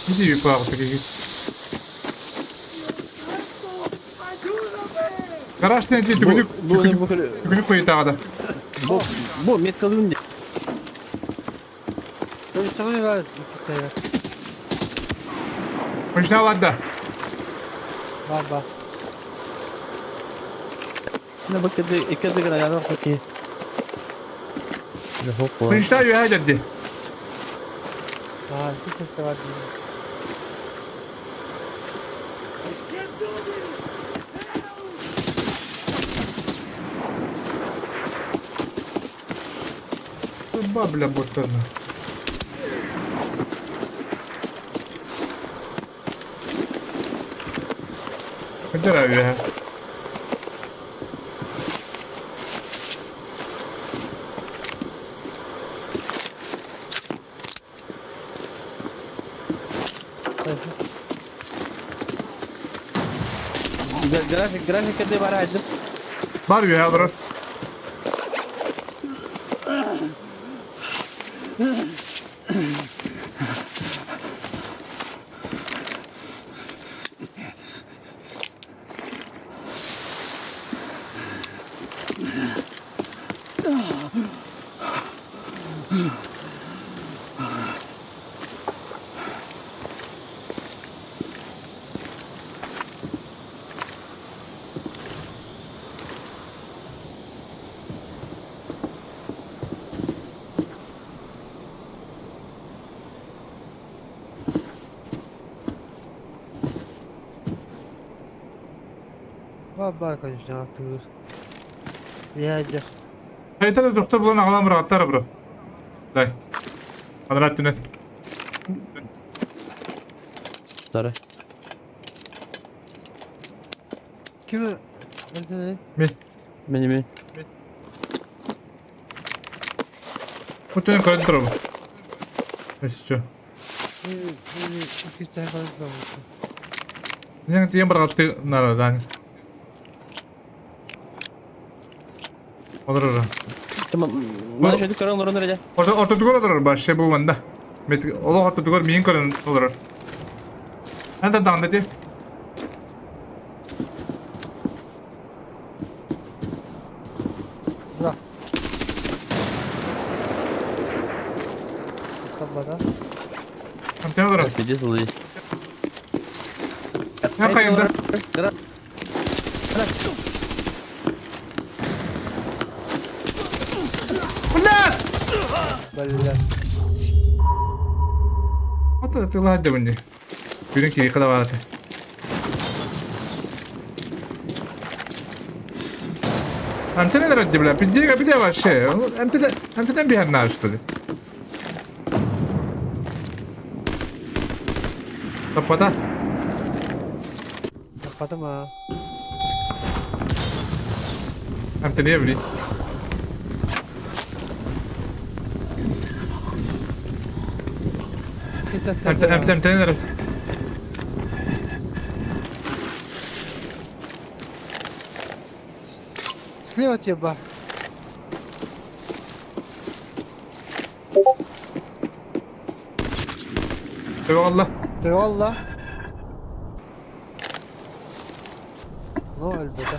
Иди юпа киги. Гараж не ди түгүнүк. Бу бу Түгүнүк койтагы да. бу бу меткалын Dönüştürmeyi ver. İki tane. Мышна ладда. Var var. Ne bak кеде икеде гранат хоки. Мышна юха дедди. Aa, iki ses de var. Gibi. I can't do this! Help! Бабля ботана. Кадера юха. Гараж гараж кеде бар айдым. Бар юха брат. Var var konuşacağım artık. Bir Айтады доктор булан агалам бираттар бро. Дай. Квадрат түнө. Сары. Kimi? Öldürdü. Мен. Мени мен. Бутын көрүп турам. Эсчө. Bir, iki tane konuşmamıştım. Мен тиен бар катты нарадан. Олорор. Tamam. Мана шөйдүк көрөн олорон эре. Орто орто тугор олорор баш бу манда. Мет олох орто тугор миин көрөн олорор. Анда даңда ти. Bırak. Tutan bana. Антен олорор. Пиздец ылый. Хайда. Блядь! Блядь. Вот это ладно мне. Бүгүн киһи кылабаата. Антенна ради, бля, пиздега, где вообще? Антенна, антенна бегает что ли? Таппата. Таппатым аа. Антенна, блин. Антенна, антенна. Слева тебе бар. Eyvallah. Eyvallah. Ну, өлбөтө.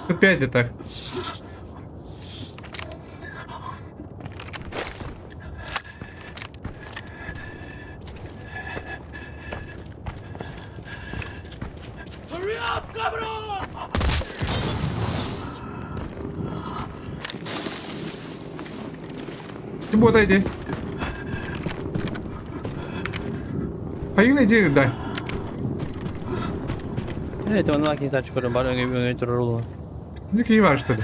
Опять так. Hurry up, cabrón! Ты вот иди. Хайын иди, да. Evet, onu kim çıkarıyorum. Bari öne öne durur olur. Не киеваш, что ли?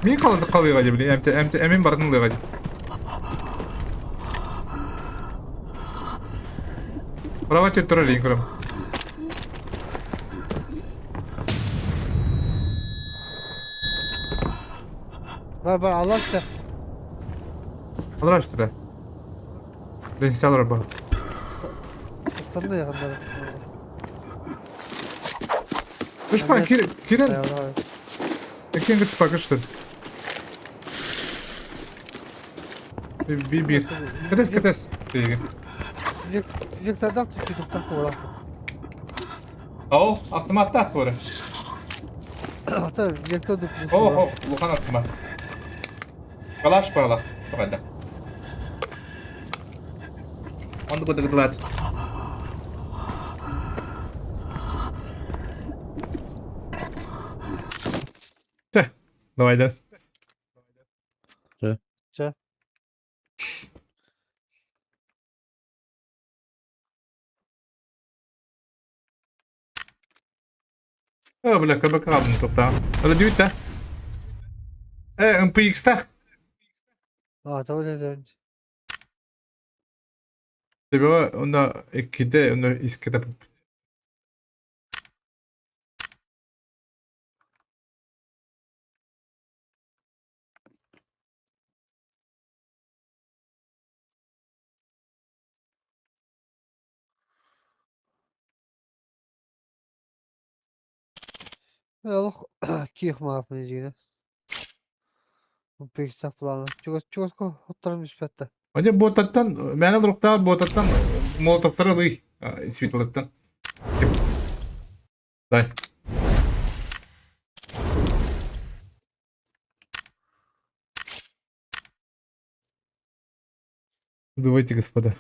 Мин қалды қалыға деп білейін, әмті әмін бардың лыға деп. Права территория лейін көрем. Бар бар Allah işte. Алар что Ден алар бар. Ustanın yakınları. Үш па кирен Экен гыт что ли? Би би. Катес катес. Деген. Виктордан түтүктөн туурап. Ау, автоматта тура. Ата Виктор дуп. О, лухан автомат. Калаш палах. Пагада. Онды гыдыгыдлат. Чэ, давай да. Чэ. Чэ. О, бля, КБК тоқта. Ала дүйт та. Э, МПХ та. А, того дедим. Тебе онда иккиде, онда искеде. Олох киих маапын дьиҥинэн. Пиксах плана. Чугас чугаска оттарым испэтте. Оде ботаттан, мәне руктар ботаттан молотовтары лый светлыттан. Дай. Давайте, господа.